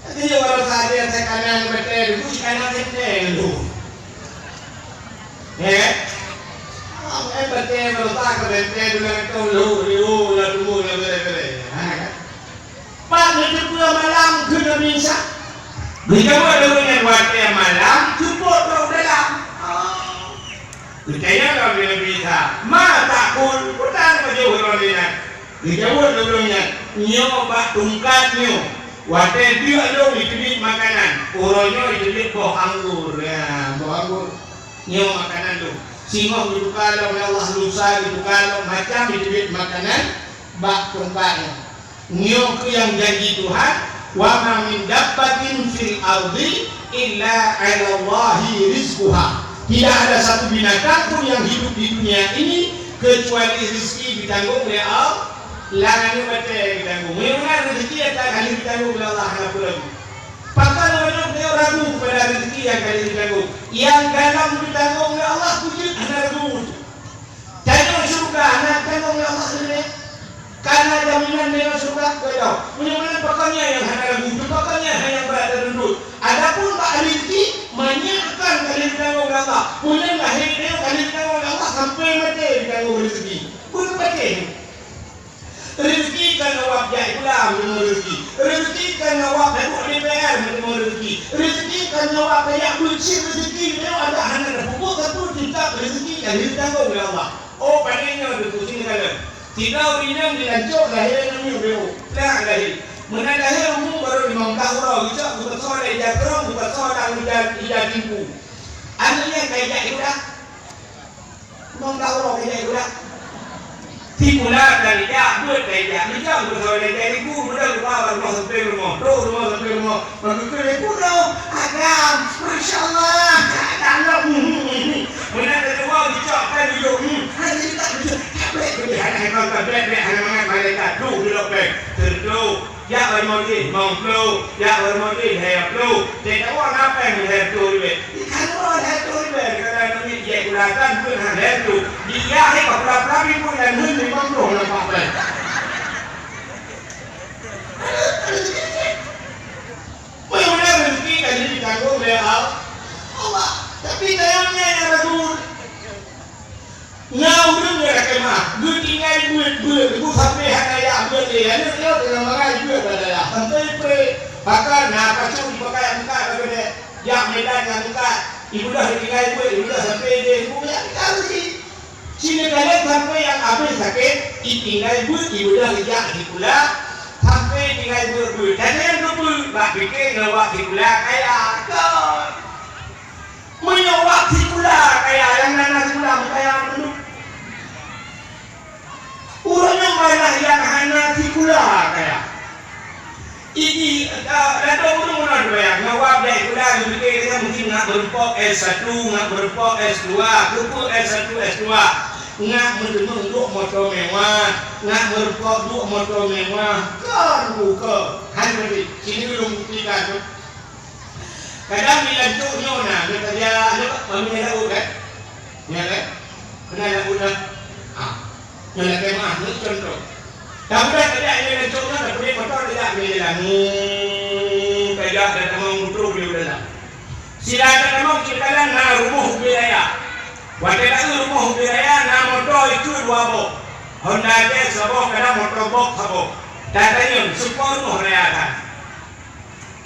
Tapi orang saja saya kanan batée tu, si kanan batée tu. Ya kan? Ah, batée tu, tak ke batée tu, nak tahu lu, lu, nak tunggu, nak bere-bere. Ha, kan? Pat neuteupeue malam keu Nabi Isa? Geujaweueb lé ureuëng nyan, "Watée malam, seupôt rot dalam." Oh. Geutanyong lom lé Nabi Isa, "Ma ta'kul?" Peue nyang neujaweueb lé ureuëng nyan? Geujaweueb lé ureuëng nyan, "Nyoe bak tungkat nyoe, watée deuk lôn jiteubiet makanan, uroe nyoe jiteubiet boh anggô." Ya, boh anggô. "Nyoe makanan lôn. Singoh geutuka lom lé Allah, lusa geutuka lom, macam jiteubiet makanan bak tungkat nyoe." Nyoe keuh nyang janji Tuhan, "Wa ma min dabbatin fil ardi illa 'alallahi rizquha." Tidak ada satu binatang pun yang hidup di dunia ini kecuali rezeki ditanggong oleh Allah. Laén batée ditanggong. Meunyoe na rezeki nyang ka lheueh ditanggong oleh Allah, hana peue ragu. Pakon ureuëng nyoe ragu keupada rezeki nyang ka lheueh ditanggong? Nyang galak ditanggong oleh Allah, kujeuet hana ragu. Tanyoe syeuruga na tanggong lé Allah sebenarnya. Kana jaminan tanyoe syeuruga, beutôi. Meunyoe meunan pakon nyan nyang hana ragu, pakon nyan hana brat teuntut. Adapun bak rezeki, manyak akan ka lheueh tanggong lé Allah. Meunyoe lahé tanyoe ka lheueh tanggong lé Allah, sampai maté tanggong rezeki. Beutôi. Rezeki kan awak jak pulang meunyoe rezeki. Rezeki kan awak peubuet D P R meunyoe rezeki. Rezeki kan awak tajak beuet cit rezeki tanyoe agak hana tapeubuet, tapi tetap rezeki ka lheueh tanggong lé Allah. Oh, pane nyoe teuh pusing kalon. Sidroe ureuëng inong jilancok lahé ngon miyueb, nak lahé. Meunan lahé umu barô limong blah uroe, geucok geupasoe lam ija krong, geupasoe lam ija, ija timpu. Aneuk nyan ka ijak sikula. Limong blah uroe ka ijak sikula. Sikula ka ijak, beuet ka ijak. Geucok geupasoe lam ija timpu, beudôh geuba bak rumoh sampéng rumoh. Trok rumoh sampéng rumoh. Maka keu lé pulo, agam, masya Allah, agam lom. Meunan teuka jicok pen dudoe, hmm, hana jeuet tak jeuet, tablet beude hana, hana tablet, blet hana mangat malaikat, duek dudoe pen, teudoe, jak bak limong jih, limong ploh, jak bak limong jih, lhèe ploh, teuka na pen lhèe ploh ribèe. Ikan roh lhèe ploh ribèe, kadang namiet jai kulakan pun hana lhèe ploh. Dia hai ka pula-pula pun dan ngon limong ploh nampak pen. Meunan rezeki ka jeuet jitanggong lé Al-, Allah. Tapi tanyoe nyan nyang ragu. Na ureueng nyang lakèe meu'ah, geutinggai beuet-beuet, geusampoe hana jak beuet lé. Aneuk nyoe teungoh mangat beuet bak dayah. Sampoe pré, pakon na pacu jipakai meukat bak geudée. Jak Medan ngon meukat, ibeudôh geutinggai beuet, ibeudôh sampoe idéh. Bukan jak tinggai beuet. Sinoe kalon sampoe nyang abéh sakét, itinggai beuet, ibeudôh ijak sikula, sampoe itinggai beuet-beuet. Tapi nyang keupeue, bak pike ngon wak sikula kaya. Kon. Meunyoe wak sikula kaya, nyang na, na sikula meukaya mandum. Ureueng nyang malah nyang hana sikula kaya. Iki, eh, ladôm ureueng meunan bayang, ngon wak jak sikula geupike gata mungken ngat meurumpok S satu, ngat meurumpok S dua, keupeue S satu, S dua? Ngat meuteumèe duek moto mewah, ngat meurumpok duek moto mewah. Kon buka. Hai meunan, sini ulôn buktikan. Kadang di lancok nyoe na, nyoe tajak, nyoe, mami na laôt, kan? Nyan, kan? Keunan laôt na. Ah. Nyoe lakèe meu'ah, nyoe contoh. Tabudak tajak nyoe lancok nyoe, tapeudeh moto tajak nyoe jalan. Hmm, tajak dan tamong moto beliau dalam. Sira tajak tamong cit jalan na rumoh ubé raya. Watèe taeu rumoh ubé raya na moto ikeu dua boh. Honda Jazz saboh, kadang moto box saboh. Tatanyong, soe po rumoh raya that?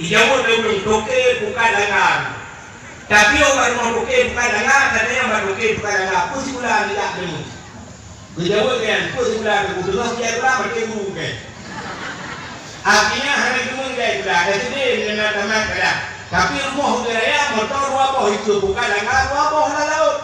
Ijaweueb lé ureueng, toke bukan langgar. Tapi bak rumoh toke bukan langgar, katanya bak toke bukan langgar. Peue sikula nijak deungon? Geujaweueb lé nyan, peue sikula deungon? Deungon jai sikula, maté guru bukan. Artinya, hana deungon jai sikula. Dah sedih, mengenal tamat kadang. Tapi rumoh ubé raya, moto dua boh, itu Pukat Langa dua boh lam laôt.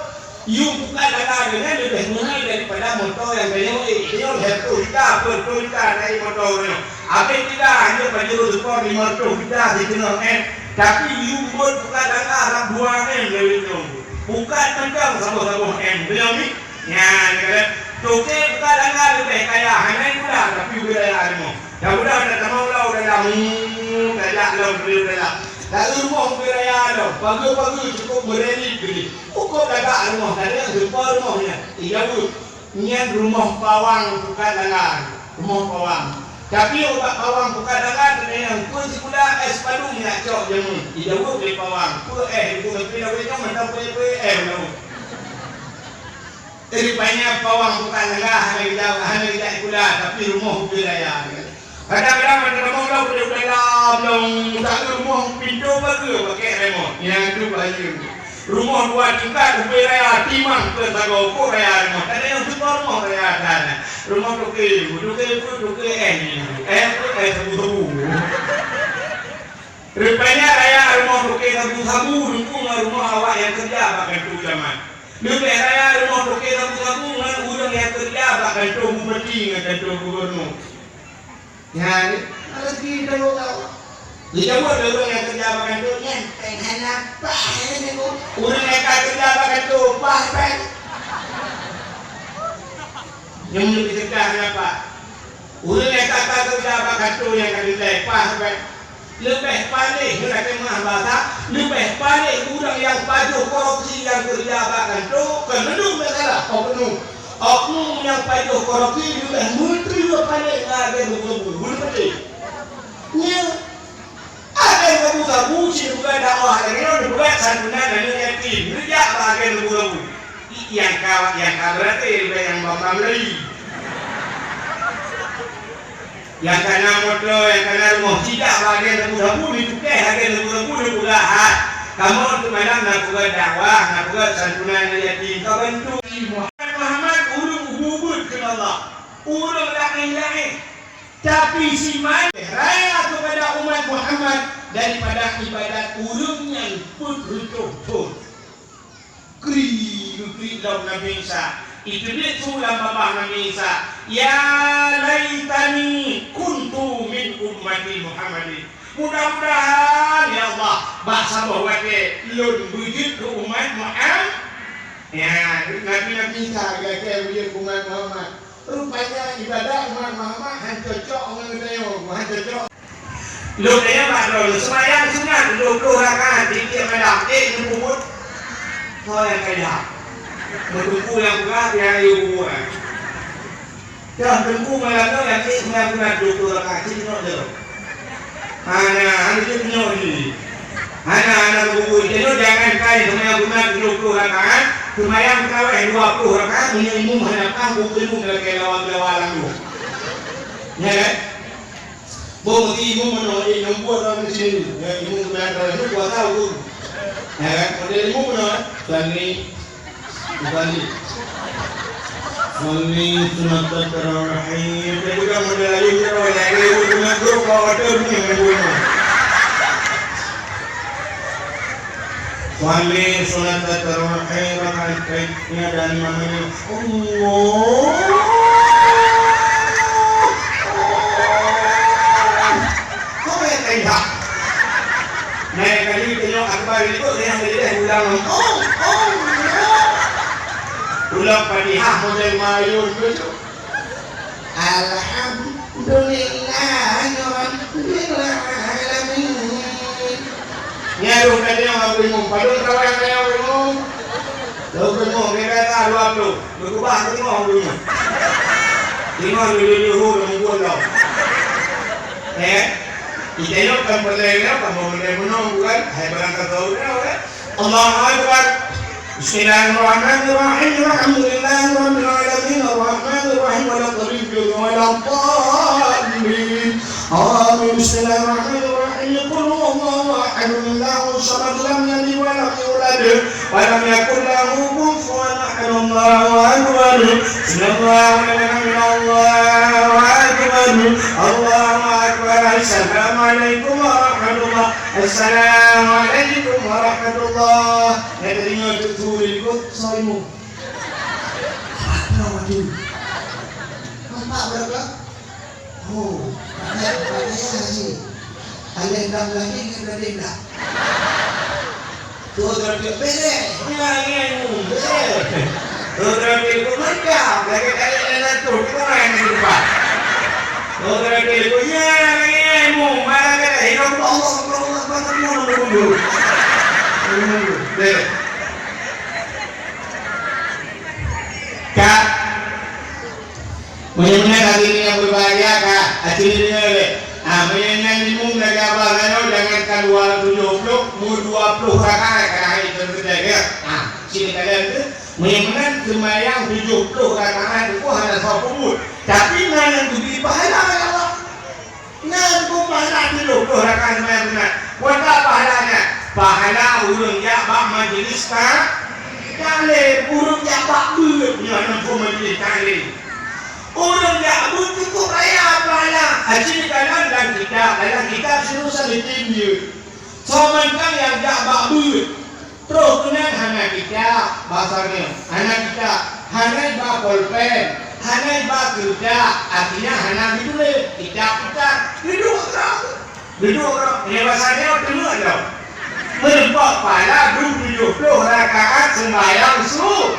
Yum Pukat Langa nyan leubeh meuhai daripada moto nyang tanyoe, eh, tanyoe lhèe reutôh juta, peuet reutôh juta naik moto nyoe. Abéh kita hana pajôh seupôt limong reutôh juta siteungoh M. Tapi yum bot Pukat Langa rab dua M lewat nyoe. Pukat mantong saboh-saboh M. Beuna mi? Nyan, kata, toke Pukat Langa leubeh kaya, hana gula, tapi ubé raya rumoh. Dah mudah dah tamong lau dalam, hmm, tajak lom beliau dalam. Dah rumoh ubé raya lom, pageue-pageue cukup meureli geude. Ukoe lagak rumoh, tadi yang gempa rumoh nyan. Ijaweueb, nyan rumoh pawang Pukat Langa, rumoh pawang. Tapi ubak pawang Pukat Langa, teuka nyang pun sikula es padum nyak cok jameun. Ijaweueb lé pawang, peue eh, ibu ngepi lawét nyoe mantong peue-peue eh lawét. Rupanya pawang Pukat Langa hana geujak, hana geujak sikula, tapi rumoh ubé raya. Kadang-kadang ada rumoh dah boleh dalam, dah rumoh pintu pageue pakai remote. Nyang tu bahaya. Rumoh dua tingkat, ubé raya, timang peusagoe, ukoe raya rumoh. Kadang nyang tutoe rumoh raya sana. Rumoh toke, toke pun toke eh ni. Eh pun eh sabu-sabu. Rupanya raya rumoh toke sabu-sabu, dukung rumoh awak nyang keureuja bak kantô jaman. Leubeh raya rumoh toke sabu-sabu ngon ureueng nyang keureuja bak kantô bupati ngon kantô gubernur. Nyan, rezeki tanggung jawab. Dijaweueb lé ureueng nyang keureuja bak kantô nyan, péng hana paih nyan, ureueng nyang ka keureuja bak kantô, paih péng. Nyang meunyoe teuka hana paih. Ureueng nyang ka, ka keureuja bak kantô nyang ka teuntèe, paih sabe. Leubeh paléh, ngon até meuah basa, leubeh paléh ureueng nyang pajoh korupsi nyang keureuja bak kantô, kon mandum masalah, oknum. Oknum nyang pajoh korupsi leubeh meutri paléh ngon agen sabu-sabu, beutôi paléh. Nyan, agen sabu-sabu cit bukan dakwah lagèe nyoe, bukan santunan aneuk yatim, neujak bak agen sabu-sabu. Nyang ka, nyang ka beurati leubeh nyang bak pamlei. Nyang kana moto, nyang kana rumoh, sijak bak agen sabu-sabu, dicukéh agen sabu-sabu, dipeugah, "Hai, kamoe teuk malam na peugöt dakwah, na peugöt santunan aneuk yatim, ka bantu." Muhammad, Muhammad, ureueng ubeuet keu Allah, ureueng laén-laén. Tapi si maén raya keupada umat Muhammad daripada ibadat ureueng nyang peuet reutôh thon. Kri geuklik lom Nabi Isa. Iblih su lam babah Nabi Isa, "Ya laitani kuntu min ummati Muhammadin." Mudah-mudahan, ya Allah, bak saboh watèe lôn beujeuet keu umat Muhammad. Ya, Nabi, Nabi Isa geukheun beujeuet keu umat Muhammad. Rupanya ibadat umat Muhammad han cocok ngon geutanyoe, han cocok. Lôn tanyong bak droeneuh, seumayang sunat dua ploh rakaat tiep-tiep malam, ék neupeubuet? Ho nyang kaya. Meuteungku nyang peugah, nyang yue peubuet. Dah teungku malam nyoe nyang ék seumayang sunat dua ploh rakaat, cit nyoe jeuet. Hana, hana jeuet nyoe jih. Hana, hana geugugur. Jadi, jangan kai seumayang sunat tujoh ploh rakaat, seumayang tarawih dua ploh rakaat, meunyoe imum hana paham, buku imum lagèe lawan-lawan lam tu. Ya kan? Boh meuti imum meunoe, eh, nombor dalam sini. Ya, imum seumayang tarawih tu, dua tahun. Ya kan? Model imum meunoe, eh. Sani. Usalli. Usalli sunnatat tarawih. Dia pegang model lain, dia orang lain. Dia orang dengan grup, bawa motor ni, dengan guna. Usalli sunnatat tarawih, rakaat ketiga dan namanya Allah. Kau yang tembak. Nah, yang tadi tengok akbar itu, yang tadi dah ulang. Oh, oh, oh. Ulang Fatihah model Mayun tu. Alhamdulillahirabbil alamin. Ni ada tadi yang aku bingung. Padahal kawan saya bingung. Tahu bingung, dia kata dua tu. Berubah tengok dulu. Tengok dulu, dulu, dulu, dulu. Eh? Kita ni kan boleh, kan? Kan boleh menang, bukan? Hai, barang kata orang, kan? Allahu Akbar. Bismillahirrahmanirrahim. Alhamdulillahirabbil alamin. Arrahmanirrahim. Wala tadallin. Wala tadallin. Amin. Bismillahirrahmanirrahim. Qul huwallahu ahad, Allahus samad, lam yalid wa lam yulad, wa lam yakul lahu kufuwan ahad. Allahu akbar. Bismillahirrahmanirrahim. Allahu akbar. Allahu akbar. Assalamualaikum warahmatullah. Assalamualaikum warahmatullah. Nyang teudeungoe tu, tu, tu, soe imum. Apa tu? Nampak berapa? Oh, banyak, banyak sih. Ada yang bilang lagi, ada yang bilang. Tuh, tuh, tuh, bere. Nyan, nyan, bere. Tuh, tuh, tuh, tuh, mantap. Lagi kali ada satu, itu main di depan. Tuh, tuh, tuh, tuh, nyan, nyan, mu. Mana kata, hidup Allah, Allah, Allah, Allah, Allah, Allah. Bere. Kak. Meunyoe meunan hadirin nyang berbahagia ka, aci deungoe lé. Ah, meunyoe nyan imum lagèe abah nyoe, jangan ka dua tujoh ploh, mu dua ploh rakaat ka hai teureudeuk, ya. Ah, sini kalian tu, meunyoe meunan seumayang tujoh ploh rakaat tu hana soe peubuet. Tapi nyan nyang geubri pahala lé Allah. Nyan keuh pahala tujoh ploh rakaat seumayang sunat. Peue pahala nyan? Pahala ureueng jak bak majlis ta-, taklim, ureueng jak bak beuet nyoe hana keuh majlis taklim. Ureueng jak beuet cukup raya pahala. Aci kalon lam kitab, dalam kitab siuroe sabe tem jeuet. Soe mantong nyang jak bak beuet. Troh keunan hana kitab, basa nyoe, hana kitab, hana iba polpen, hana iba keudak, artinya hana geutuléh, kitab-kitab, geudong droe, geudong droe, nyan basa nyoe teungeut lom. Meurumpok pahala dua puluh tujoh rakaat seumbahyang su-,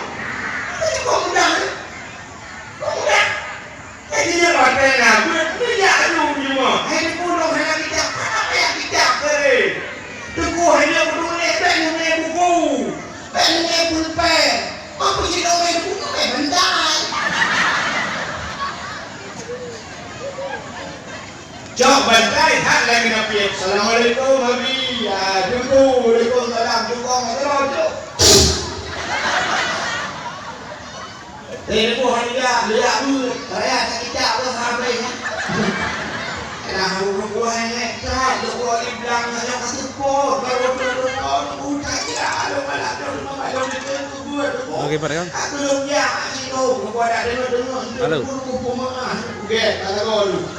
itu cukup mudah, kan? Cukup mudah. Jadi, nyan watèe na beuet, neujak aju u rumoh. Hai, Teungku, lôn hana kitab. Hana payah kitab, keu lé. Teungku, hana peutuléh, bèk neumè buku. Bèk neumè pulpén. Mampu sidroe mè buku, mè bantai. Cok bantai, hak lagèe nyan pih. Assalamualaikum, Abi. Ah, Teungku, waalaikumsalam. Teungku, cok. Eh, leubeh hai jak, jak beuet. Raya sakicak beuet sampé nyan. Nah, ureueng buah nyan, tak, leubeh di blang nyan, ka seupôt, baru tu, tu, tu, tu, tak kira, aduh, malam tu, tu, malam tu, tu, tu, tu, tu. Oke, Pak, ya. Aku lom jak, sinoe, leubeh ada deungoe, deungoe, halo. Deungoe, deungoe, deungoe, deungoe, deungoe.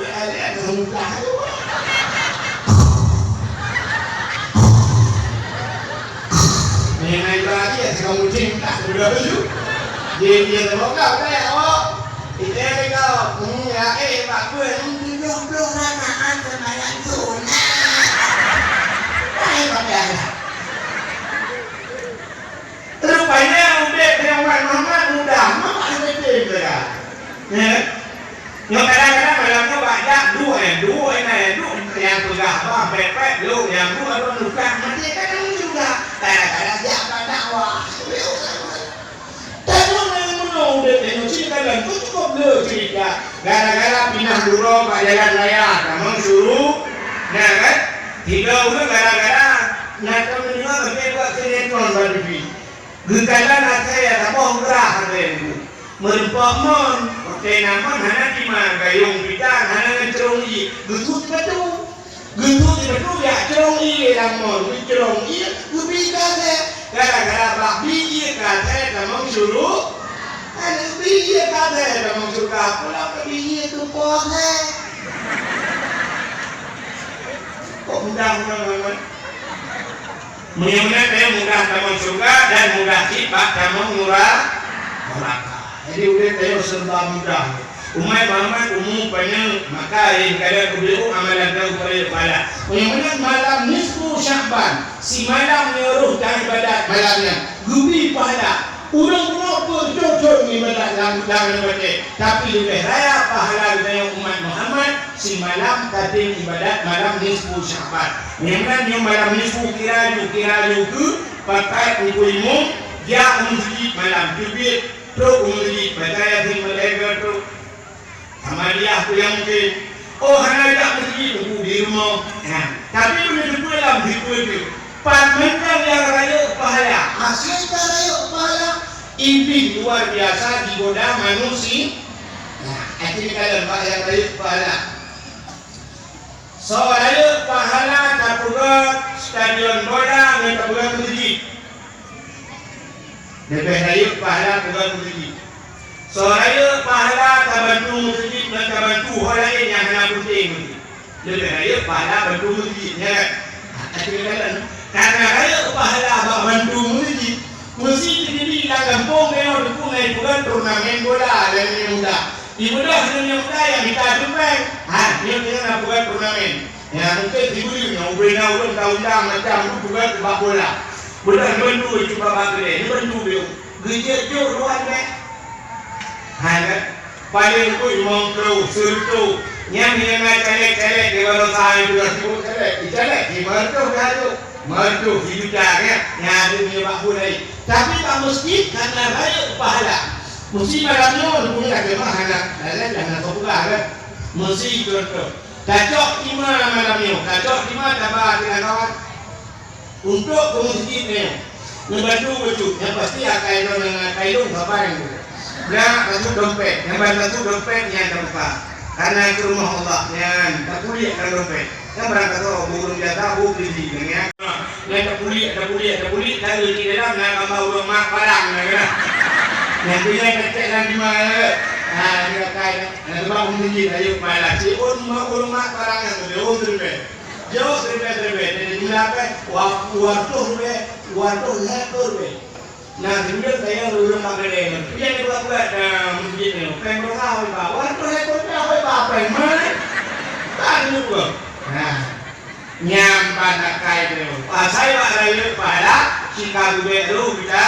Ada deungoe tu, Bang. Okey, Bang. Rupanya udép ngon Wan Muhammad mudah, mak hana tem teuka. Ya. Nyoe kadang-kadang malam nyoe bak jak duek, eh, duek, eh, duek, nyang peugah bah, pèt-pèt, lôn nyang duek, lôn tukang, maté kadang juga. Kadang-kadang jak bak dakwah. Tapi nyoe meunyoe udép nyoe cit dalam tu cukup le cerita. Gara-gara pinah duroe bak jalan raya, tamong syuru-, nah kan? Tiga ureueng gara-gara na tamong deungoe bak sinetron bak T V. Geukalon asèe saboh grah asèe nyan. Meurumpok mon, watèe na mon hana tima, gayông pita hana ngon crông ié, geusut batu. Geusut batu jak crông ié lam mon, geucrông ié, geubi keu asèe. Gara-gara bak bi ié keu asèe tamong syuru-, hana bi ié keu asèe tamong syeuruga, pula keu bi ié teuh po asèe. Kok mudah ngon, ngon, ngon? Meunyoe meunan tanyoe mudah tamong syeuruga dan mudah cit bak tamong nura-, neuraka. Jadi, udép tanyoe serba mudah. Umat Muhammad umu panjang, maka nyang kada kubiru amalan tanyoe upaya pahala. Meunyoe meunan malam nisfu Sya'ban, simalam nyoe rôh dan ibadat malam nyan, geubri pahala. Ureueng bunoe peucocok ibadat lam, lam, lam batèe, tapi leubeh raya pahala geutanyoe umat Muhammad simalam tatem ibadat malam nisfu Sya'ban. Nyang nan nyoe malam nisfu kira ju, kira ju keu pakat ngon imum, jak u meuseujid malam, teubiet trok u meuseujid, baca Yasin meuleubeh trok. Samadiyah peue nyang mungken. Oh, hana jak meuseujid, teungku di rumoh. Nah, tapi meunyoe teupeue lam sipeue teuh, pat mantong nyang rayeuk pahala. Akhé ka rayeuk pahala, Iblis luar biasa digoda manusia. Nah, akhirnya kalian bak yang rayeuk pahala. Soe rayeuk pahala tapeugöt stadion bola ngon tapeugöt meuseujid. Leubeh rayeuk pahala peugöt meuseujid. Soe rayeuk pahala tabantu meuseujid ngon tabantu ho laén nyang hana peunteng meuseujid. Leubeh rayeuk pahala bantu meuseujid, nyan kan? Hati kalian, karena rayeuk pahala bak bantu meuseujid, meuseujid sendiri lam gampông keunoe teupeu na ipeugöt turnamen bola dan aneuk muda. Ibeudôh aneuk muda nyang mita tumpeng. Ha, nyoe keunoe na peugöt turnamen. Ya, mungkin sibuleuen nyoe ubena ulôn taundang macam tu peugöt bak bola. Bola neubantu cuba bak keudè, neubantu beu. Geujeuet jok luwan bèk. Hai, kan? Paléng pun mongkro, seureuto. Nyang nyang na caleg-caleg di baroesa itu dah sibuk caleg. Di caleg, di mertu dah tu. Mertu, di juta, ya. Nyang ada punya bak pun lain. Tapi bak meuseujid, karena rayeuk pahala. Meuseujid malam nyoe, punya dah kemah, anak. Lain dah nak sekolah, kan? Meuseujid contoh. Tacok imam malam nyoe. Tacok imam, tambah dengan kawan. Untuk keu meuseujid nyoe, neubantu bacut, nyang pasti akai droe nyang akai lôn saban. Brat bacut dompet, nyang ban bacut dompet nyan tabuka. Karena keu rumoh Allah nyan tapuléh lam dompet. Nyang barang kata ureueng biasa, bu beli nyan. Nyan tapuléh, tapuléh, tapuléh, lalu di dalam na gambar ureueng mak parang nyan keunan. Nyan tu nyan kecek lam jima. Ha, ni akai. Nah, sebab meuseujid ayo malah siôn mak ureueng mak parang nyan, siôn dompet. Jok siribèe-siribèe, jadi jumlah pèng, wa-, dua ratus ribèe, dua ratus lhèe ploh ribèe. Nah, kemudian saya ureueng mak keudè nyan. Pian buat-buat, nah, meuseujid nyoe. Pèng beurapa hôi ba? Dua ratus lhèe ploh ribèe hôi ba pèng. Mana? Tak ada lupa. Nah. Nyan pada kai tu. Asai bak rayeuk pahala, sika gubek lu kita.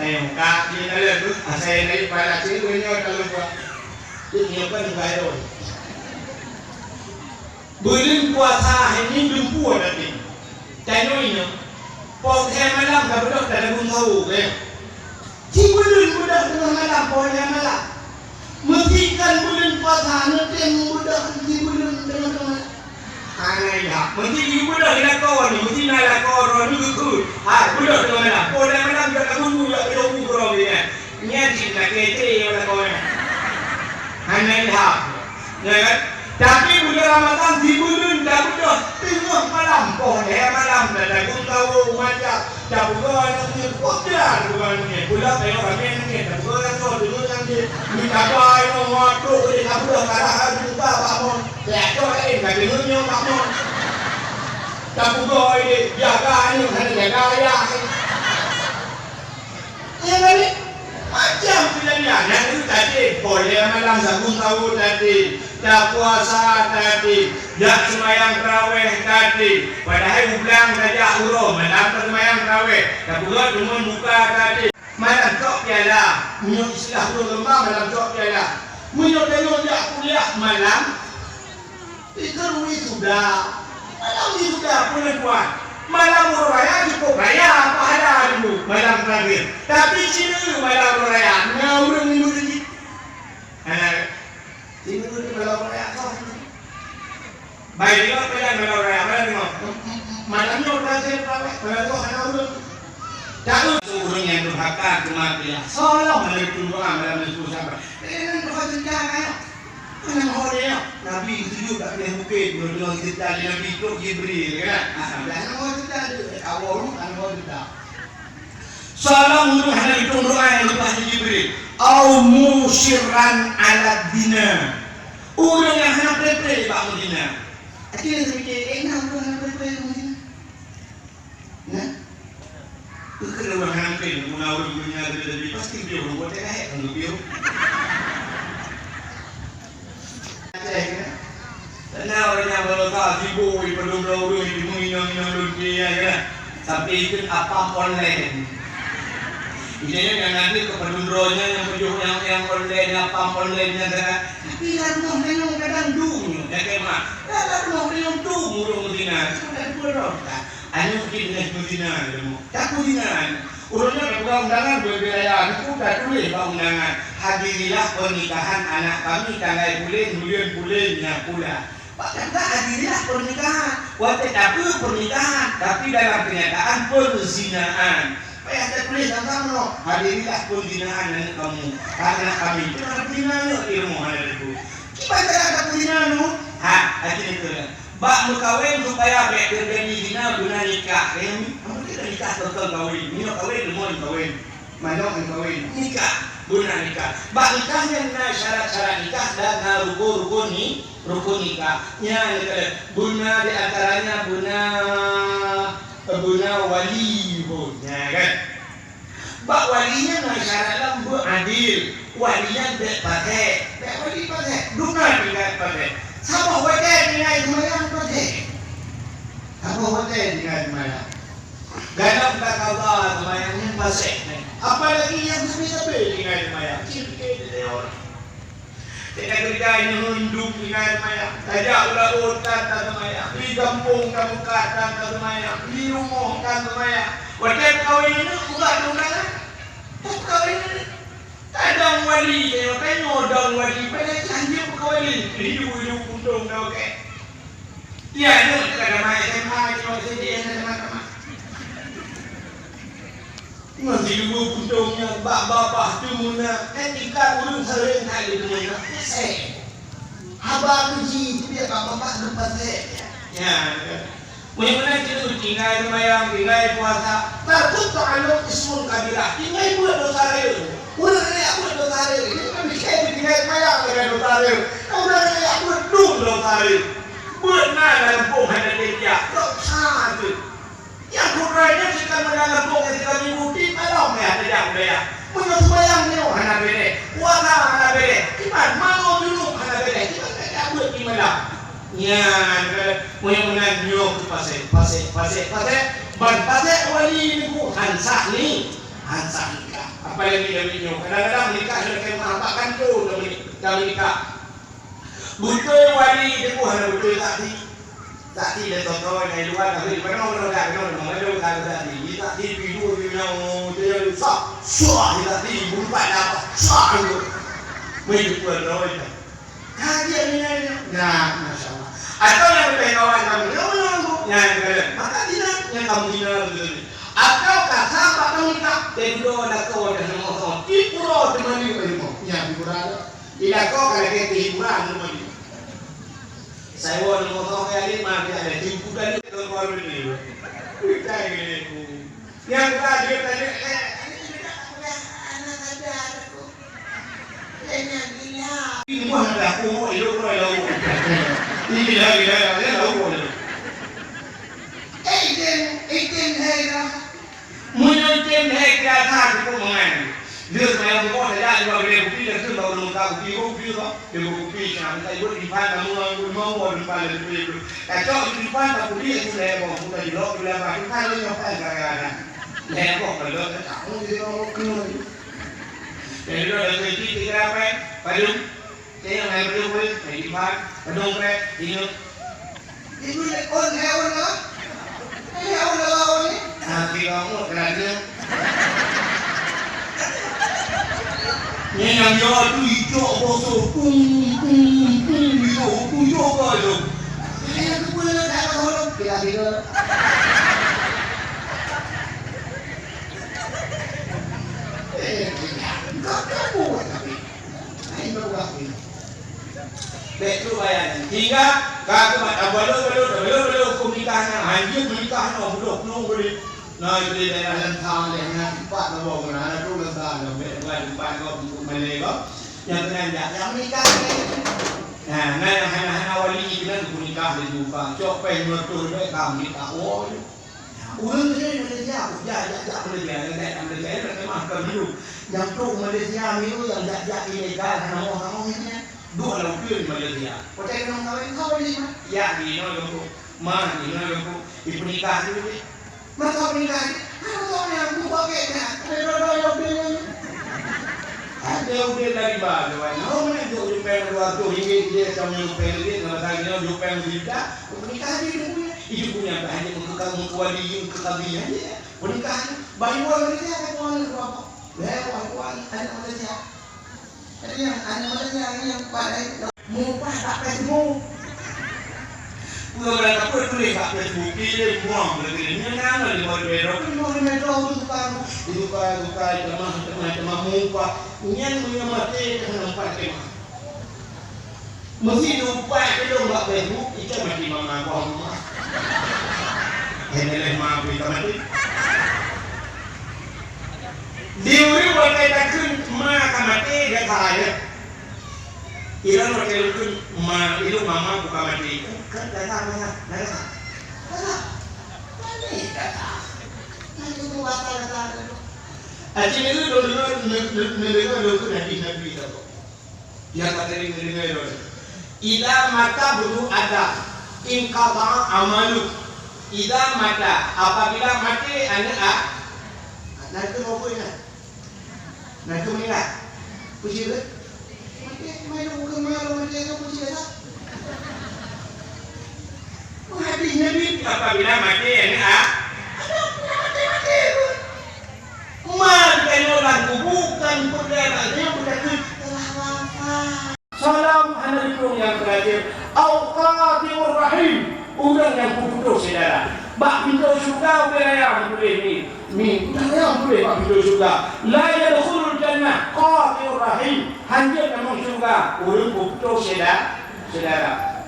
Ayo, ka, di dalam tu. Asai rayeuk pahala, sini nyoe kalau buat. Tu nyoe kan bukan. Buleuen puasa hai nyan dumpeue até. Tanyoe nyoe, poh lhèe malam ka beudôh tadagun sahô, eh. Sibuleuen beudôh teungoh malam, poh lhèe malam. Meusikan buleuen puasa, neutem beudôh sibuleuen teungoh-teungoh malam. Hana ilham. Meusi beudôh lakoe nyoe, meusi na lakoe droeneuh geukheun. Hai, beudôh teungoh malam. Poh lhèe malam jak tadagun, jak tadagun keudroe nyan. Nyan cit na kece lakoe nyan. Hana ilham. Ya kan? Tapi bulan Ramadan sibuleuen tabeudôh teungoh malam, poh lhèe malam, tadagun sahô macam, tapeugah aneuk miet, peugah tapeugah aneuk miet, pula tayong ramè aneuk miet, tapeugah aneuk miet, tapeugah aneuk miet, mita bai nyoe, ngon trok, tapeugah karah, tapeugah bak mon, teuka laén ka deungoe nyoe bak mon. Tapeugah idéh, jaga aneuk, hana jaga ayah. Iya kan? Macam kejadian. Nyang itu tadi, poh lhèe malam sagun sahô tadi, tapuasa tadi, jak seumayang tarawèh tadi. Padahai u blang tajak uroe malam taseumayang tarawèh. Tapeugah deungon buka tadi. Malam cok piala. Meunyoe istilah ureueng leumbang malam cok piala. Meunyoe tanyoe jak kuliah malam, Itu wisuda. Malam wisuda, peue lôn buat? Malam uroe raya cukup raya pahala dulu, malam terakhir. Tapi sineuk malam uroe raya, na ureueng meuseujid. Hana. Sineuk malam uroe raya, soh. Baik, tengok malam uroe raya, malam tengok. Malam nyoe terakhir, malam nyoe hana ureueng. Tahu tu ureueng nyang durhaka keu maté. Soh lom hana tunduk malam nyoe saban. Eh, nan tuha seuja kaya. Hana ho lé nyoe. Nabi geusujut bak binéh bukét, nyoe deungon cerita lé Nabi trok Jibril, kan? Ah, dah hana ho cerita lé, awak ureueng hana ho cerita. Soe lom ureueng hana geutong doa nyang leupah lé Jibril. Au musirran ala zina. Ureueng nyang hana pré-pré bak meuzina. Akhé lôn pike, eh, na ureueng hana pré-pré bak meuzina. Nah, keu ureueng hana mungken guna ureueng donya leubeh-leubeh, pasti piôh ureueng watèe lahé kon piôh. Aceh kan? Teunaureueng nyang baroesa sibuk jipeudong droe ureueng, jideungoe inong-inong lôn pih, ya kan? Sampai ikut apam online. Misalnya nyang nanti keu padum droe nyan nyang pajoh nyang, nyang online, nyang apam online nyan kan. Tapi lam rumoh tanyoe kadang dum nyoe, ya kan, Mak? Lam rumoh tanyoe dum ureueng meuzina, itu bukan dua droe kan. Aneuk jih leubeh meuzina lom. Takue zina. Ureueng nyan tapeugah undangan beu-beu raya, nyan ka tatuléh bak undangan, "Hadirilah pernikahan anak kami tanggai pulen, buleuen pulen nyan pula." Pakon ka hadirilah pernikahan? Watèe tapeue pernikahan, tapi dalam kenyataan perzinaan. Payah tatuléh sang-sang nyoe, "Hadirilah peuzinahan aneuk kamu, aneuk kami." Teuma peuzina nyoe di rumoh hana teupeu. Kiban cara tapeuzina nyoe? Ha, aci neukeureueng. Bak meukawen supaya bèk teujadi zina beuna nikah. Kamoe, kamoe kita nikah teuntang kawen. Meunyoe kawen, leumo kawen. Manok kawen. Nikah, beuna nikah. Bak nikah nyan na syarat-syarat nikah dan na rukun-rukun ni, rukun nikah. Nyan keuh beuna di antaranya beuna, beuna wali pun. Nyan kan. Bak wali nyan na syarat lom beuadil. Wali nyan bèk pasék. Bèk wali pasék. Duna tinggai pasék. Saboh watèe tinggai seumayang pasék. Saboh watèe tinggai seumayang. Gadôh ka kawa seumayang nyan pasék. Apalagi nyang sabe-sabe tinggai seumayang. Cit keu di dewan. Teuka keureuja nyoe, duek tinggai seumayang, tajak u laôt tan taseumayang, di gampông tamukat tan taseumayang, di rumoh tan seumayang. Watèe peukawen aneuk, ubat undangan. Peukawen aneuk. Kadang wali, tanyoe-tanyoe dong wali, padahai cit hanjeuet peukawen, hidup-hidup untông dah okey. Ya, nyoe ka tamat S M A, nyoe S D N, tamat-tamat. Ngon sidua puntông nyan bak babah teumuna, eh, tingkat ureueng seuring that lé teumuna. Seh. Haba keuji teubiet bak babah geupasék. Nyan. Meunyoe meunan cit tinggai seumayang, tinggai puasa, tarkut ta'alluq ismun kabirah. Tinggai beuet dosa rayeuk. Ureueng rayeuk beuet dosa rayeuk. Jadi, kan bisa tinggai seumayang dengan dosa rayeuk. Ureueng rayeuk beuet dum dosa rayeuk. Beuet na lam gampông hana dia-dia. Dosa tu. Nyang kudroe nyoe cit ka meunan gampông nyang tinggai minggu, di palong meuh tajak u dayah. Meunyoe seumayang nyoe hana bèrèh, puasa hana bèrèh, kiban manö junub hana bèrèh, kiban ka cabeuet di malam. Nyan, meunyoe meunan nyoe keu pasék, pasék, pasék, pasék, ban pasék wali niku han sah ni, han sah nikah. Apalagi lagèe nyoe, kadang-kadang nikah lakèe meuah bak kantô tameunikah. Beutôi wali teungku hana beutôi saksi. Saksi dan totoe nyang luwa, tapi di padang orang dah kenal dengan ada saksi. Di saksi pi dua pi nyawa, dia sah, sah, di saksi bulu pat dah apa, sah tu. Mesti tuan roh itu. Kaji ni, nah, masya Allah. Atau yang lebih kawan kamu, yang mana tu? Yang kalian, maka tidak yang kamu tinggal betul ni. Atau kasar bak kamu tak, kedua dah kau dah nama kau. Di pura temani ilmu. Yang di pura tu. Di lakoe ka lagèe keu hiburan teuma nyoe. Saiwoe nyoe moto keu alék, ma keu alék, tipu tadi keu luwa binéh. Utai binéh ku. Nyang ka jeuet tadi, eh, anak sadar aku. Jangan gila. Ini mah ada aku, hidup roh lauk. Ini gila, gila, gila, lauk. Eh, item, item saya dah. Meunyoe tem lhèe keu atra cukup mangan. Lheueh seumayang suboh tajak dua binéh kupi, takheun bak ureueng muka kupi, "Kupi, kupi, kupi." Nah, meuka ibuet dipan, namun ureueng limong boh dipan lé kupi. Tacok dipan, tapudiek su lhèe boh, muka jilok, dilaba dipan, lé nyoe pai gara-gara. Lhèe boh ka lheueh, tak tahu jadi orang kena. Jadi, dah lheueh jadi tiga pai, padum. Tengok hai beuleue, hai dipat, padong prek, ingat. Ibu on, hai on lah. Hai on lah on ni. Nanti kamu kena dia. Ni yang dia tu icok bosok, pung, pung, pung, icok, icok kau tu. Saya tu pun nak tak tahu, kira-kira. Eh, kau tak buat tapi. Hai, bawa ni. Bèk trok bayan. Hingga ka keumat, ah, balô, balô, balô, balô, huköm nikah nyan. Hanjeuet meunikah nyoe, budoh plueng boleh. Nah, boleh daerah Lantang, daerah nyan, tempat na boh, na, na trok Lantang, na, bèk buat tempat kau, untuk malèe kau. Nyang keunan jak, nyang menikah ni. Nah, na nyang hana-hana wali, keunan huköm nikah laju, Pak. Cok pèng lima reutôh ribèe, ka menikah. Oh, Ureueng nyoe Malaysia, jak, jak, jak Malaysia, jak, jak Malaysia, nyan ka meuh ka milu. Nyang trok Malaysia milu, nyang jak, jak ilegal, hana moh, hana moh nyan. Duek lam uteuen Malaysia. Watèe keunong kawén, kawén di ma? Ya, di inoe lôn, Ma, di inoe lôn, ipeunikah dulu deh. Masa peunikah deh? Hana moh nyan, buka gate nyan. Ada dua-dua nyang uteuen nyan. Ada uteuen dari ba, kawan. Oh, mana jok jupeng dua ratus ringgit dia, macam nyang jupeng dia, nama saya, jupeng sejuta. Peunikah deh, dia punya. Itu pun nyang hana meukeukang meukeue wali, meukeukang dia, ya. Peunikah deh. Bagi wang dia, ya, kan, wang dia, wang. Ya, wang, wang, aneuk Malaysia. Jadi, nyang aneuk Malaysia ni nyang kuat, eh. Mupah tak payah temu. Peue barang kapeue tuléh bak Facebook, kirim buang lagèe nyan, nyan lagèe buat beda. Kan buang di metro tu tukang, tukang, tukang, ceramah, ceramah, ceramah muka. Nyan meunyoe maté, jangan lupa ceramah. Meusi lupa belum bak Facebook, itu mati mama buang rumah. Hanya leh ma beri ka maté. Di ureueng pakai takheun ma ka maté, dia salah ya. Ilôn watèe lôn kheun ma, ilôn mama buka maté. Kan gata, gata, gata. Gata. Gata. Gata. Gata. Aci nyoe lôn deungö, neu-, neu-, neudeungö lôn kheun hadis Nabi tadi. Nyang ka sering neudeungö lôn. Idza mata ibnu Adam, inqata'a amaluh. Idza mata, apabila maté aneuk a-, aneuk keunoe peue nyan? Na keumeuninggai. Peue cit? Maté, maté, bukan malu, maté, kan peue cit, tak? Hadis Nabi, apabila maté, ya, ah, ada, ada maté, maté pun. Ma geutanyoe lam kubu, kan peugah bak geutanyoe, peugah keu telah wafat. Salam hana dikrueng nyang terakhir. Au qati'ur rahim, ureueng nyang peuputôh syedara. Bak pintoe syeuruga ubé raya meutuléh mi, mi, ubé raya meutuléh bak pintoe syeuruga. La yadkhulul jannah qati'ur rahim, hanjeuet tamong syeuruga ureueng peuputôh syeda-, syedara.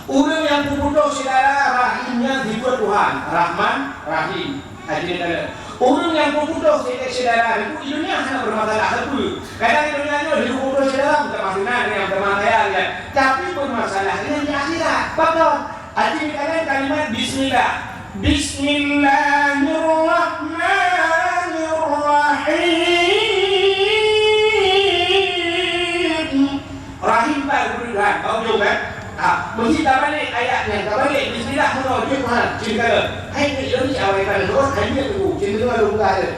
Ureueng nyang peuputôh syedara rahim nyan sifeuet Tuhan, Rahman, Rahim. Akhirnya kata, ureueng nyang peuputôh syedara itu di dunia hana bermasalah sapeue. Kadang di dunia nyoe hidup peuputôh syedara bukan masalah yang bermasalah ya. Tapi permasalahannya di akhirat. Pakon? Akhirnya kata kalimat bismillah. Bismillahirrahmanirrahim. Rahim pat geupeugah, bak ujong kan? Ha, meusti tabalek ayat nyan, tabalek bismillah meunoe jeuet Tuhan, cit kalon. Hai, ni, ni awai kan, terus hai, ni tu, cit tu lalu buka je.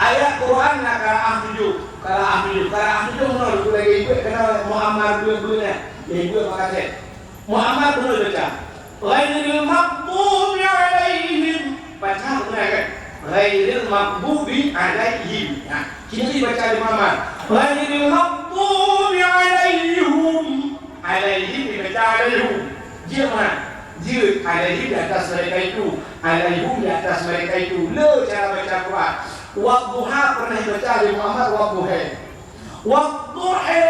Ayat Quran na qiraah tujoh, qiraah tujoh, qiraah tujoh meunoe, tu lagi ikut kena Muammar dua-dua nyan, yang dua makasih. Muammar beuna baca, "Ghairil maghdubi 'alaihim." Baca beuna kan? "Ghairil maghdubi 'alaihim." Nah, kini baca di Muammar, "Ghairil maghdubi 'alaihim." 'Alaihim dibaca 'alaihum. Jeuet mana? Jeuet 'alaihim di atas mereka itu, 'alaihum di atas mereka itu. Le cara baca Quran. Wadduha pernah baca di Muammar wadduha. Wadduha,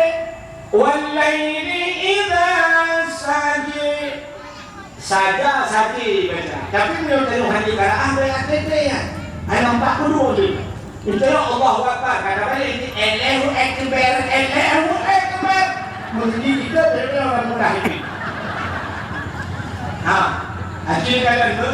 wallaili idza saja. Saja, saja baca. Tapi meunyoe tanyoe hana qiraah, banyak tete ya. Hana empat puluh tu. Meunyoe Allahu Akbar, kata balik ni, Allahu Akbar, Allahu Akbar. Mungkin kita betul orang mudah ini. Ha, akhirnya kata,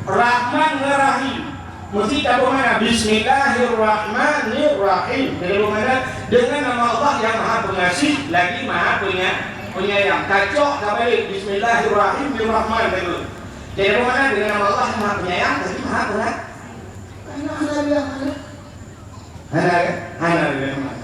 Rahman Rahim. Mesti tapeumana, "Bismillahirrahmanirrahim." Jadi, mana dengan nama Allah yang Maha Pengasih lagi Maha Penya-, Penyayang. Kacok tabalik, "Bismillahirrahmanirrahim." Jadi, mana dengan nama Allah yang Maha Penyayang lagi Maha Penya-, Hana, hana, hana. Hana, hana, hana.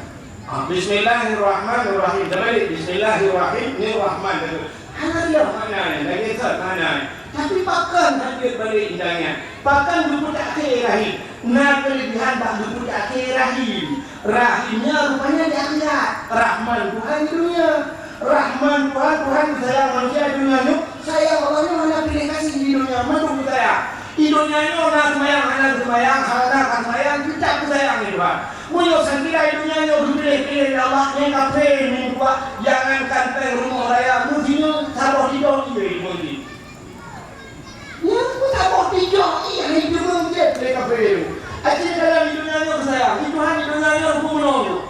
Ah, "Bismillahirrahmanirrahim." Tabalik, "Bismillahirrahmanirrahim." Hana dia, hana ni, lagi sat, hana ni. Tapi pakon hadir balik indangnya? Pakon geupeutakhe rahim? Na kelebihan bak geupeutakhe rahim. Rahimnya rupanya di akhirat. Rahman Tuhan di dunia. Rahman Tuhan, Tuhan sayang manusia di dunia nyoe. Sayang Allah nyoe hana pilih kasih di dunia, mandum sayang. Di donya nyoe na seumayang, hana seumayang, hana ka seumayang, teutab geusayang lé Tuhan. Meunyoe sangkira di donya nyoe geupiléh-piléh lé Allah, nyang kafé meutuah, jangankan péng rumoh raya, meusineuk saboh tijoh ié jibeuet jih. Nyan pun saboh tijoh ié jibeuet jih lé kafé. Aci dalam di donya nyoe geusayang, di Tuhan di donya nyoe geumeunong.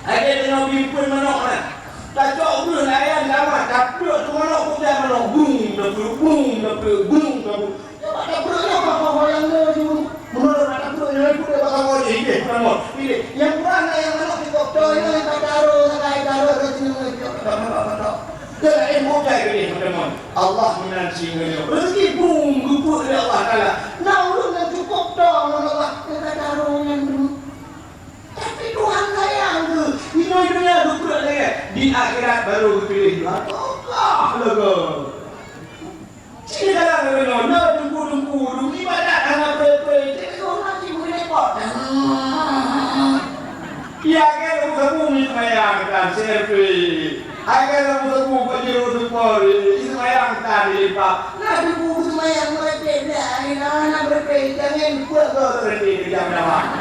Lagèe teungoh bimpeuen manok nyan. Tacok breuh layan lama, tapeuk tu manok, peugah manok, bung, tapeuk, bung, tapeuk, bung, tapeuk. Nyoe bak tapeuk nyoe, bak poh nyang le ju. Meunurot bak tapeuk nyoe, peuet bak saboh jih, ideh, peunamon. Ideh. Nyang kurang na nyang manok di kop toe nyoe, ka taro, sagai taro, rot nyoe, nyoe, nyoe, nyoe, nyoe. Keu laén bujai keudeh meuteumon. Allah meunan singoh nyoe. Rezeki bung geupeuet lé Allah Taala. Na ureueng nyang cukôp toe ngon Allah, nyang ka taro nyan. Tapi Tuhan sayang keu, di dunia geupeuet lagèe, di akhirat baru geupiléh Tuhan. Allah lagoe. Cit dalam ureueng nyoe, na teungku-teungku, ureueng ibadat hana pré-pré, cit ureueng mati meukeudeh pot. Ya kan, ureueng gabung di seumayang kan, selfie. Akan lam buku-buku pajero seupôt, isi mayang tan dilimpa. Na buku seumayang meureuti, la ilaha na meureuti, jangan buat kau berhenti di jam dawah.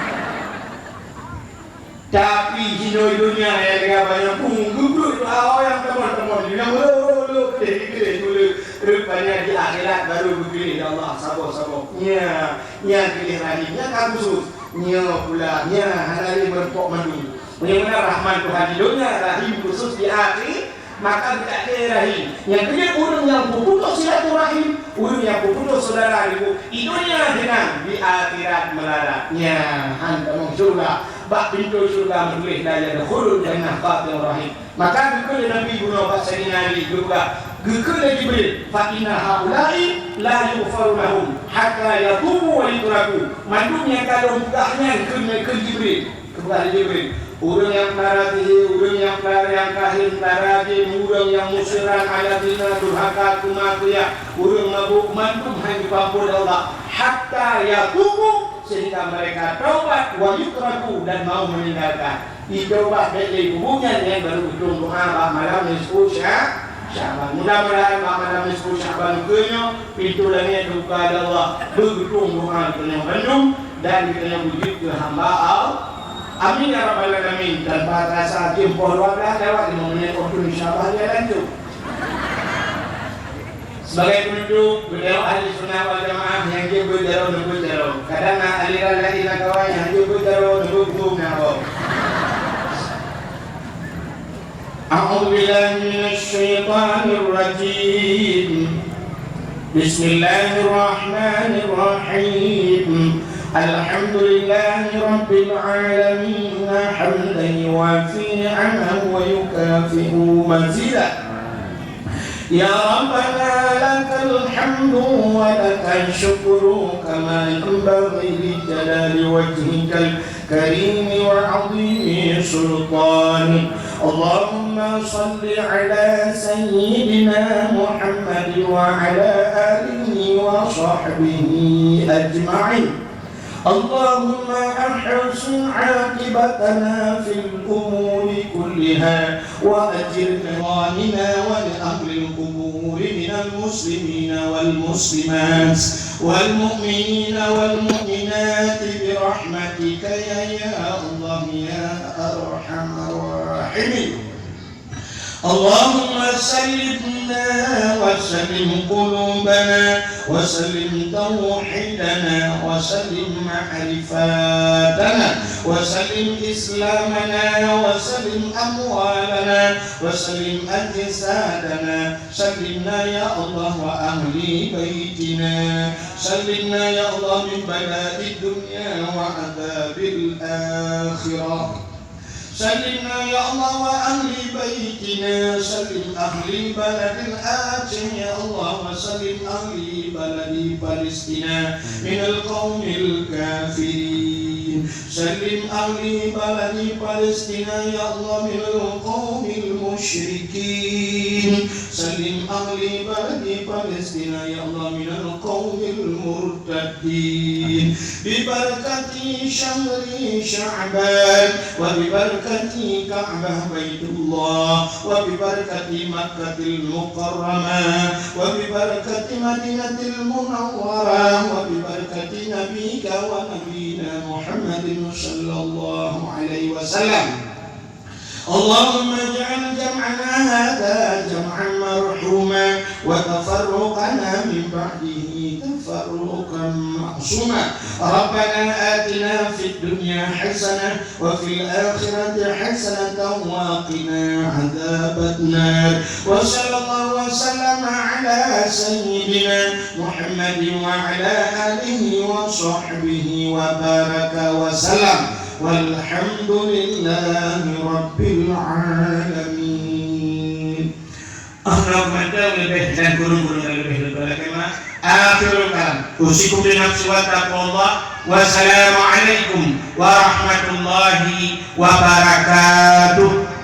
Tapi jinoe donya nyang tinggai banyak pun geubeuet doa nyang teumon-teumon, nyang lô-lô-lô, keudeh-keudeh dulu. Rupanya di akhirat baru geukheun lé Allah saboh-saboh. Nya, nya keudeh rahim, nya ka khusus. Nya pula, nya hana lé meureumpok mandum. Meunyoe meunan rahmat Tuhan di donya, rahim khusus di akhirat. Maka geucak keu rahim. Nyang keujeuet ureueng nyang peuputôh silaturahim, ureueng nyang peuputôh syedara di bu-, di donya hilang, di akhirat meularat. Nyan, han tamong syeuruga. Bak pintoe syeuruga meutuléh, "La yadkhulul jannah qati'ur rahim." Maka geukheun lé Nabi bunoe bak Saidina Ali, geupeugah, geukheun lé Jibril, "Fa inna haula'i la yughfaru lahum hatta yatubu wa yutraku." Mandum nyang ka lôn peugah nyan kheun, kheun Jibril. Keubah lé Jibril, ureueng nyang pelara sihé, ureueng nyang pelara nyang kahin, pelara jin, ureueng nyang musyrik, alladzina durhaka, keumakriah, ureueng mabök, mandum hana jipampôn lé Allah, hatta yatubu, sehingga mereka taubat, wa yutraku, dan mau meninggalkan. Ditaubat bèk lé bubuih nyan, nyan baru geutông doa bak malam nisfu Sya-, Sya'ban. Mudah-mudahan bak malam nisfu Sya'ban keunoe, pintoe langèt teubuka lé Allah, beugeutông doa geutanyoe bandum, dan geutanyoe beujeuet keu hamba Allah. Amin ya rabbal alamin. Tanpa terasa, jeuem poh dua belas lewat lima menit waktu, insya Allah jalan tu. Sebagai penutup, beliau ahli sunnah wal jamaah nyang jeuet beujaroe neubeuet jaroe. Kadang na aliran laén lam kawan nyang jeuet beujaroe neubeuet huköm na boh. أعوذ بالله من الشيطان الرجيم. بسم الله الرحمن الرحيم. الحمد لله رب العالمين، حمدا يوافي نعمه ويكافئ مزيده. يا ربنا لك الحمد ولك الشكر كما ينبغي لجلال وجهك الكريم وعظيم سلطانك. اللهم صل على سيدنا محمد وعلى آله وصحبه أجمعين. اللهم أحسن عاقبتنا في الأمور كلها وأجرنا ولأهل القبور من المسلمين والمسلمات والمؤمنين والمؤمنات برحمتك يا، يا الله يا أرحم الراحمين. اللهم سلمنا وسلم قلوبنا وسلم توحيدنا وسلم معرفاتنا وسلم إسلامنا وسلم أموالنا وسلم أجسادنا. سلمنا يا الله وأهل بيتنا. سلمنا يا الله من بلاء الدنيا وعذاب الآخرة. سلمنا يا الله وأهل بيتنا، سلم أهل بلد الآتي يا الله، وسلم أهل بلد فلسطين من القوم الكافرين. سلم أهل بلد فلسطين يا الله من القوم المشركين. سلم أهل بلد فلسطين يا الله من القوم المرتدين. ببركة شهر شعبان، وببركة كعبة بيت الله، وببركة مكة المكرمة، وببركة مدينة المنورة، وببركة نبيك ونبينا محمد صلى الله عليه وسلم. اللهم اجعل جمعنا هذا جمعا مرحوما، وتفرقنا من بعده تفرقا معصوما. ربنا آتنا في الدنيا حسنة وفي الآخرة حسنة وقنا عذاب النار. وصلى الله وسلم على سيدنا محمد وعلى آله وصحبه وبارك وسلم. والحمد لله رب العالمين. Akhirul kalam, leubeh dan kureueng-kureueng leubeh leuka lakée meu'ah. Akhirul kalam. Usikum li nafsi wa taqwallah. Wassalamualaikum warahmatullahi wabarakatuh.